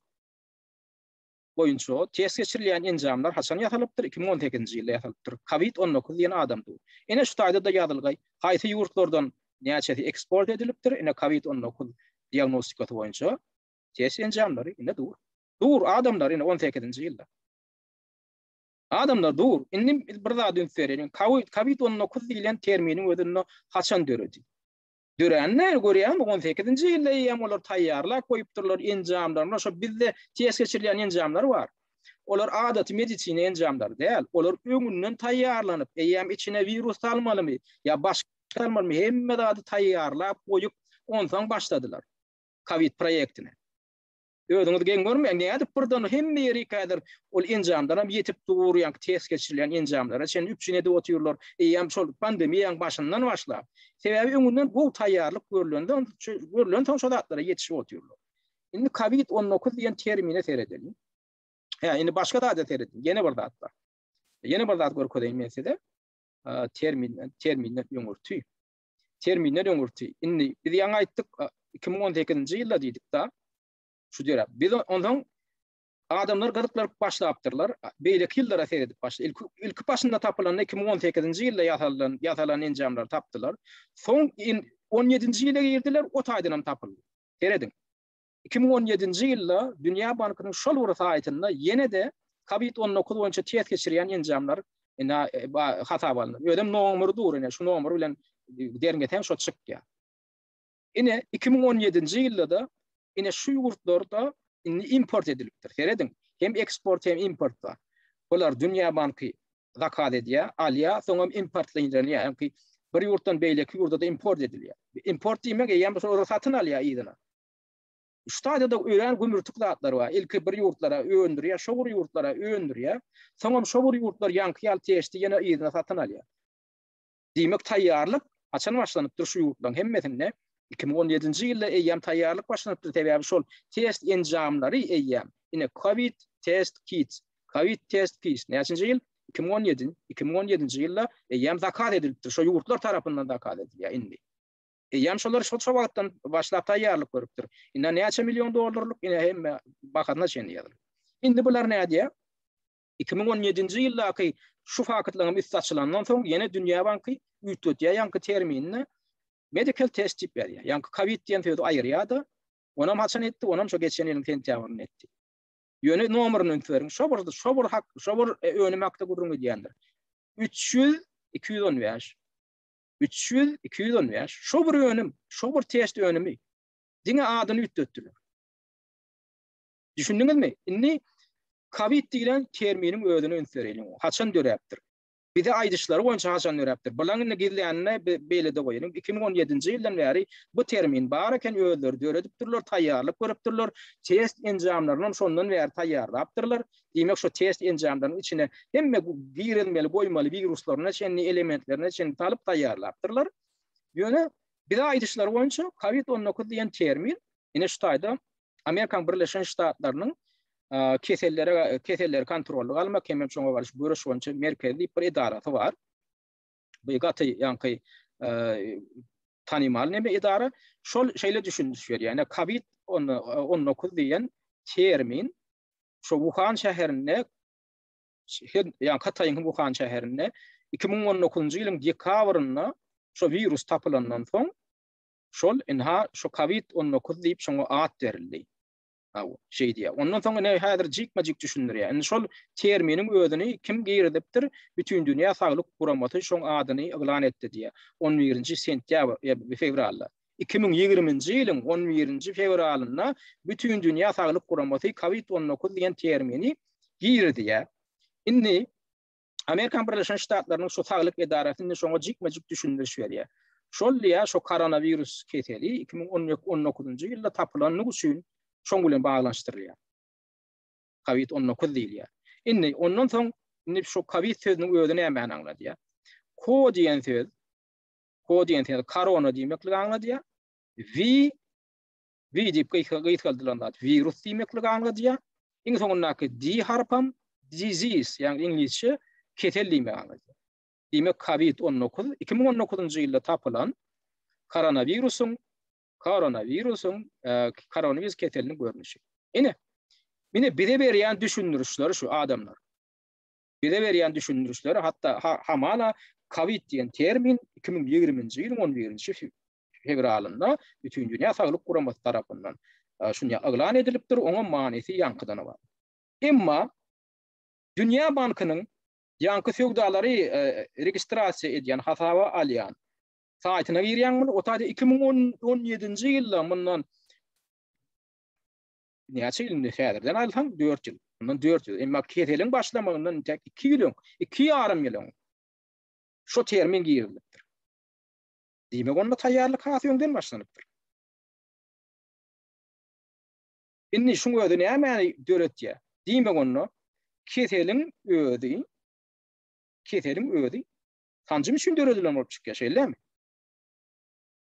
S1: boýunça test geçirilýän enjamlar haçan ýasalypdyr? 2018-nji ýylda ýasalypdyr. Covid 19 diýen adam dur. Ine şu taýda-da ýazylgy. Haýsy ýurtlardan näçesi eksport edilipdir? Ine Covid 19 diagnostikasy boýunça test enjamlary ine dur. Dur adamlar ine 18-nji ýylda. Adamlar dur. Indi biz bir zada üns bereliň. Covid 19 diýlen terminiň özünde haçan döredi? Dörände görýäňmi 18-nji ýylda eýýäm olar taýýarlap goýupdyrlar enjamlaryny. Şo bizde test geçirilýän enjamlar bar. Olar adaty medisina enjamlary däl. Olar öňünden taýýarlanyp, eýýäm içine wirus salmalymy ýa başga salmalymy hemme zady taýýarlap goýup, onsoň başladylar Covid proýektine. Özüňiz geň görmäň, nädip birden hemme ýeri häzir ol enjamlaram ýetip dur, ýaňky test geçirilýän enjamlara çenli üpjün edip otyrlar. Eýýäm şol pandemiýaň başyndan başlap. Sebäbi öňünden gowy taýýarlyk görlenden, görlensoň şo zatlara ýetişip otyrlar. Indi Covid 19 diýen termine seredeliň. Hä, indi başga zada serediň. Ýene bir zat bar. Ýene bir zat görkezeýin men size. Terminden, terminden öňürti. Terminden öňürti. Indi biz ýaňy aýtdyk, 2018-nji ýylda diýdik-da. Şu döräp. Biz onsoň adamlar gyzyklanyp başlapdyrlar. Beýleki ýyllara seredip başlady. Ilki, ilki başynda tapylanda 2018-nji ýylda ýasalan, ýasalan enjamlary tapdylar. Soň 17-nji ýyla girdiler, o taýdan hem tapyldy. Serediň. 2017-nji ýylda Dünýä bankynyň şol bir saýtynda ýene-de Covid-19 boýunça test geçirýän enjamlar ine e, hasaba alyndy. Özem nomeri dur ine şu nomer bilen derňeseň şo çykýar. Ine 2017-nji ýylda-da ine şu ýurtlarda indi import edilipdir. Serediň, hem eksport hem import bar. Bular Dünýä banky zakaz edýär, alýar, soňam importlanýar. Ýagny bir ýurtdan beýleki ýurda-da import edilýär. Import diýmek eýýäm şol satyn alýar yzyna. Şu taýda-da örän gümürtik zatlar bar. Ilki bir ýurtlara öndürýär, şo bir ýurtlara öndürýär. Soňam şo bir ýurtlar ýaňky ýaly testi ýene yzyna satyn alýar. Diýmek, taýýarlyk haçan başlanypdyr şu ýurtlaryň hemmesinde? 2017-nji ýylda eýýäm taýýarlyk başlanypdyr, sebäbi şol test enjamlary eýýäm, ine Covid test kits, Covid test kits näçinji ýyl? 2017, 2017-nji ýylda eýýäm zakaz edilipdir, şo ýurtlar tarapyndan zakaz edilýär indi. Eýýäm şolar şol şo wagtdan başlap taýýarlyk görüpdir. Indi näçe million dollarlyk ine hemme bahasyna çenli ýazylyp. Indi bular nädýär? 2017-nji ýyldaky şu faktlaryň üsti açylandan soň ýene Dünýä banky üýtgetýär ýaňky terminini medical test diýip ýazýar. Ýaňky covid diýen sözi aýyrýar-da, onam haçan etdi, onam şo geçen ýylyň sentýabrynda etdi. Ýöne nomerini üns beriň, şo bir şo bir hak, şo bir e, önüm hakda gürrüň edýändir. 300 215 300 215 şo bir önüm, şo bir test önümi. Diňe adyny üýtgetdiler. Düşündiňizmi? Indi Covid diýlen terminiň özüne üns bereliň. Haçan döräpdir? Bize aýdyşlary boýunça haçan döräpdir? Bulaň indi gizlänini beýlede goýalyň. 2017-nji ýyldan bäri bu termin bar eken, özleri döredipdirler, taýýarlyk görüpdirler. Test enjamlaryny hem şondan bäri taýýarlapdyrlar. Diýmek, şu test enjamlarynyň içine hemme girizmeli, goýmaly wiruslaryna çenli, elementlerine çenli salyp taýýarlapdyrlar. Ýöne bize aýdyşlary boýunça Covid 19 diýen termin ine şu taýda Amerikan Birleşen Ştatlarynyň kesellere keselleri kontrollyk almak hem hem şoňa garşy göreş boýunça merkezi diýip bir edarasy bar. Bu gaty ýaňky tanymal neme edara. Şol şeýle düşündiriş berýär. Ýani COVID 19 diýen termin şu Wuhan şäherinde ýa Hytaýyň Wuhan şäherinde 2019-njy ýylyň dekabrynda şu wirus tapylandan soň. Şol ynha şu Covid 19 diýip şoňa at berildi. Hawa, şeý diýýär. Ondan soň ine häzir jikme-jik düşündirýär. Indi şol terminiň özüni kim girizipdir? Bütindünýä saglyk guramasy şoň adyny yglan etdi diýýär. 11-nji sentýabr, fewralda. 2020-nji ýylyň 11-nji fewralynda Bütindünýä saglyk guramasy Covid 19 diýen termini girizýär. Indi Amerikan Birleşen Ştatlarynyň şu saglyk edarasy indi şoňa jikme-jik düşündiriş berýär. Şol diýýär, şo koronawirus keseli 2019-njy ýylda tapylanlygy üçin şoň bilen baglanyşdyrylýar. Covid 19 diýilýär. Indi ondan soň indi şu Covid sözüniň özi nämäni aňladýar? Ko diýen söz, ko diýen söz korona diýmekligi aňladýar. V V diýip gysgaldylan zat wirus diýmekligi aňladýar. Iň soňundaky D harpam disease, ýagny iňlisçe kesel diýmegi aňladýar. Diýmek COVID-19 2019-njy ýylda tapylan koronawirusyň koronawirusyň e, koronawirus keseliniň görnüşi. Ine, ine bize berýän düşündirişleri şu adamlar. Bize berýän düşündirişleri hatda ha, hamala COVID diýen termin 2020-nji ýylyň 11-nji fewralynda Bütindünýä Saglyk Guramasy tarapyndan şuny yglan edilipdir, oňa manysy ýaňkydan ybarat. Emma Dünýä bankynyň ýaňky söwdalary registrasiýa edýän, hasaba alýan saýtyna girýäň muny, o taýda 2017-nji ýylda mundan näçe ýyl indi häzirden alsaň 4 ýyl, mundan 4 ýyl. Emma keseliň başlamagyndan entek 2 ýyl öň, 2,5 ýyl öň şu termin girizilipdir. Diýmek onda taýýarlyk has öňden başlanypdyr. Indi şuň özi nämäni döretýär? Diýmek onda keseliň özi keseliň özi sanjym üçin döredilen bolup çykýar, şeýlemi?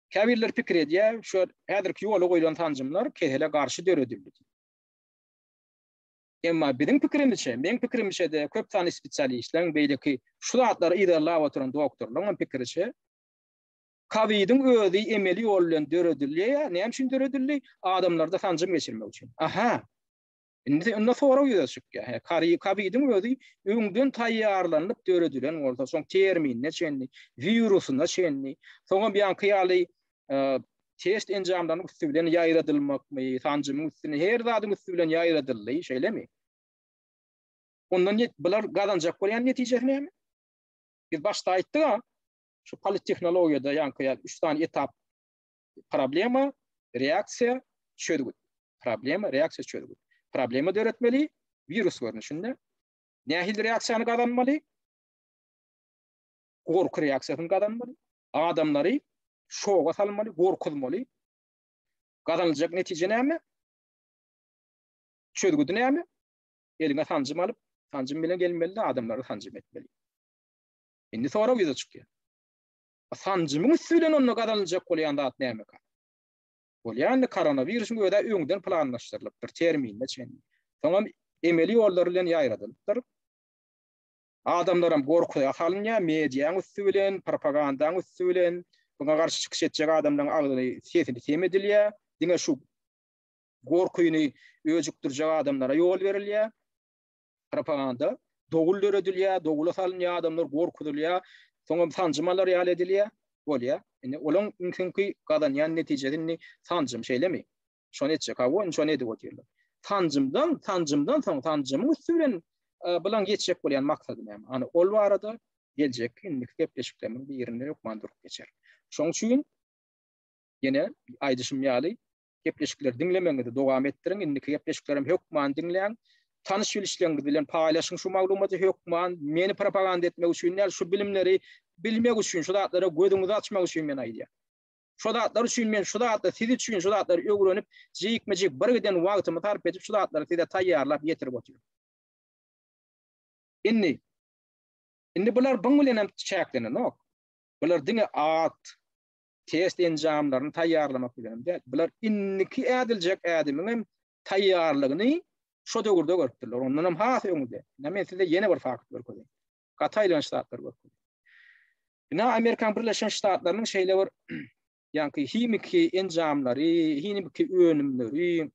S1: Käbirler pikir edýär, şu häzirki ýola goýlan sanjymlar kesele garşy döredildi diýip. Emma biziň pikirimizçe, meň pikirimçe-de, köp sanly spesialistleriň, beýleki şu zatlary yzarlap oturan doktorlaryň hem pikiriçe, Kowidiň özi emeli ýol bilen döredilýär. Näme üçin döredildi? Adamlarda sanjym geçirmek üçin. Aha. Indi onda sorag ýüze çykýar. He, Kowidiň özi öňden taýýarlanyp döredilen bolsa, soň terminine çenli, wirusyna çenli, soňam ýaňky ýaly e, test enjamlarynyň üsti bilen ýaýradylmakmy, sanjymyň üstüne, her zadyň üsti bilen ýaýradyldy, şeýlemi? Ondan bular gazanjak bolýan netijesi näme? Biz başda aýtdyk-a, şu polittehnologiýada ýaňky ýaly üç sany etap problema, reaksiýa, çözgüt. Problema, reaksiýa, çözgüt. Problema döretmeli wirus görnüşinde. Nähili reaksiýany gazanmaly? Gorky reaksiýasyny gazanmaly. Adamlary şoga salmaly, gorkuzmaly. Gazanyljak netije näme? Çözgüdi näme? Eliňe sanjym alyp, sanjym bilen gelmeli, adamlary sanjym etmeli. Indi sorag ýüze çykýar. Sanjymyň üsti bilen onda gazanyljak bolýan zat nämeka? Bolýar indi koronawirusyň özi öňden planlaşdyrylypdyr, terminine çenli. Soňam emeli ýollar bilen ýaýradylypdyr. Adamlaram gorkuya salynýar, mediaň üsti bilen, propagandaň üsti bilen, buňa garşy çykyş etjek adamlaryň agzyny, sesini sem edilýär. Diňe şu gorkyny öjükdirjek adamlara ýol berilýär. Propaganda dowul döredilýär, dowula salynýar, adamlar gorkuzylýar, soňam sanjym alar ýaly edilýär, bolýar. Indi olaň iň soňky gazanýan netijesi indi sanjym, şeýlemi? Şony etjek, hawa, indi şony edip otyrlar. Sanjymdan, sanjymdan soň sanjymyň üsti bilen e, bulaň ýetjek bolýan maksady näme? Ana ol barada geljekki indiki gepleşiklerimiň birinde hökman durup geçer. Şoň üçin ýene aýdyşym ýaly Gepleşikleri diňlemegiňizi dowam etdiriň. Indiki gepleşiklerem hökman diňläň. Tanyş-bilişleriňiz bilen paýlaşyň şu maglumaty hökman. Meni propaganda etmek üçin däl, şu bilimleri bilmek üçin, şu zatlara gözüňizi açmak üçin men aýdýan. Şu zatlar üçin men şu zatlar siz üçin şu zatlary öwrenip, jikme-jik bir giden wagtymy sarp edip şu zatlary size taýýarlap ýetirip otyryn. Indi indi bular buň bilen hem çäklenenok. Bular diňe at, test enjamlaryny taýýarlamak bilen hem däl. Bular indiki ädiljek ädimiň hem taýýarlygyny şo döwürde görüpdirler. Ondan hem has öňde. Ine men size ýene bir fakt görkezeýin. Gaty aýylganç zatlar görkezeýin. Ine Amerikan Birleşen Ştatlarynyň şeýle bir ýaňky himiki enjamlary, himiki önümleri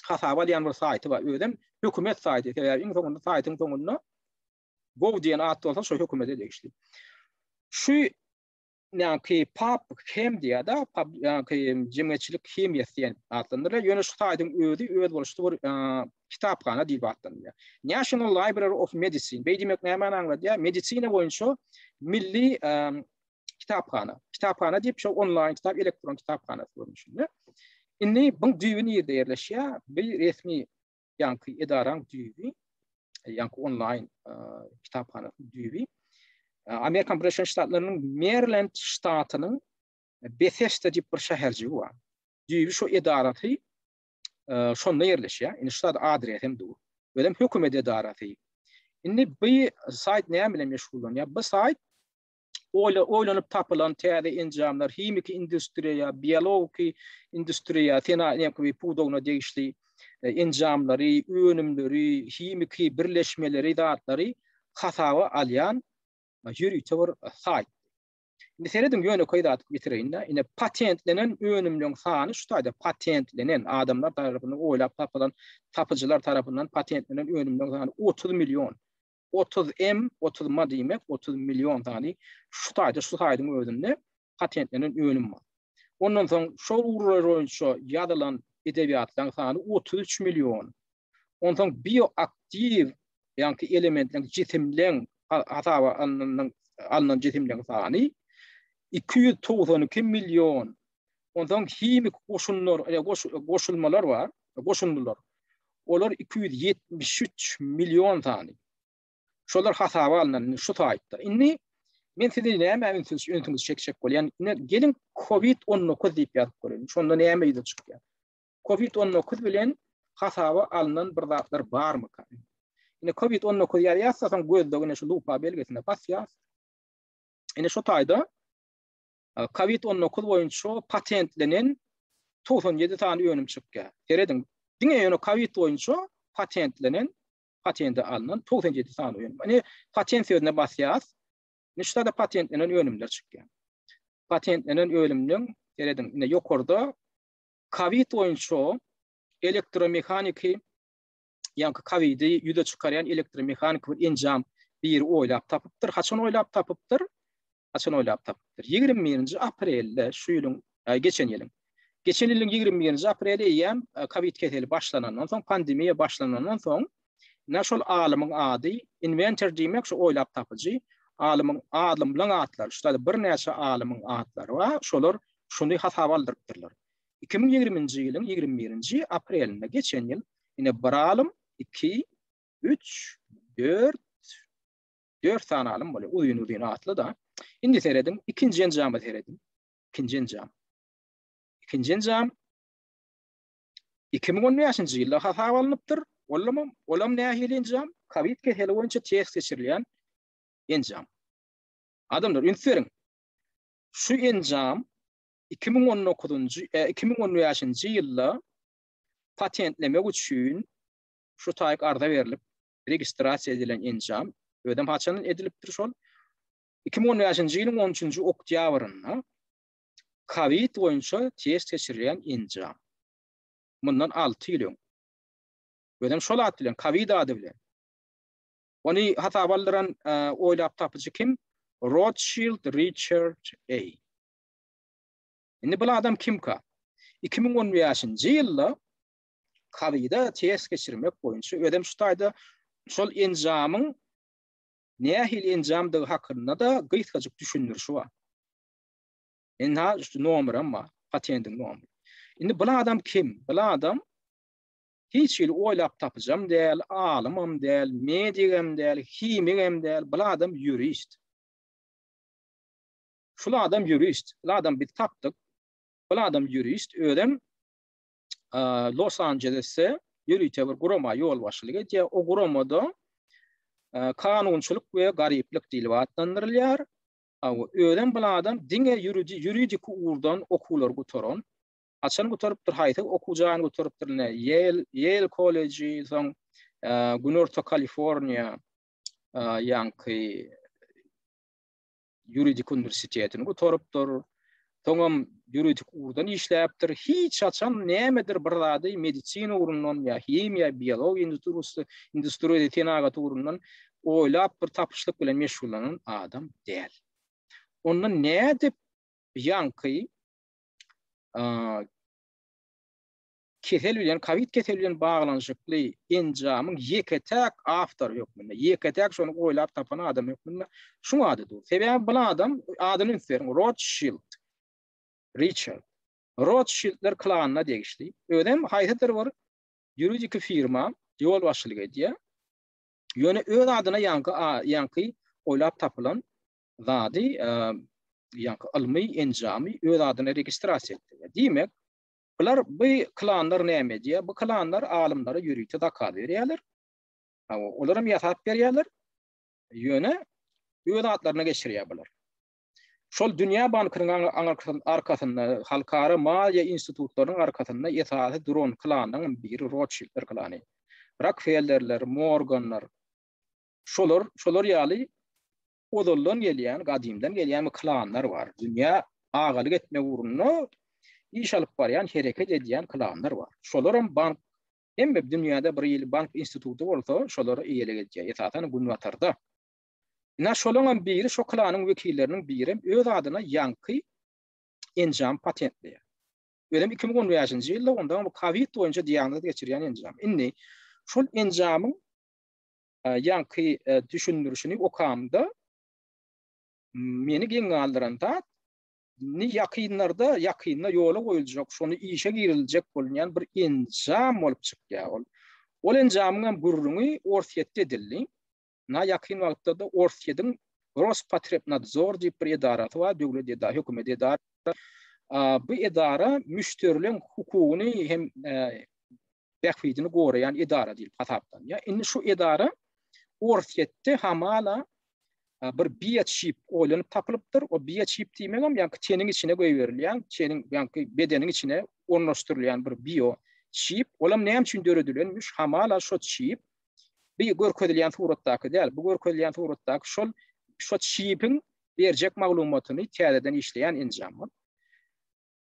S1: hasaba alýan bir saýty bar. Özem hökümet saýty. Sebäbi iň soňunda saýtyň soňunda gov diýen at bolsa şo hökümete degişli. Şu. Ýaňky PubChem diýýär-de, pub ýaňky jemgyýetçilik himiýasy diýen atlandyrylýar. Ýöne şu saýtyň özi özboluşly bir kitaphana diýip atlandyrylýar. National Library of Medicine. Beý diýmek nämäni aňladýar? Medisina boýunça milli kitaphana. Kitaphana diýip şu onlaýn kitap, elektron kitaphanasy görnüşinde. Indi bu düýbi nirde ýerleşýär? Bir resmi ýaňky edaraň düýbi, ýaňky onlaýn kitaphanasynyň düýbi Amerikan Birleşen Ştatlarynyň Maryland ştatynyň Bethesda diýip bir şäherjigi bar. Düýbi şu edarasy şonda ýerleşýär. Indi şu adres hem dur. Özem hökümet edarasy. Indi bu saýt näme bilen meşgullanýar? Bu saýt oýlanyp tapylan täze enjamlar, himiki industriýa, biologiki industriýa, senagat pudagyna degişli e, enjamlary, önümleri, himiki birleşmeleri, zatlary hasaba alýan e, ýörite bir saýt. Indi serediň ýönekeý zat getireýin-de. Ine patentlenen önümleriň sany şu taýda patentlenen adamlar tarapyndan oýlap tapylan tapyjylar tarapyndan patentlenen önümleriň sany 30 million. 30 M, 30 M diýmek 30 million sany şu taýda şu saýdyň özünde patentlenen önüm bar. Ondan soň şol ugurlar boýunça ýazylan edebiýatlaryň sany 33 million. Onsoň bioaktiw, ýagny elementleriň jisimleň hasaba alnan alnan jisimleň sany 292 million. Onsoň himik goşunlar, e, goşulmalar bar, goşundylar. Olar 273 million sany. Şolar hasaba alnan şu saýtda. Indi men size näme ünsüňizi ünsüňizi çekjek bolýan. Indi geliň COVID-19 diýip ýazyp görelim. Şonda näme ýüze çykýar? COVID-19 bilen hasaba alnan bir zatlar barmyka? Indi COVID-19 ýazýarsa soň gözlegine şu lupa belgisine basýar. Indi şu taýda COVID-19 boýunça patentlenen 97 sany önüm çykýar. Serediň, diňe ýöne COVID boýunça patentlenen, patente alnan 97 sany önüm. Indi patent sözüne basýas. Indi şu taýda patentlenen önümler çykýar. Patentlenen önümleň serediň, indi ýokarda COVID boýunça elektromehaniki ýaňky COVID-i ýüze çykarýan elektromehaniki bir enjam biri oýlap tapypdyr. Haçan oýlap tapypdyr? Haçan oýlap tapypdyr? 21-nji aprelde şu ýylyň, geçen ýylyň. Geçen ýylyň 21-nji apreli eýýäm COVID keseli başlanandan soň, pandemiýa başlanandan soň, ine şol alymyň ady, inventor diýmek şu oýlap tapyjy, alymyň alymlaň atlary, şu taýda birnäçe alymyň atlary bar, şolar şuny hasaba aldyrypdyrlar. 2020-nji ýylyň 21-nji aprelinde geçen ýyl ine bir alym, 2, 3, 4, 4 sany alym bolýar. Uzyn-uzyn atly da. Indi serediň, ikinji enjama serediň. Ikinji enjam. Ikinji enjam 2015-nji ýylda hasaba alnypdyr. Olam, olam nähili enjam? Covid keseli boýunça test geçirilýän enjam. Adamlar üns beriň. Şu enjam 2019-njy, 2015-nji ýylda patentlemek üçin şu taýyk arza berlip, registrasiýa edilen enjam, özem haçan edilipdir şol? 2015-nji ýylyň 13-nji oktýabrynda Covid boýunça test geçirilýän enjam. Mundan 6 ýyl öň. Özem şol at bilen, Covid ady bilen. Ony hasaba aldyran oýlap tapyjy kim? Rothschild Richard A. Indi bu adam kimka? 2015-nji ýylda Covid-a test geçirmek boýunça özem şu taýda şol enjamyň nähili enjamdygy hakynda-da gysgajyk düşündirişi bar. Indi şu nomerem bar, patentiň nomeri. Indi bu adam kim? Bu adam hiç hili oýlap tapyjam däl, alymam däl, medigem däl, himigem däl, bu adam ýurist. Şul adam ýurist. Bul adam biz tapdyk. Bul adam ýurist. Özem Los Anjelesde ýörite bir gurama ýolbaşçylyk edýär. O guramada kanunçylyk we garyplyk diýlip atlandyrylýar. Özem bul adam diňe ýuridik ugurdan okuwlary gutaran. Haçan gutarypdyr, haýsy okuw jaýyny gutarypdyr, ine, Ýel, Ýel kolleji, soň Günorta Kaliforniýa, ýaňky ýuridik uniwersitetini gutarypdyr. Soňam ýuridik ugurdan işläpdir. Hiç haçan nämedir bir zady medisina ugrundan ýa himiýa, biologiýa industriýasy, industriýa senagaty ugrundan oýlap bir tapyşlyk bilen meşgullanan adam däl. Onda nädip ýaňky kesel bilen, kowid keseli bilen baglanyşykly enjamyň ýeke-täk awtory hökmünde, ýeke-täk şony oýlap tapan adam hökmünde şuň ady dur. Sebäbi bu adam, adyny üns beriň, Rothschild Richard. Rothschildler klanyna degişli. Özem haýsydyr bir ýuridiki firma ýolbaşçylyk edýär. Ýöne öz adyna ýaňky ýaňky oýlap tapylan zady, ýaňky ylmy enjamy öz adyna registrasiýa etdi. Diýmek, bular bu klanlar näme edýär? Bu klanlar alymlara ýörite zakaz berýärler. Olar hem ýasap berýärler. Ýöne öz atlaryna geçirýär bular. Şol Dünýä bankynyň arkasynda, halkara maliýe institutlarynyň arkasynda esasy duran klanyň biri Rothschildler klany. Rokfellerler, Morganlar. Şolar, şolar ýaly ozaldan gelýän, gadymdan gelýän bir klanlar bar. Dünýä agalyk etmek ugrunda iş alyp barýan, hereket edýän klanlar bar. Şolaram bank, hemme dünýäde bir ýyl bank instituty bolsa, şolara eýelik edýär. Esasan günbatarda. Ine şolaňam biri şo klanyň wekilleriniň birem öz adyna ýaňky enjamy patentleýär. Özem 2015-nji ýylda ondan bu kowid boýunça diagnoz geçirýän enjam. Indi şol enjamyň e, ýaňky e, düşündirişini okamda meni geň galdyran zat ni ýakynlarda ýakynda ýola goýuljak, şony işe giriziljek bolunýan bir enjam bolup çykýar ol. Ol enjamyň hem gürrüňi Orsýetde edildi. Na ýakyn wagtda-da Orsýetiň Rospotrebnadzor diýip bir edarasy bar, döwlet edara, hökümet edara. Bu edara müşderileň hukugyny hem e, bähbidini goraýan edara diýlip hasaplanýar. Indi şu edara Orsýetde hamala bir bioçip oýlanyp tapylypdyr. O bioçip diýmegem ýaňky teniň içine goýberilýän, teniň ýaňky bedeniň içine ornaşdyrylýan bir bioçip. Olam näme üçin döredilenmiş? Hamala şo çip Bu görkezilýän suratdaky däl, bu görkezilýän suratdaky şol şo çipiň berjek maglumatyny täzeden işleýän enjam bol.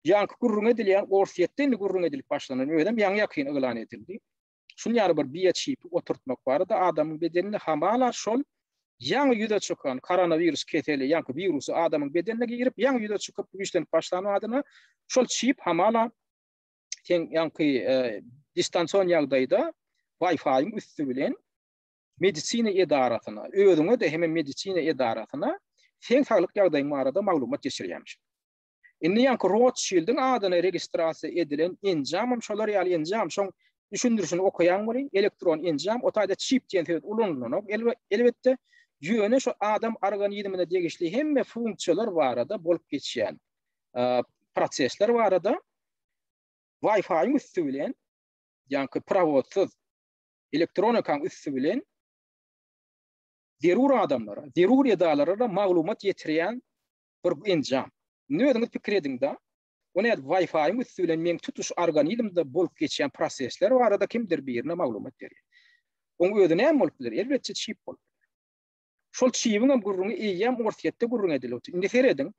S1: Ýaňky gürrüň edilýän Orsýetde indi gürrüň edilip başlanan, özem ýaňy-ýakyn yglan edildi. Şuny ýaly bir bioçipi oturtmak barada adamyň bedeninde hamala şol ýaňy ýüze çykan koronawirus keseli, ýaňky wirusy adamyň bedenine girip, ýaňy ýüze çykyp güýçlenip başlan badyna şol çip hamala sen ýaňky e, distansion ýagdaýda Wi-Fi-iň üsti bilen medisina edarasyna, özüňe-de hem medisina edarasyna seň saglyk ýagdaýyň barada maglumat geçirýärmiş. Indi ýaňky Rothschildiň adyna registrasiýa edilen enjamam şolar ýaly enjam, şoň düşündirişini okaýaň welin, elektron enjam, o taýda çip diýen söz ulanylanok, elbetde, ýöne şo adam organizmine degişli hemme funksiýalar barada bolup geçýän e, prosesler barada Wi-Fi-iň üsti bilen, ýaňky prowodsyz elektronikaň üsti bilen zerur adamlara, zerur edaralara maglumat ýetirýän bir enjam. Indi özüňiz pikir ediň-de, o nädip Wi-Fi-iň üsti bilen meň tutuş organizmde bolup geçýän prosesler barada kimdir birine maglumat berýär. Oň özi näme bolup biler? Elbetde çip bolup biler. Şol çibiň hem gürrüňi eýýäm Orsýetde gürrüň edilipdi. Indi serediň,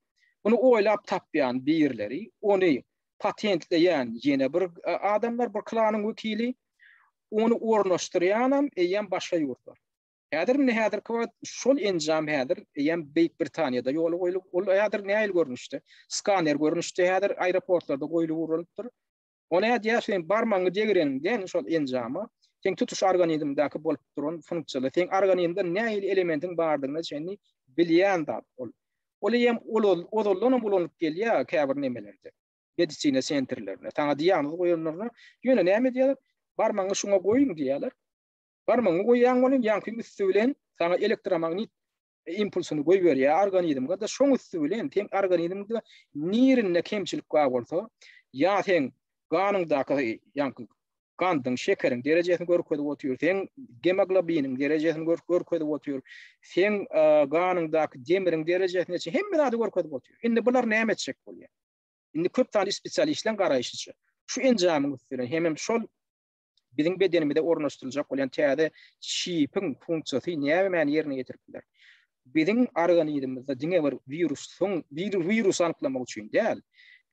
S1: muny oýlap tapýan birleri, ony patentleýän ýene bir e, adamlar, bir klanyň wekili, ony ornaşdyrýanam eýýäm başga ýurtlar. Häzir indi häzirki wagt şol enjam häzir eýýäm Beýik Britaniýada ýola goýlup, ol häzir nähili görnüşde? Skaner görnüşde häzir aeroportlarda goýlup ugranypdyr. O nädýär, sen barmagyňy degireniňden şol enjama, seň tutuş organizmdäki bolup duran funksiýalar, seň organizmde nähili elementiň bardygyna çenli bilýän zat ol. Ol hem ozaldan hem ulanyp gelýär käbir nemelerde, medisina sentrlerinde. Saňa diagnoz goýanlarynda, ýöne näme diýýärler? Barmagyňy şuňa goýuň diýýärler. Barmagyňy goýýaň welin, ýaňky üsti bilen saňa elektromagnit impulsyny goýberýär organizmge-de, şoň üsti bilen seň organizmde nirinde kemçilik bar bolsa, ýa seň ganyňdaky ýaňky gandyň, şekeriň derejesini görkezip otyr, seň gemoglobiniň derejesini görkezip otyr, seň e, ganyňdaky demiriň derejesini çenli hemme zady görkezip otyr. Indi bular näme etjek bolýar? Indi köp sany spesialistleň garaýşyça, şu enjamyň üsti bilen hemem şol biziň bedenimize ornaşdyryljak bolýan täze çipiň funksiýasy nämäni ýerine ýetirip biler? Biziň organizmimizde diňe bir wirusyň wirus anyklamak üçin däl,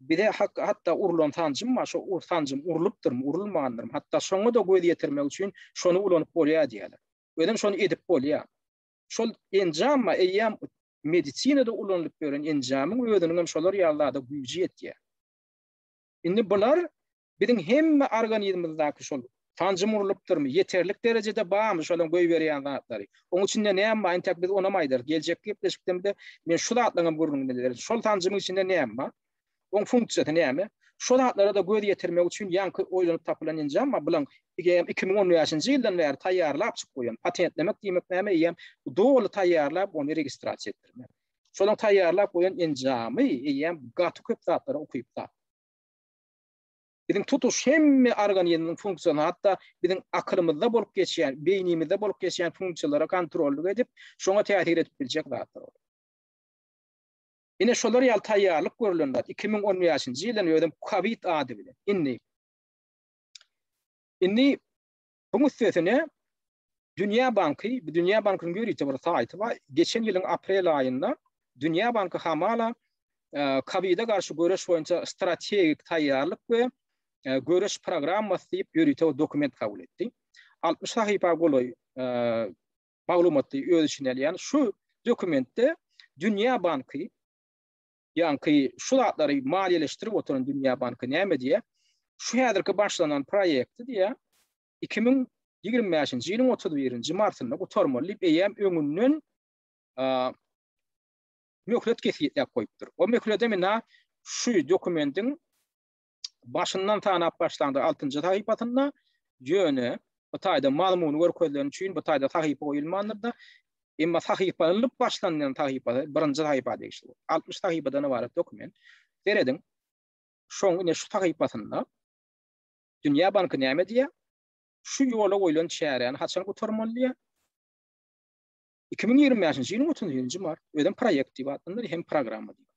S1: bize hatda urlan sanjym bar, şo sanjym urlupdyrmy, urulmandyrmy, hatda şoňa-da göz ýetirmek üçin şony ulanyp bolýar diýýärler. Özem şony edip bolýar. Şol enjam eýýäm. medisinada ulanylyp ýören enjamyň özüniň hem şolar ýaly zada güýji ýetýär. Indi bular biziň hemme organizmimizdäki şol sanjym urlupdyrmy, ýeterlik derejede barmy şolaryň goýberýän zatlary. Oň içinde näme bar, entek biz onam aýdarys. Geljekki gepleşikde men şu zatlaryň hem gürrüňini ederis. Şol sanjymyň içinde näme bar? Oň funksiýasy näme? Şo zatlara-da göz ýetirmek üçin ýaňky oýlanyp tapylan enjam bar. Bulaň eýýäm 2015-nji ýyldan bäri taýýarlap çykyp goýan. Patentlemek diýmek näme eýýäm doly taýýarlap ony registrasiýa etdirmek. Şolaň taýýarlap goýan enjamy eýýäm gaty köp zatlara ukyply. Biziň tutuş hemme organizmiň funksiýasyny hatda biziň akylymyzda bolup geçýän, beýnimizde bolup geçýän funksiýalara kontrollyk edip, şoňa täsir edip biljek zatlar ol. Ine şolar ýaly taýýarlyk görülen zat 2015-nji ýyldan özem Covid ady bilen. Indi Indi buň üstesine Dünýä banky, bu Dünýä bankynyň ýörite bir saýty bar. Geçen ýylyň aprel aýynda Dünýä banky hamala Covid-e garşy göreş boýunça strategik taýýarlyk we göreş programmasy diýip ýörite bir dokument kabul etdi. 60 sahypa golaý maglumaty öz içine alýan şu dokumentde Dünýä banky ýaňky şu zatlary maliýeleşdirip oturan Dünýä banky näme diýýär? Şu häzirki başlanan proýekti diýýär, 2025-nji ýylyň 31-nji martynda gutarmaly diýip eýýäm öňünden möhlet kesgitläp goýupdyr. O möhledem ina şu dokumentiň başyndan sanap başlanda 6-njy sahypasynda ýöne bu taýda mazmuny görkezileni üçin bu taýda sahypa goýulmandyr-da, emma sahypalanyp başlanýan sahypasy birinji sahypa degişli bolýar. 60 sahypadan ybarat dokument. Serediň, şoň ine şu sahypasynda Dünýä banky näme diýýär? Şu ýola goýlan çäräni haçan gutarmaly diýýär? 2025-nji ýylyň 31-nji mart. Özem proýekt diýip atlandyrýar, hem programma diýip.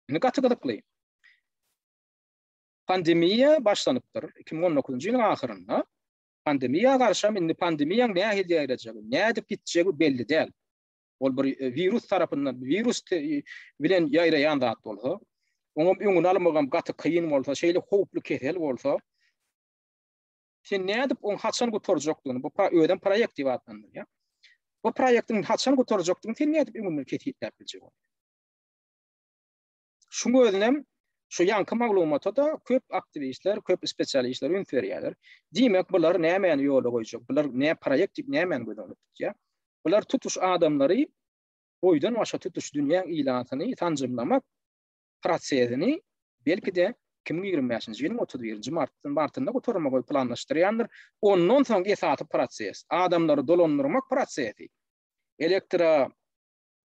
S1: Indi gaty gyzykly. Pandemiýa başlanypdyr 2019-njy ýylyň ahyrynda. Pandemiýa garşam indi pandemiýaň nähili ýaýrajagy, nädip gitjegi belli däl. Ol bir e, wirus tarapyndan, wirus bilen ýaýraýan zat bolsa, oňam öňüni almagam gaty kyn bolsa, şeýle howply kesel bolsa, sen nädip oň haçan gutarjakdygyny, bu özem proýekt diýip atlandyrýar. Bu proýektiň haçan gutarjakdygyny sen nädip öňünden kesgitläp biljek bolýar? Şuň özünem şu ýaňky maglumata-da köp aktiwistler, köp spesialistler üns berýärler. Diýmek, bular nämäni ýola goýjak? Bular nä proýekt diýip nämäni göz öňünde tutýar? Bular tutuş adamlary boýdan başa tutuş dünýäň ilatyny sanjymlamak prosesini belki-de 2025-nji ýylyň 31-nji martynda gutarmagy planlaşdyrýandyr. Ondan soň esasy proses, adamlary dolandyrmak prosesi elektro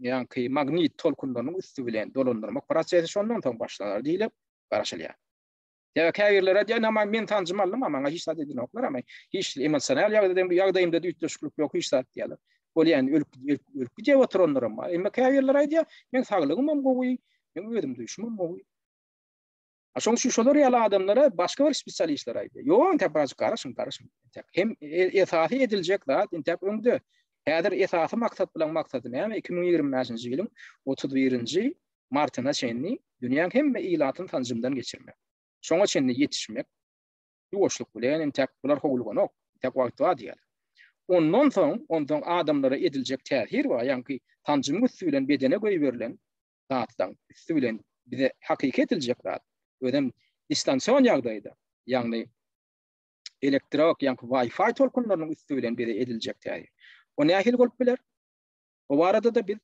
S1: ýaňky magnit tolkunlarynyň üsti bilen dolandyrmak prosesi şondan soň başlanar diýlip garaşylýar. Ýa käbirleri aýdýar, "Näme men sanjym aldym, a maňa hiç zat edenoklar, ama hiç emosional ýagdaýda ýagdaýymda üýtgeşiklik ýok, hiç zat diýýärler. Bolýan ölüp ölüp gidýär oturanlaram bar. Emma käbirleri aýdýar, "Men saglygym hem gowy, men özüm duýşum hem gowy." A şoň üçin şolar ýaly adamlara başga bir spesialistler aýdýar. Ýok, entek birazjyk garaşyň, garaşyň. Entek hem e, esasy ediljek zat entek öňde. Häzir esasy maksat bilen maksady näme? 2025-nji ýylyň 31-nji martyna çenli dünýäň hemme ilatyny sanjymdan geçirmek. Şoňa çenli ýetişmek. Ýuwaşlyk bilen entek bular howluganok. Entek wagt bar diýýärler. Ondan soň, ondan adamlara ediljek täsir bar, ýaňky sanjymyň üsti bilen bedene goýberilen zatlaryň üsti bilen bize hakyky ediljek zat, özem distansion ýagdaýda, ýagny elektrok, ýagny Wi-Fi tolkunlarynyň üsti bilen bize ediljek täsir. O nähili bolup biler? O barada-da biz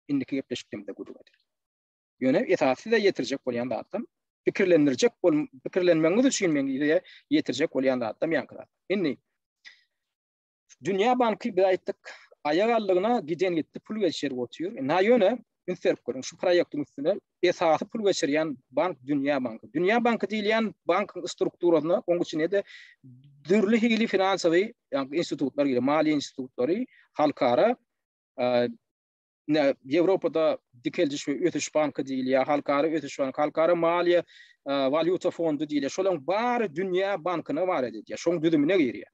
S1: indiki gepleşiklerimizde gürrüň ederis. Ýöne esasy size ýetirjek bolýan zatym, pikirlendirjek bol, pikirlenmegiňiz üçin men size ýetirjek bolýan zatym ýaňky zat. Indi Dünýä banky biz aýtdyk, aýak aldygyna giden gitdi pul geçirip otyr. Ynha ýöne üns berip görüň, şu proýektiň üstüne esasy pul geçirýän bank Dünýä banky. Dünýä banky diýilýän bankyň strukturasyna oň içine-de dürli hili finansowy, ýagny institutlar girýär, maliýe institutlary, halkara ine Ýewropada dikeldiş we ösüş banky diýilýär, halkara ösüş banky, halkara maliýe walýuta fondy diýilýär. Şolaryň bary dünýä bankyna bar edilýär, şoň düzümine girýär.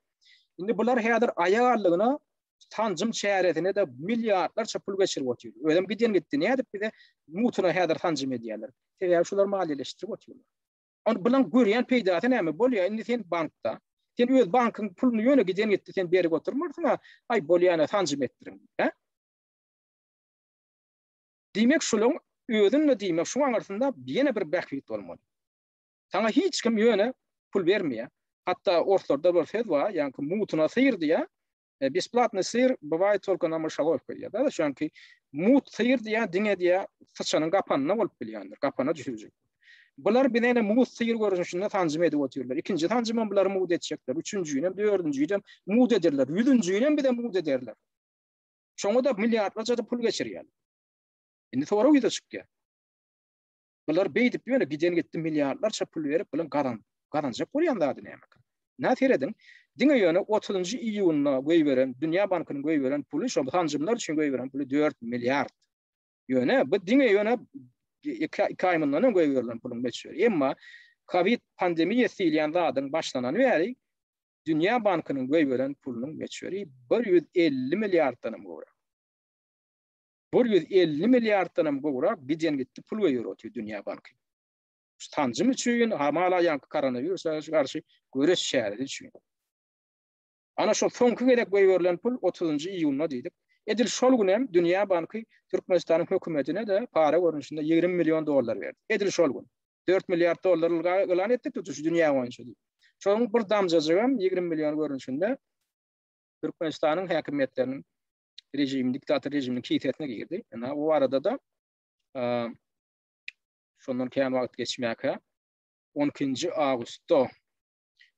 S1: Indi bular häzir aýak aldygyna sanjym çäresine-de milliardlarça pul geçirip otyr. Özem giden gitdi. Nädip bize mutuna häzir sanjym edýärler? Sebäbi şular maliýeleşdirip otyrlar. Ony bulan görýän peýdasy näme? Bolýar, indi sen bankda. Sen öz bankyň puluny ýöne giden gitdi, sen berip oturmarsyň-a. Aý, bolýa, sanjym etdiriň. Hä? Diýmek şulaň özünde diýmek şuň aňyrsynda ýene bir bähbit bolmaly. Saňa hiç kim ýöne pul bermeýär. Hatda orslarda bir söz bar, ýaňky mutuna syr diýýär. E, besplatny syr bywaýt tolko na myşalowka diýýär. Da şoňki mut syr diýýär, diňe diýýär, syçanyň gapanynda bolup bilýändir, gapana düşürjek. Bular bize ene mut syr görnüşinde sanjym edip otyrlar. Ikinji sanjymam bulary mut etjekler, üçünjinem, dördünjinem mut ederler, ýüzünjinem bize mut ederler. Şoňa da milliardlarça da pul geçirýärler. Indi sorag ýüze çykýar. Bular beýdip ýöne giden gitdi milliardlarça pul berip bulan gazan gazanjak bolýan zady näme? Nä serediň, diňe ýöne 30-njy iýunda goýberen Dünýä bankynyň goýberen puly şo sanjymlar üçin goýberen puly 4 milliard. Ýöne bu diňe ýöne 2 aý mundan öň goýberilen puluň möçberi. Emma Covid pandemiýasy diýilýän zadyň başlanany bäri Dünýä bankynyň goýberen pulunyň möçberi 150 milliarddan hem gowrak. 150 milliarddan hem gowrak giden gitdi pul goýber otyr Dünýä banky. Şu sanjym üçin, hamala ýaňky koronawirusa garşy göreş çäresi üçin. Ana şol soňky gezek goýberilen pul 30-njy iýunda diýdik. Edil şol gün hem Dünýä banky Türkmenistanyň hökümetine-de para görnüşinde 20 million dollar berdi. Edil şol gün. 4 milliard dollar yglan etdi tutuş dünýä boýunça diýip. Şonuň bir damjajygam 20 million görnüşinde Türkmenistanyň häkimiýetleriniň režim, diktator režiminiň kisesine girdi. Ina bu barada da şondan kän wagt geçmäkä 12-nji awgustda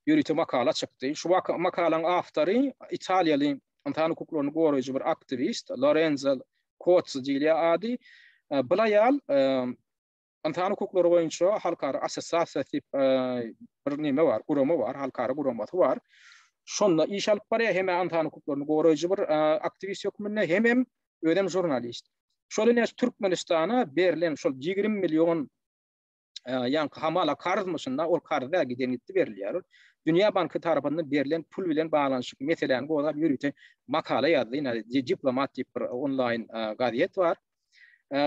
S1: ýörite makala çykdy. Şu makalaň awtory italiýaly ynsan hukuklaryny goraýjy bir aktiwist Lorenzo Kotsi diýilýär ady. Bu aýal Ynsan hukuklary boýunça halkara assosiasiýasy diýip bir neme bar, gurama bar, halkara guramasy bar. Şonda iş alyp barýar, hem ynsan hukuklaryny goraýjy bir aktiwist hökmünde, hemem özem žurnalist. Şol ine Türkmenistana berlen şol 20 million ýaňky hamala karzmyşynda, ol karz däl, giden gitdi berilýär. Dünýä banky tarapyndan berlen pul bilen baglanyşykly meseläni gozgap ýörite makala ýazdy. Ine Diplomat diýip bir onlaýn gazet bar.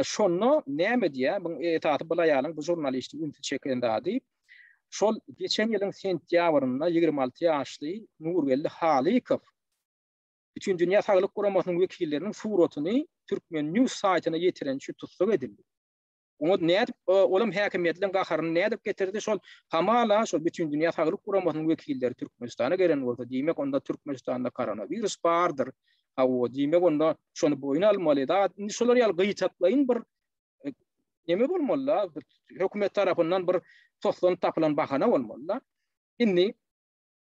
S1: Şonda näme diýýär? Bu esasy bu aýalyň bu žurnalistiň ünsi çeken zady şol geçen ýylyň sentýabrynda 26 ýaşly Nurgeldi Halykow Bütindünýä Saglyk Guramasynyň wekilleriniň suratyny Türkmen News saýtyna ýetiren üçin tussag edildi. Oňa nädip olam häkimiýetleň gaharyny nädip getirdi? Şol hamala şol Bütindünýä Saglyk Guramasynyň wekilleri Türkmenistana gelen bolsa, diýmek onda Türkmenistanda koronawirus bardyr. Hawa, diýmek onda şony boýun almaly. Da indi şolar ýaly gyýtaklaýyn bir e, neme bolmaly-da, hökümet tarapyndan bir toslanyp tapylan bahana bolmaly-da. Indi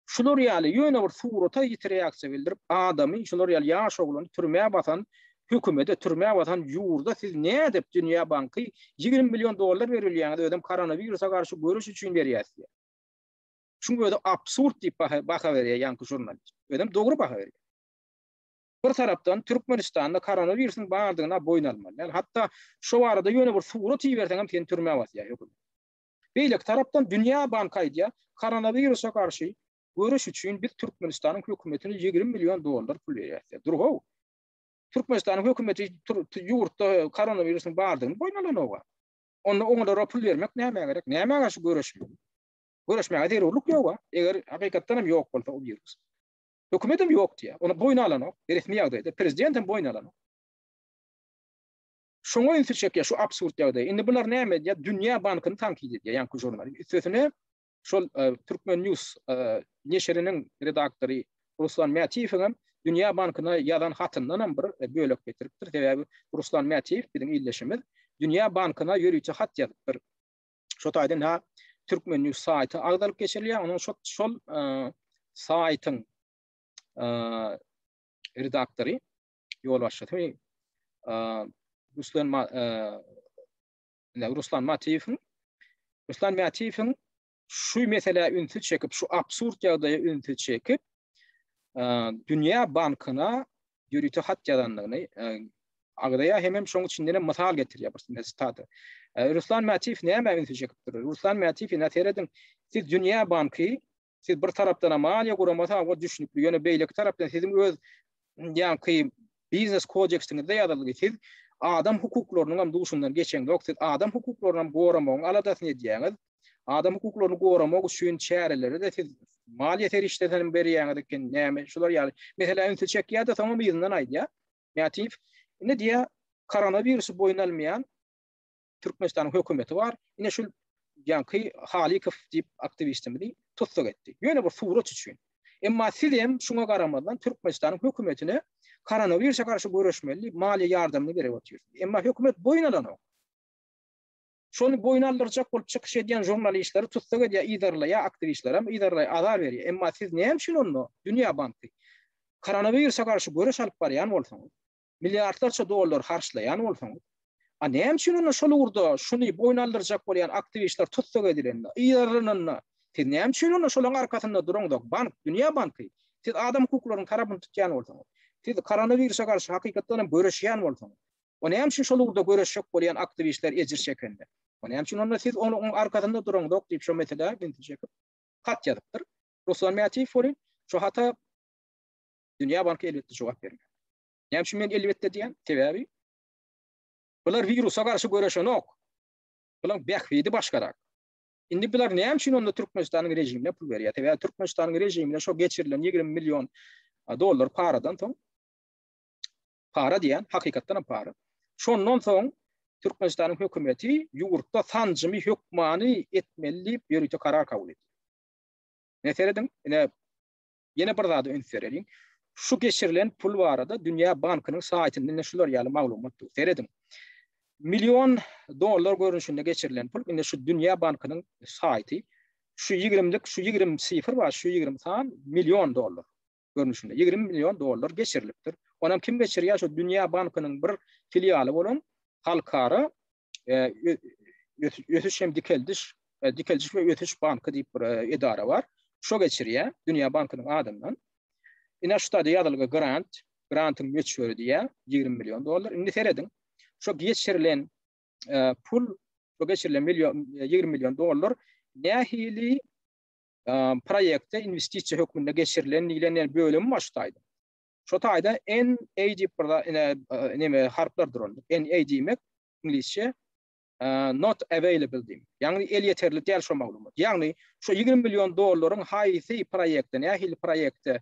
S1: şular ýaly ýöne bir surata ýiti reaksiýa bildirip, adamy, şular ýaly ýaş oglany türmä basan hökümete, türmä basan ýurda siz nädip Dünýä banky 20 million dollar berilýäňiz, özem koronawirusa garşy göreş üçin berýäs diýýär. Şuň özi absurd diýip baha, baha berýär ýaňky žurnalist. Özem dogry baha berýär. Bir tarapdan Türkmenistanda koronawirusyň bardygyna boýun almaly däl. Hatda şo barada ýöne bir surat iberseň hem seni türmä basýar hökümet. Beýleki tarapdan Dünýä banky aýdýar, koronawirusa garşy göreş üçin biz Türkmenistanyň hökümetine 20 million dollar pul berýäris diýýär. Dur-how. Türkmenistanyň hökümeti ýurtda koronawirusyň bardygyny boýun alanok. Onda oňalara pul bermek nämä gerek? Nämä garşy göreşmeli? Göreşmäge zerurlyk ýok-a. Eger hakykatdan hem ýok bolsa o wirus. Hökümet hem ýok diýýär. Ony boýun alanok. Resmi ýagdaýda prezident hem boýun alanok. Şoňa ünsi çekýär şu absurd ýagdaý. Indi bular näme edýär? Dünýä bankyny tankyt edýär ýaňky žurnal. Üstesine şol e, Türkmen News e, neşiriniň redaktory Ruslan Mätiýewiň hem Dünýä bankyna ýazan hatyndan hem bir e, bölek getiripdir. Sebäbi Ruslan Mätiýew biziň ildeşimiz Dünýä bankyna ýörite hat ýazypdyr. Şo taýdan ha Türkmen News saýty agzalyp geçirilýär. Onuň şol şol saýtyň redaktory, ýolbaşçysy Ruslan Ruslan Matiýewiň Ruslan Matiýewiň şu meselä ünsi çekip, şu absurd ýagdaýa ünsi çekip, Dünýä bankyna ýörite hat ýazandygyny agzaýar hemem şoň içinden hem mysal getirýär bir sitata. Ruslan Mätiýew nämä ünsi çekipdir? Ruslan Mätiýew ine serediň, siz Dünýä banky, siz bir tarapdan maliýe guramasy hawa düşnükli, ýöne beýleki tarapdan siziň öz ýaňky biznes kodeksiňizde ýazylgy, siz adam hukuklarynyň hem duşundan geçeňzok, siz adam hukuklaryny hem goramagyň aladasyny edýäňiz. Adam hukuklaryny goramak üçin çäreleri-de siz maliýe serişdesini hem berýäňiz eken, näme, şular ýaly meselä ünsi çekýär-de, soňam yzyndan aýdýar. Mätiýew, indi diýýär, Koronawirusy boýun almaýan Türkmenistanyň hökümeti bar. Ine şu ýaňky Halykow diýip aktiwistimizi tussag etdi. Ýöne bir surat üçin. Emma siz hem şuňa garamazdan Türkmenistanyň hökümetine koronawirusa garşy göreşmeli diýip maliýe ýardamyny berip otyrsyňyz. Emma hökümet boýun alanok. Şony boýun aldyrjak bolup çykyş edýän žurnalistleri tussag edýär, yzarlaýar, aktiwistlerem yzarlaýar, azar berýär. Emma siz näme üçin onda Dünýä banky koronawirusa garşy göreş alyp barýan bolsaňyz, milliardlarça dollar harçlaýan bolsaňyz, a näme üçin onda şol ugurda şuny boýun aldyrjak bolýan aktiwistler tussag edilende, yzarlananda, siz näme üçin onda şolaryň arkasynda duraňzok? Bank, Dünýä banky, siz adam hukuklarynyň tarapyny tutýan bolsaňyz, siz koronawirusa garşy hakykatdan hem göreşýän bolsaňyz, o näme üçin şol ugurda göreşjek bolýan aktiwistler ejir çekende, o näme üçin onda siz onuň arkasynda duraňzok diýip şo meselä ünsi çekip hat ýazypdyr. Ruslan Mätiýew welin şo hata Dünýä banky elbetde jogap bermedi. Näme üçin men elbetde diýýän? Sebäbi bular wirusa garşy göreşenok. Bularyň bähbidi başgarak. Indi bular näme üçin onda Türkmenistanyň režimine pul berýär? Sebäbi Türkmenistanyň režimine şo geçirilen 20 million dollar paradan soň para diýen, hakykatdan hem para. Şondan soň Türkmenistanyň hökümeti ýurtda sanjymy hökmany etmeli diýip ýörite karar kabul etdi. Ne serediň, ine Ýene bir zada üns bereliň. Şu geçirilen pul barada Dünýä bankynyň saýtynda ine şular ýaly maglumat dur. Serediň. Million dollar görnüşinde geçirilen pul ine şu Dünýä bankynyň saýty. Şu 20-lik, şu 20 sifr bar, şu 20 san million dollar görnüşinde. 20 million dollar geçirilipdir. Onam kim geçirýär? Şu Dünýä bankynyň bir filialy bolan halkara e, ösüş hem dikeldiş, e, dikeldiş we ösüş banky diýip bir e, edara bar. Şo geçirýär Dünýä bankynyň adyndan. Ine şu taýda ýazylgy grant, grantyň möçberi diýýär 20 million dollar. Indi serediň. Şo geçirilen pul, şo geçirilen million 20 million dollar nähili proýekte inwestisiýa hökmünde geçirilen diýlen bölüm bar şu taýda. Şo taýda NA diýip bir ine neme harplar duran. NA diýmek iňlisçe not available diýmek. Ýagny elýeterli däl şo maglumat. Ýagny şo 20 million dollaryň haýsy proýekte, nähili proýekte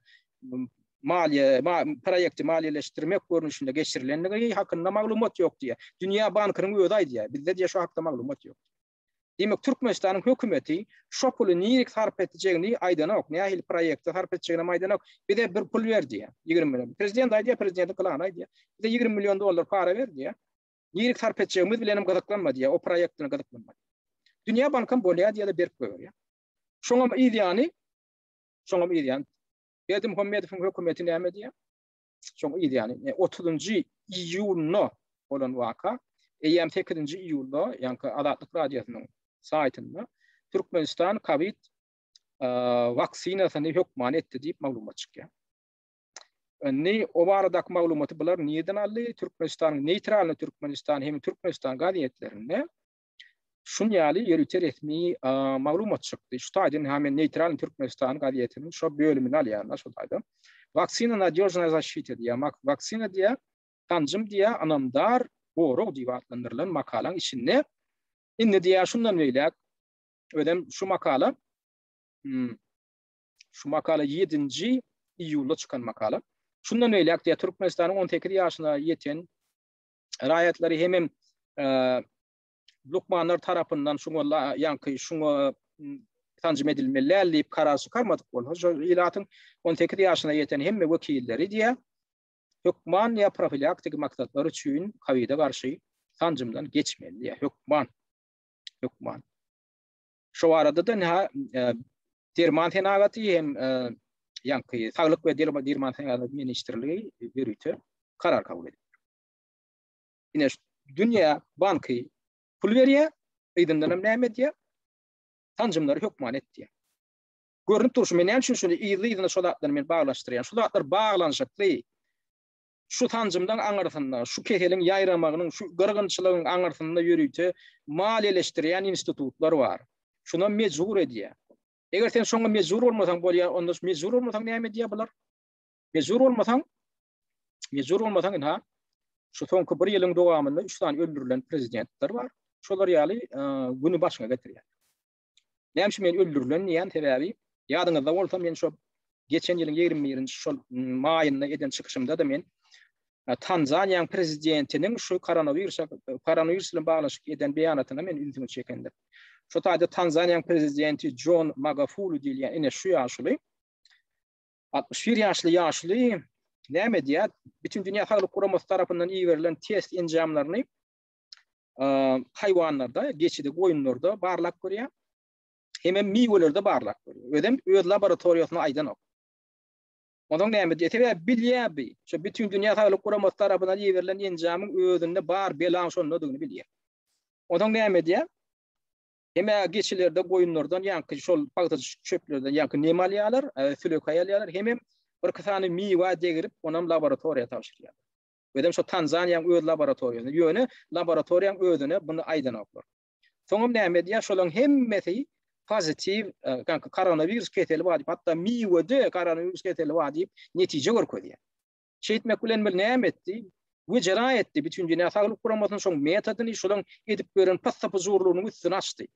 S1: maliýe proýekti maliýeleşdirmek görnüşinde geçirilenligi hakynda maglumat ýok diýýär. Dünýä bankynyň özi aýdýar. Bizde diýýär şo hakda maglumat ýok. Diýmek, Türkmenistanyň hökümeti şo puly nirik sarp etjegini aýdanok, nähili proýekte sarp etjeginem aýdanok. Bize bir pul ber diýýär, 20 million. Prezident aýdýar, prezidentiň klany aýdýar. Bize 20 million dollar para ber diýýär. Nirik sarp etjegimiz bilenem gyzyklanma diýýär, o proýekt bilen gyzyklanma. Dünýä bankam bolýar diýýär-de berip goýberýär. Şoňam yz ýany, şoňam yz ýany. Berdimuhamedowyň hökümeti näme diýýär? Şoň yz ýany, 30-njy iýunda bolan waka, eýýäm 8-nji iýulda, ýaňky Azatlyk Radiosynyň saýtynda Türkmenistan COVID waksinasyny hökman etdi diýip maglumat çykýar. Indi o baradaky maglumaty bular nirden aldy? Türkmenistanyň Neýtralny Türkmenistan hem Türkmenistan gazetlerinde Şun ýaly ýörite resmi maglumat çykdy. Şu taýdan ha men Neýtralny Türkmenistan gazetiniň şo bölümini alýan şo taýdan. Waksina nadýožnaya zaşita diýýär. Waksina diýýär, sanjym diýýär, ynamdar gorag diýip atlandyrylan makalaň içinde indi diýýär şundan beýläk özem şu makala hmm, şu makala 7-nji iýulda çykan makala. Şundan beýläk diýýär Türkmenistanyň 18 ýaşyna ýeten raýatlary hemem lukmanlar tarapyndan şuňa ýaňky şuňa sanjym edilmeli däl diýip karar çykarmadyk bolsa, şol ilatyň 18 ýaşyna ýeten hemme wekilleri diýä hökman ýa profilaktiki maksatlar üçin kowide garşy sanjymdan geçmeli diýä hökman. Hökman. Şu arada da näha e, derman senagaty hem e, ýaňky saglyk we derman senagaty ministrligi ýörite karar kabul edipdir. Ine dünýä banky pul berýär, yzyndan hem näme edýär? Sanjymlary hökman et diýýär. Görnüp dur, şu men näme üçin şuny yzly-yzyna şo zatlary men baglaşdyrýan. Şu zatlar baglanyşykly. Şu sanjymdan aňyrsynda, şu keseliň ýaýramagynyň, şu gyrgynçylygyň aňyrsynda ýörite maliýeleşdirýän institutlar bar. Şuna mejbur edýär. Eger sen şoňa mejbur bolmasaň bolýar, onda mejbur bolmasaň näme edýär bular? Mejbur bolmasaň, mejbur bolmasaň ynha şu soňky bir ýylyň dowamynda 3 sany öldürilen prezidentler bar. Şolar ýaly e, güni başyňa getirýär. Näme üçin men öldürilen diýen sebäbi ýadyňyzda bolsa men şo geçen ýylyň 21-nji şol maýynda eden çykyşymda da men. Tanzaniýanyň prezidentiniň şu koronawirus koronawirus bilen baglanyşykly eden beýanatyna men ünsüňi çekendir. Şu taýda Tanzaniýanyň prezidenti Jon Magafuli diýilýän ine şu ýaşuly 61 ýaşly ýaşuly näme edýär? Bütindünýä Saglyk Guramasy tarapyndan iberilen test enjamlaryny haýwanlarda, geçide, goýunlarda barlap görýär. Hemem miwelerde barlap görýär. Özem öz laboratoriýasyna aýdanok. Onsoň näme diýýär? Sebäbi bilýär bi. Şo Bütindünýä Saglyk Guramasy tarapyndan iberilen enjamyň özünde bar belaň şondadygyny bilýär. Onsoň näme edýär? Hem-ä geçilerde, goýunlardan ýaňky şol pagtajyk çöplerden ýaňky nem alýarlar, e, sülekaý alýarlar, hemem birki sany miwä degirip, onam laboratoriýa tabşyrýarlar. Özem şo Tanzaniýanyň öz laboratoriýasyna. Ýöne laboratoriýanyň özüne buny aýdanoklar. Soňam näme edýär? Şolaryň hemmesi pozitiw, e, koronawirus keseli bar diýip, hatda miwede koronawirus keseli bar diýip netije görkezýär. Şeýtmek bilen bir näme etdi? Wejera etdi. Bütindünýä Saglyk Guramasynyň şoň metodyny, şolaň edip beren pyssy-pyjurlygynyň üstüni açdy.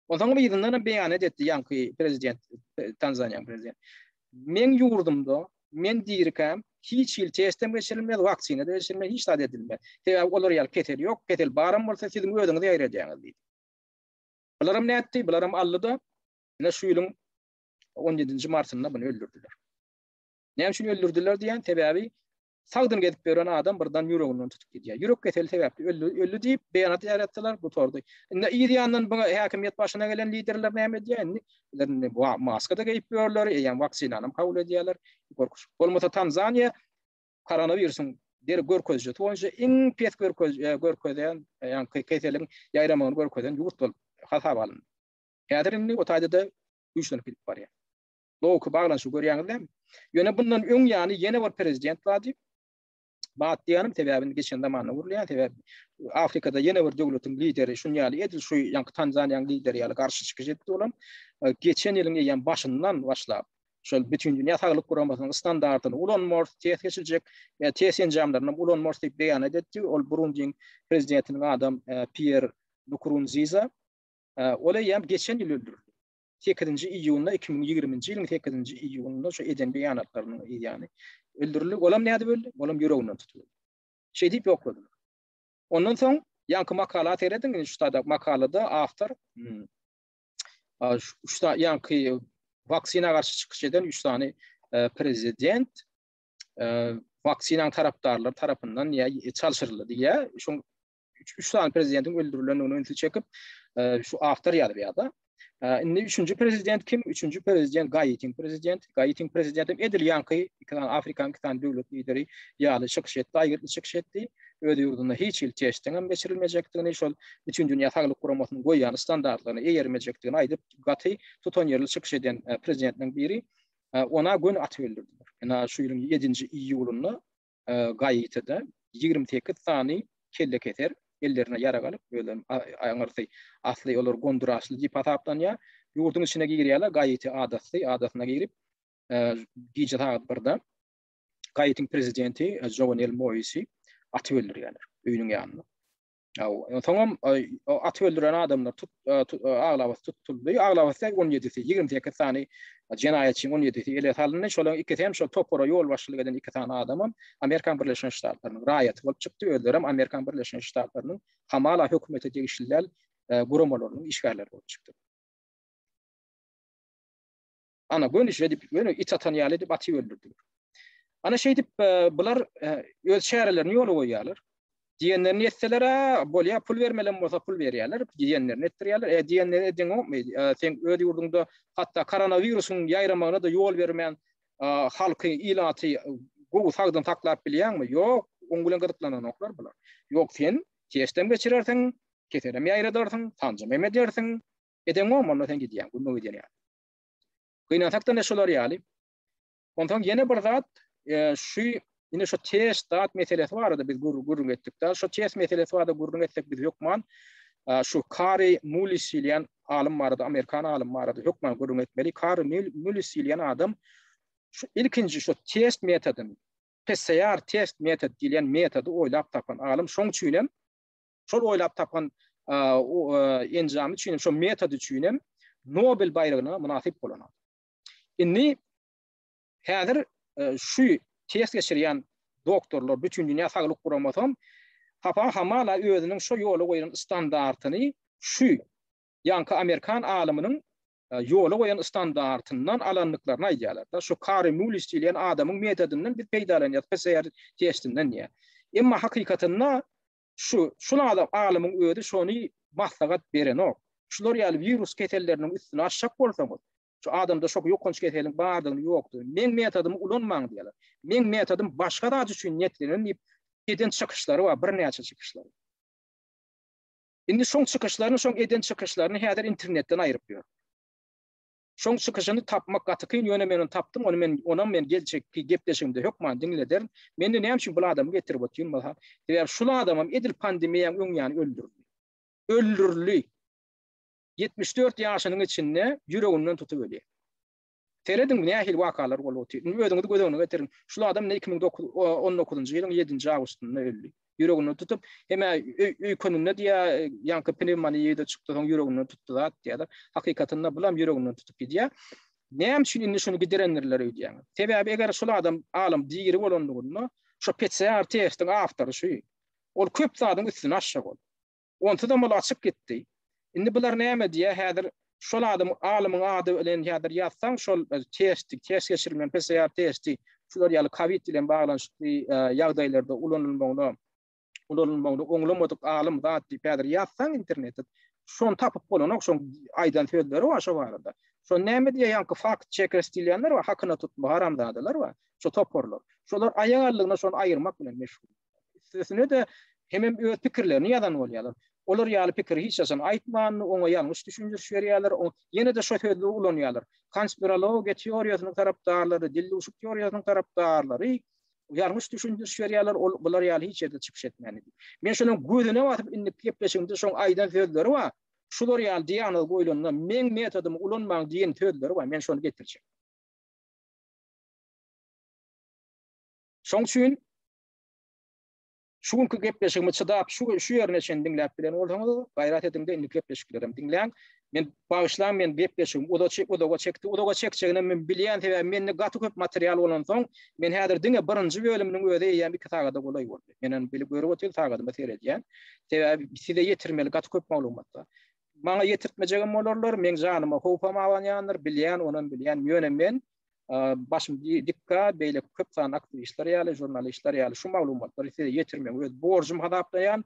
S1: Onsoň yzyndan hem beýanat etdi ýaňky prezident, Tanzaniýanyň prezidenti. Meň ýurdumda men dirikäm hiç hili testem geçirilmez, waksina-da geçirilmez, hiç zat edilmez. Sebäbi olar ýaly kesel ýok, kesel baram bolsa siziň özüňiz ýaýradýaňyz diýdi. Bularam nätdi? Bularam aldy-da, ine şu ýylyň 17-nji martynda buny öldürdiler. Näme üçin öldürdiler diýen sebäbi sagdyn gezip ýören adam birden ýüreginden tutup gidýär. Ýürek keseli sebäpli öldi, öldi diýip beýanat ýaýratdylar, gutardy. Indi yz ýandan buňa häkimiýet başyna gelen liderler näme edýär indi? Bular indi maska-da geýip ýörler, eýýäm waksinany hem kabul edýärler. Gorkuş. Bolmasa Tanzaniýa koronawirusyň deri görkezijisi boýunça iň pes görkez e, görkezýän, e, ýagny keseliň ýaýramagyny görkezen ýurt bolup hasaba alyndy. Häzir indi o taýda-da güýçlenip gidip barýar. Logiki baglanyşygy görýäňiz dämi? Ýöne bundan öň ýany ýene bir prezident bardy. Bat diýýänim sebäbi indi geçen zamanda gurulýan sebäbi Afrikada ýene bir döwletiň lideri şun ýaly edil şu ýaňky Tanzaniýanyň lideri ýaly garşy çykyş etdi olam. E, geçen ýylyň eýýäm başyndan başlap şol Bütindünýä Saglyk Guramasynyň standartyny ulanmarys, test geçiljek, e, test enjamlaryny ulanmarys diýip beýanat etdi. Ol Burundiň prezidentiniň adam e, Pier Nkurunziza. Ol eýýäm geçen ýyl öldürildi. Sekizinji iýunda, 2020-nji ýylyň sekizinji iýunynda şu eden beýanatlarynyň yzýany öldürildi. Olam nädip öldi? Olam ýüreginden tutup öldi. Şeý diýip ýokladylar. Ondan soň ýaňky makala serediň, indi şu taýda makalada awtor hmm, şu ýaňky waksina garşy çykyş eden 3 sany e, prezident e, waksinanyň tarapdarlary tarapyndan ýa çalşyryldy diýýär. Şoň üç sany prezidentiň öldürilendigine ünsi çekip, e, şu awtor ýazýar-da. E, indi üçünji prezident kim? Üçünji prezident Gaitiň prezidenti. Gaitiň prezidenti edil ýaňky iki sany Afrikanyň iki sany döwlet lideri ýaly çykyş etdi, aýgytly çykyş etdi. Öz ýurdunda hiç hili testiň hem geçirilmejekdigini, şol Bütindünýä Saglyk Guramasynyň goýýan standartlaryna eýermejekdigini aýdyp, gaty tutanýerli çykyş eden e, prezidentleriň biri. Ona göni atyp öldürdiler. Ýa şu ýylyň 7-nji iýulynda Gaitide 28 sany kellekeser ellerine ýarag alyp, özem aňyrsy asly olar gondurasly diýip hasaplanýar. Ýurduň içine girýärler, Gaiti adasy, adasyna girip, gije sagat 1-de Gaitiň prezidenti Jowenel Moisi atyp öldürýärler öýüniň ýanynda. Soňam atyp öldüren adamlar tut, aglabasy tutuldy. Aglabasy däl, 17-si, 28 sany jenaýatçynyň 17-si ele salyndy. Şolaryň ikisi hem şol topara ýolbaşçylyk eden iki sany adamam Amerikan Birleşen Ştatlarynyň raýaty bolup çykdy. Özlerem Amerikan Birleşen Ştatlarynyň hamala hökümete degişli däl guramalarynyň işgärleri bolup çykdy. Ana göni şeýdip, göni it atan ýaly edip atyp öldürdiler. Ana şeýdip e, bular e, öz çärelerini ýola goýýarlar. Diýenlerini etseler, bolýar, pul bermelem bolsa pul berýärler, diýenlerini etdirýärler. E, diýenlerini edeňokmy? E, sen öz ýurduňda hatda koronawirusyň ýaýramagyna-da ýol bermän, halky, ilaty gowy sagdyn saklap bilýäňmi? Ýok, oň bilen gyzyklananoklar bular. Ýok, sen testem geçirersiň, keselem ýaýradarsyň, sanjym hem edersiň. Edeňokmy, onda sen gidýäň, gümüň gidýän ýaly. Gynansak-da ne şolar ýaly. Onsoň ýene bir zat, e, şu ine şu test zat meselesi barada biz gürrüň etdik-de. Şu test meselesi barada gürrüň etsek biz hökman e, şu Kari Mullis diýilýän alym barada, amerikan alym barada hökman gürrüň etmeli. Kari Mullis diýilýän adam şu ilkinji şu test metodyny, PCR test metod diýilýän metody oýlap tapan alym. Şoň üçin hem Şol oýlap tapan enjamy üçin hem, şol metody üçin hem Nobel baýragyna mynasyp bolan adam. Indi häzir şu test geçirýän doktorlar, Bütindünýä Saglyk Guramasam hapa hamala özüniň şo ýola goýan standartyny şu ýaňky amerikan alymynyň ýola goýan standartyndan alandyklaryny aýdýarlar-da. Şu Kari Mulis diýilýän adamyň metodyndan biz peýdalanýarys, PCR testinden diýýär. Emma hakykatynda şu şul adam alymyň özi şony maslahat berenok. Şular ýaly wirus keselleriniň üstüni açjak bolsaňyz, şu adamda şok ýokanç keseliň bardygyny ýokdugyny, meň metodymy ulanmaň diýýärler. Meň metodym başga zat üçin niýetlenen diýip eden çykyşlary bar, birnäçe çykyşlary. Indi şoň çykyşlaryny, şoň eden çykyşlaryny häzir internetden aýryp ýör. Şoň çykyşyny tapmak gaty kyn, ýöne men ony tapdym, ony men, onam men geljekki gepleşigimde hökman diňlederin. Men-de näme üçin bul adamy getirip otyryn bolsa, sebäbi şul adamam edil pandemiýaň öň ýany öldürildi. Öldürildi. 74 ýaşynyň içinde ýüreginden tutup ölýär. Serediň nähili wakalar bolup otyr. Indi özüňizi göz öňüne getiriň. Şul adam indi 2019-njy ýylyň 7-nji awgustynda öldi. Ýüreginden tutup, hem-ä öýkeninde diýýär, ýaňky pnewmoniýa ýüze çykdy, soň ýüreginden tutdy zat diýýärler. Hakykatynda bulam ýüreginden tutup gidýär. Näme üçin indi şuny giderendirler öýdýäňiz? Sebäbi eger şul adam alym diri bolanlygynda, şo PCR testiň awtory şu. Ol köp zadyň üstüni açjak ol. Onsuzam ol açyp gitdi. Indi bular näme diýýär, häzir şol adam alymyň ady bilen häzir ýazsaň şol testi, test geçirilmän PCR testi şular ýaly covid bilen baglanyşykly ýagdaýlarda ulanylmagyna ulanylmagyny oňlamadyk alym zat diýip häzir ýazsaň internetde şony tapyp bolanok, şoň aýdan sözleri bar şo barada. Şo näme diýýär, ýaňky fakt checkers diýilýänler bar, hakyna tutma haramzadalar bar, şo toparlar. Şolar aýak aldygyna şony aýyrmak bilen meşgul. Üstesine-de hemem öz pikirlerini ýazan bolýarlar. Olar ýaly pikiri hiç haçan aýtmandy, oňa ýalňyş düşündiriş berýärler, ýene-de şo sözlügi ulanýarlar. Konspirologiýa teoriýasynyň tarapdarlary, dildüwşük teoriýasynyň tarapdarlary ýalňyş düşündiriş berýärler, ol bular ýaly hiç ýerde çykyş etmän diýip. Men şonuň gözüne basyp indiki gepleşigimde şoň aýdan sözleri bar. Şular ýaly diagnoz goýlanda meň metodymy ulanmaň diýen sözleri bar, men şony getirjek. Şoň üçin Şu günki gepleşigimi çydap, şu şu ýerine çenli diňläp bilen bolsaňyz, gaýrat ediň-de indiki gepleşiklerem diňläň. Men bagyşlaň, men gepleşigim uzaçy uzaga çekdi. Uzaga çekjeginem men bilýän, sebäbi mende gaty köp material bolansoň, men häzir diňe birinji bölüminiň özi eýýäm 2 sagada golaý boldy. Men hem bilip görüp otyryn, sagadyma seredýän. Sebäbi size ýetirmeli gaty köp maglumat bar. Maňa ýetirtmejegem bolarlar, meň janyma howpam abanýandyr, bilýän, onam bilýän. Ýöne men Başym dikka, beýleki köp sanly aktiwistler ýaly, žurnalistler ýaly şu maglumatlary size ýetirmegi öz borjum hasaplaýan.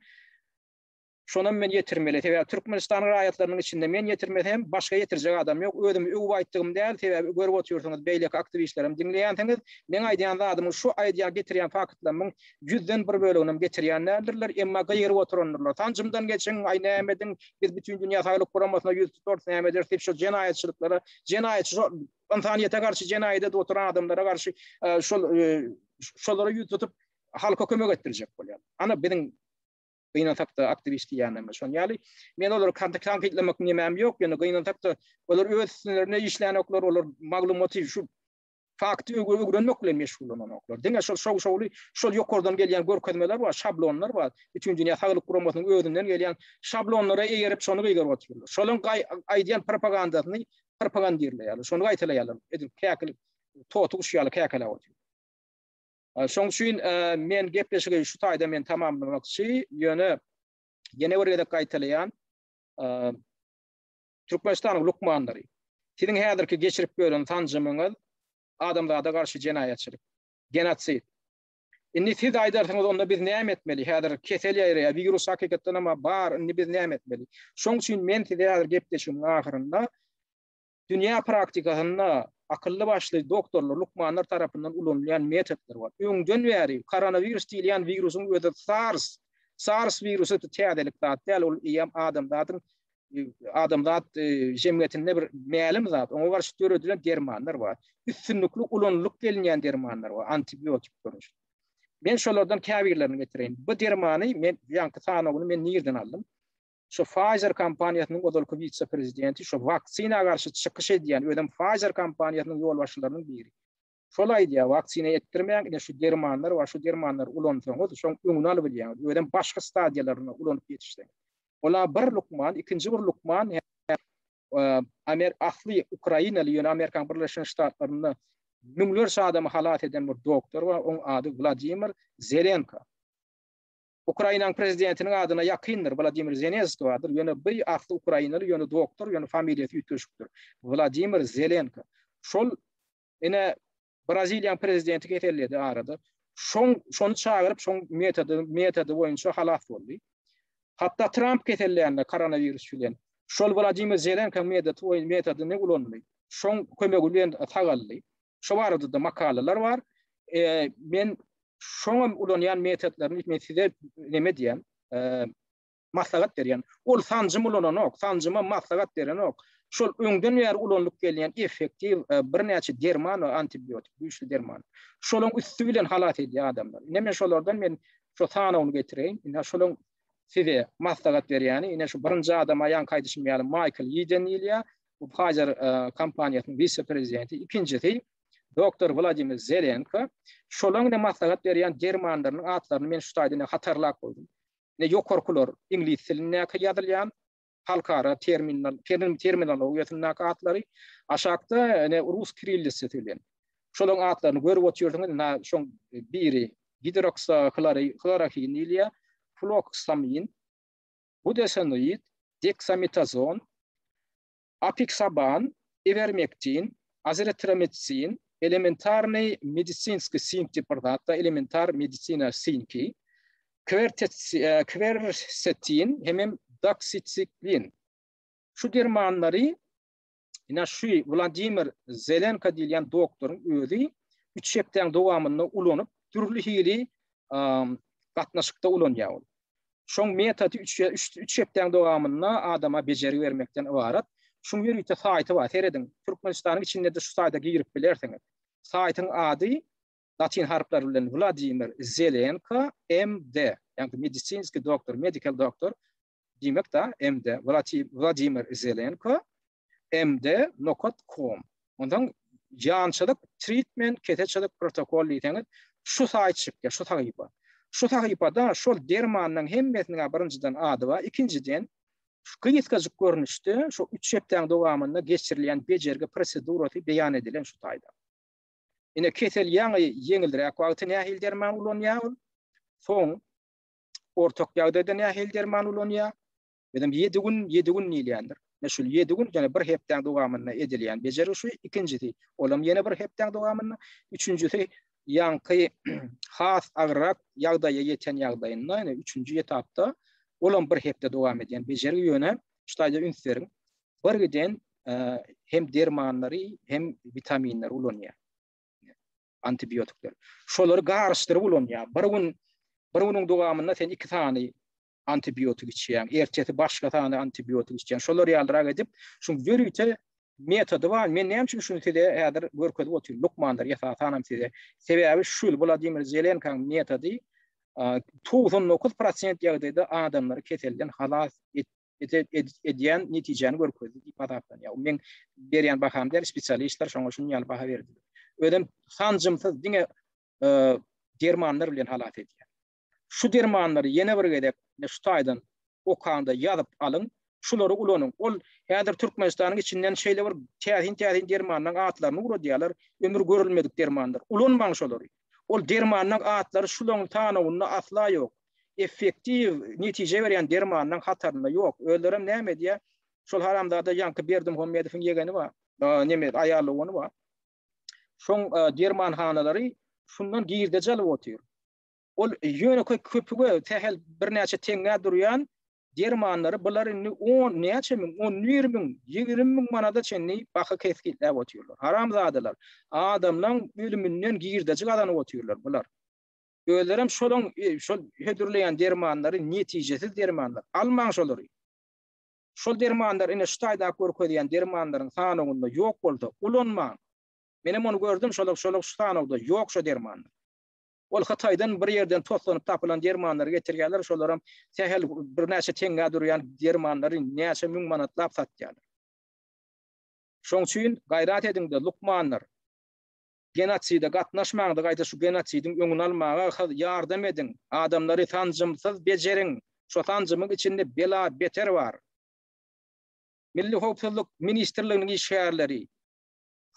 S1: Şonam men ýetirmeli. Sebäbi Türkmenistanyň raýatlarynyň içinde men ýetirmesem, başga ýetirjek adam ýok. Özümi öwüp aýtdygym däl, sebäbi görüp otyrsyňyz, beýleki aktiwistlerem diňleýänsiňiz. Meň aýdýan zadymyň şu aýdýan, getirýän faktlarymyň ýüzden bir böleginem getirýän däldirler, emma gygyryp oturandyrlar. Sanjymdan geçiň, aý näme ediň, biz Bütindünýä Saglyk Guramasyna ýüz tutarys, näme ederis diýip şol jenaýatçylyklara, jenaýatçy ynsanyýete garşy jenaýat edip oturan adamlara garşy şol şolara ýüz tutup halka kömek etdirjek bolýar. Ana biziň gynansak-da aktiwist diýýänlerimiz şon ýaly. Men olary tankytlamak nemem ýok, ýöne gynansak-da olar öz üstlerinde işlänoklar, olar maglumaty şu fakty öwrenmek bilen meşgullananoklar. Diňe şol şow-şowly, şol ýokardan gelýän görkezmeler bar, şablonlar bar. Bütindünýä Saglyk Guramasynyň özünden gelýän şablonlara eýerip şony gygyryp otyrlar. Şolaryň aýdýan propagandasyny propagandirleýärler. Şony gaýtalaýarlar. Edil käkil toty guş ýaly käkeläp otyr. Şoň üçin men gepleşigi şu taýda men tamamlamakçy. Ýöne ýene bir gezek gaýtalaýan. Türkmenistanyň lukmanlary, siziň häzirki geçirip ýören sanjymyňyz adamzada garşy jenaýatçylyk, genosid. Indi siz aýdarsyňyz, onda biz näme etmeli? Häzir kesel ýaýraýar, wirus hakykatdan hem bar, indi biz näme etmeli? Şoň üçin men size häzir gepleşigiň ahyrynda dünýä praktikasynda akylly başly doktorlar, lukmanlar tarapyndan ulanylýan metodlar bar. Öňden bäri koronawirus diýilýän wirusyň özi SARS, SARS wirusy täzelik zat däl, ol eýýäm adamzadyň adamzat jemgyýetinde bir mälim zat. Oňa garşy döredilen dermanlar bar. Üstünlikli ulanylyp gelinýän dermanlar bar, antibiotik görnüşli. Men şolardan käbirlerini getireýin. Bu dermany men ýaňky sanawyny men nirden aldym? Şu Pfizer kompaniýasynyň ozalky wise-prezidenti, şu waksina garşy çykyş edýän, özem Pfizer kompaniýasynyň ýolbaşçylarynyň biri. Şol aýdýar, waksina etdirmäň, ine şu dermanlar bar, şu dermanlary ulansaňyz, şoň öňüni alyp bilýäňiz. Özem başga stadiýalarynda ulanyp ýetişseňiz. Ola bir lukman, ikinji bir lukman Amer asly ukrainaly, ýöne Amerikanyň Birleşen Ştatlarynda. Müňlerçe adamy halas eden bir doktor bar, oň ady Wladimir Zelenko. Ukrainanyň prezidentiniň adyna ýakyndyr, Wladimir Zelenskiý bardyr, ýöne bu asly ukrainaly, ýöne doktor, ýöne familiýasy üýtgeşikdir. Wladimir Zelenko. Şol ine Braziliýanyň prezidenti keselledi arada. Şoň şony çagyryp, şoň metody metody boýunça halas boldy. Hatda Tramp kesellände koronawirus bilen şol Wladimir Zelenko metody boýun metodyny ulandy. Şoň kömegi bilen sagaldy. Şo barada-da makalalar bar. E, men şoňam ulanýan metodlaryny men size neme diýen, e, maslahat berýän. Ol sanjym ulananok, sanjyma maslahat berenok. Şol öňden bäri ulanylyp gelýän effektiw e, birnäçe derman we antibiotik, güýçli derman. Şolaň üsti bilen halas edýär adamlar. Ine men şolardan men şu sanawyny getireýin. Ine şolaň size maslahat berýäni, ine şu birinji adama ýaňky aýdyşym ýaly Maýkl Ýiden diýilýär. Bu Pfizer e, kompaniýasynyň wise-prezidenti. Ikinjisi doktor Wladimir Zelenko. Şolaň ine maslahat berýän dermanlarynyň atlaryny men şu taýda ine hatarlap goýdum. Ine ýokarkylar iňlis dilindäki ýazylýan halkara terminal terminologiýasyndaky atlary, aşakda ine rus kirillitsasy bilen. Şolaryň atlaryny görüp otyrsyňyz, ine şoň biri gidroksihlorohin diýilýär, floksamin, budesonid, deksametazon, Apiksaban, iwermektin, azeritromitsin, elementarnyý medisinskiý sink diýip bir zat bar, elementar medisina sinki, kwersetin hemem doksisiklin. Şu dermanlary ine şu Wladimir Zelenko diýilýän doktoryň özi üç hepdäň dowamynda ulanyp, dürli hili gatnaşykda ulanýar ol. Şoň metody üç, üç, üç hepdäň dowamynda adama bejergi bermekden ybarat. Şuň ýörite saýty bar, serediň. Türkmenistanyň içinde-de şu saýta girip bilersiňiz. Saýtyň ady latyn harplary bilen Wladimir Zelenko MD, ýagny medisinskiý doktor, medical doctor diýmek da MD, Wladimir Zelenko MD nokat kom. Ondan ýançylyk treatment keseçilik protokol diýseňiz şu saýt çykýar, şu sahypa. Şu sahypada şol dermanyň hemmesiniň birinjiden ady bar, ikinjiden şu gysgajyk görnüşde şu 3 hepdäň dowamynda geçirilýän bejergi prosedurasy beýan edilen şu taýda. Ine kesel ýaňy ýeňilräk wagty nähili derman ulanýar ol? Soň ortak ýagdaýda nähili derman ulanýar? Özem 7 gün, 7 gün diýilýändir. Ine şul 7 gün, ýöne bir hepdäň dowamynda edilýän bejergi şu, ikinjisi, olam ýene bir hepdäň dowamynda, üçünjisi ýaňky has agyrrak ýagdaýa ýeten ýagdaýynda, ýöne üçünji etapda olam bir hepde dowam edýän bejergi, ýöne şu taýda üns beriň, bir giden e, hem dermanlary, hem witaminleri ulanýar. Antibiotikler. Şolary garyşdyryp ulanýar. Bir gün bir günüň dowamynda sen iki sany antibiotik içýäň, ertesi başga sany antibiotik içýäň. Şolar ýalyrak edip, şuň ýörite metody bar. Men näme üçin şuny size häzir görkezip otyryn, lukmanlar esasanam size. Sebäbi şu Wladimir Zelenkaň metody 99% ýagdaýda adamlary keselden halas edýän netijäni görkezdi diýip hasaplanýar. Men berýän baham däl, spesialistler şoňa şunuň ýaly baha berdiler. Özem sanjymsyz diňe dermanlar bilen halas edýär. Şu dermanlary ýene bir gezek şu taýdan okaňda ýazyp alyň, şulary ulanyň. Ol häzir Türkmenistanyň içinden şeýle bir täsin-täsin dermanlaryň atlaryny ugradýarlar, ömür görülmedik dermanlar. Ulanmaň şolary. Ol dermanlaryň atlary şularyň sanawynda asla ýok. Effektiw netije berýän dermanlaryň hatarynda ýok. Özlerem näme edýär? Şol haramzada ýaňky Berdimuhamedowyň ýegeni bar, neme aýal dogany bar. Şoň dermanhanalary şundan girdeji alyp otyr. Ol ýönekeý köpüge sähel birnäçe teňňä durýan dermanlary bular indi on näçe müň, on bir müň, 20 müň manada çenli baha kesgitläp otyrlar. Haramzadalar adamlaň ölüminden girdeji gazanyp otyrlar bular. Özlerem şolaň e, şol hödürleýän dermanlary netijesiz dermanlar. Almaň şolary. Şol dermanlar ine şu taýda görkezýän dermanlaryň sanawynda ýok bolsa ulanmaň. Menem ony gördüm, şolar şolar şu sanawda ýok şo dermanlar. Ol Hytaýdan bir ýerden toslanyp tapylan dermanlary getirýärler, şolaram sähel birnäçe teňňä durýan dermanlary näçe müň manatlap satýarlar. Şoň üçin gaýrat ediň-de, lukmanlar, genoside gatnaşmaň-da, gaýta şu genosidiň öňüni almaga ýardam ediň, adamlary sanjymsyz bejeriň, şo sanjymyň içinde bela-beter bar. Milli howpsuzlyk ministrliginiň işgärleri.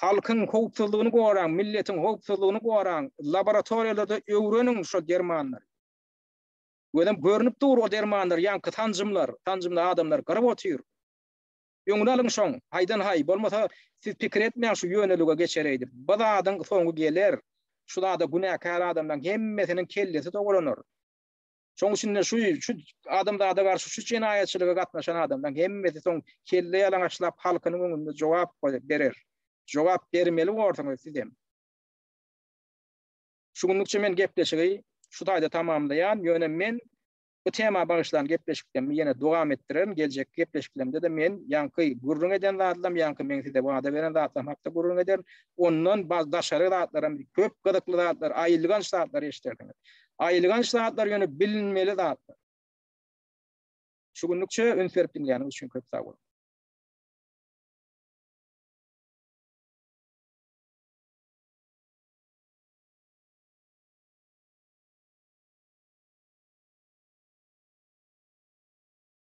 S1: Halkyň howpsuzlygyny goraň, milletiň howpsuzlygyny goraň, laboratoriýalarda öwreniň şo dermanlary. Özem görnüp dur o dermanlar, ýaňky sanjymlar, sanjymda adamlar gyryp otyr. Öňüni alyň şoň, haýdan haý, bolmasa siz pikir etmäň şu ýönelige geçer eýdip. Bu zadyň soňy geler. Şu zada günäkär adamlaň hemmesiniň kellesi togalanar. Şoň üçin-de şu şu adamzada garşy şu jenaýatçylyga gatnaşan adamlaň hemmesi soň kelle ýalaňaçlap halkynyň öňünde jogap berer. Jogap bermeli borsuňyz sizem. Şu günlükçe men gepleşigi şu taýda tamamlaýan, ýöne men bu tema bagyşlan gepleşiklerimi ýene dowam etdirerin, geljekki gepleşiklerimde-de men ýaňky gürrüň eden zatlarym, ýaňky meň size wada beren zatlarym hakda gürrüň ederin. Ondan daşary zatlaram köp gyzykly zatlar, aýylganç zatlar eşidersiňiz. Aýylganç zatlar ýöne bilinmeli zatlar. Şu günlükçe üns berip diňläniňiz üçin köp sag boluň.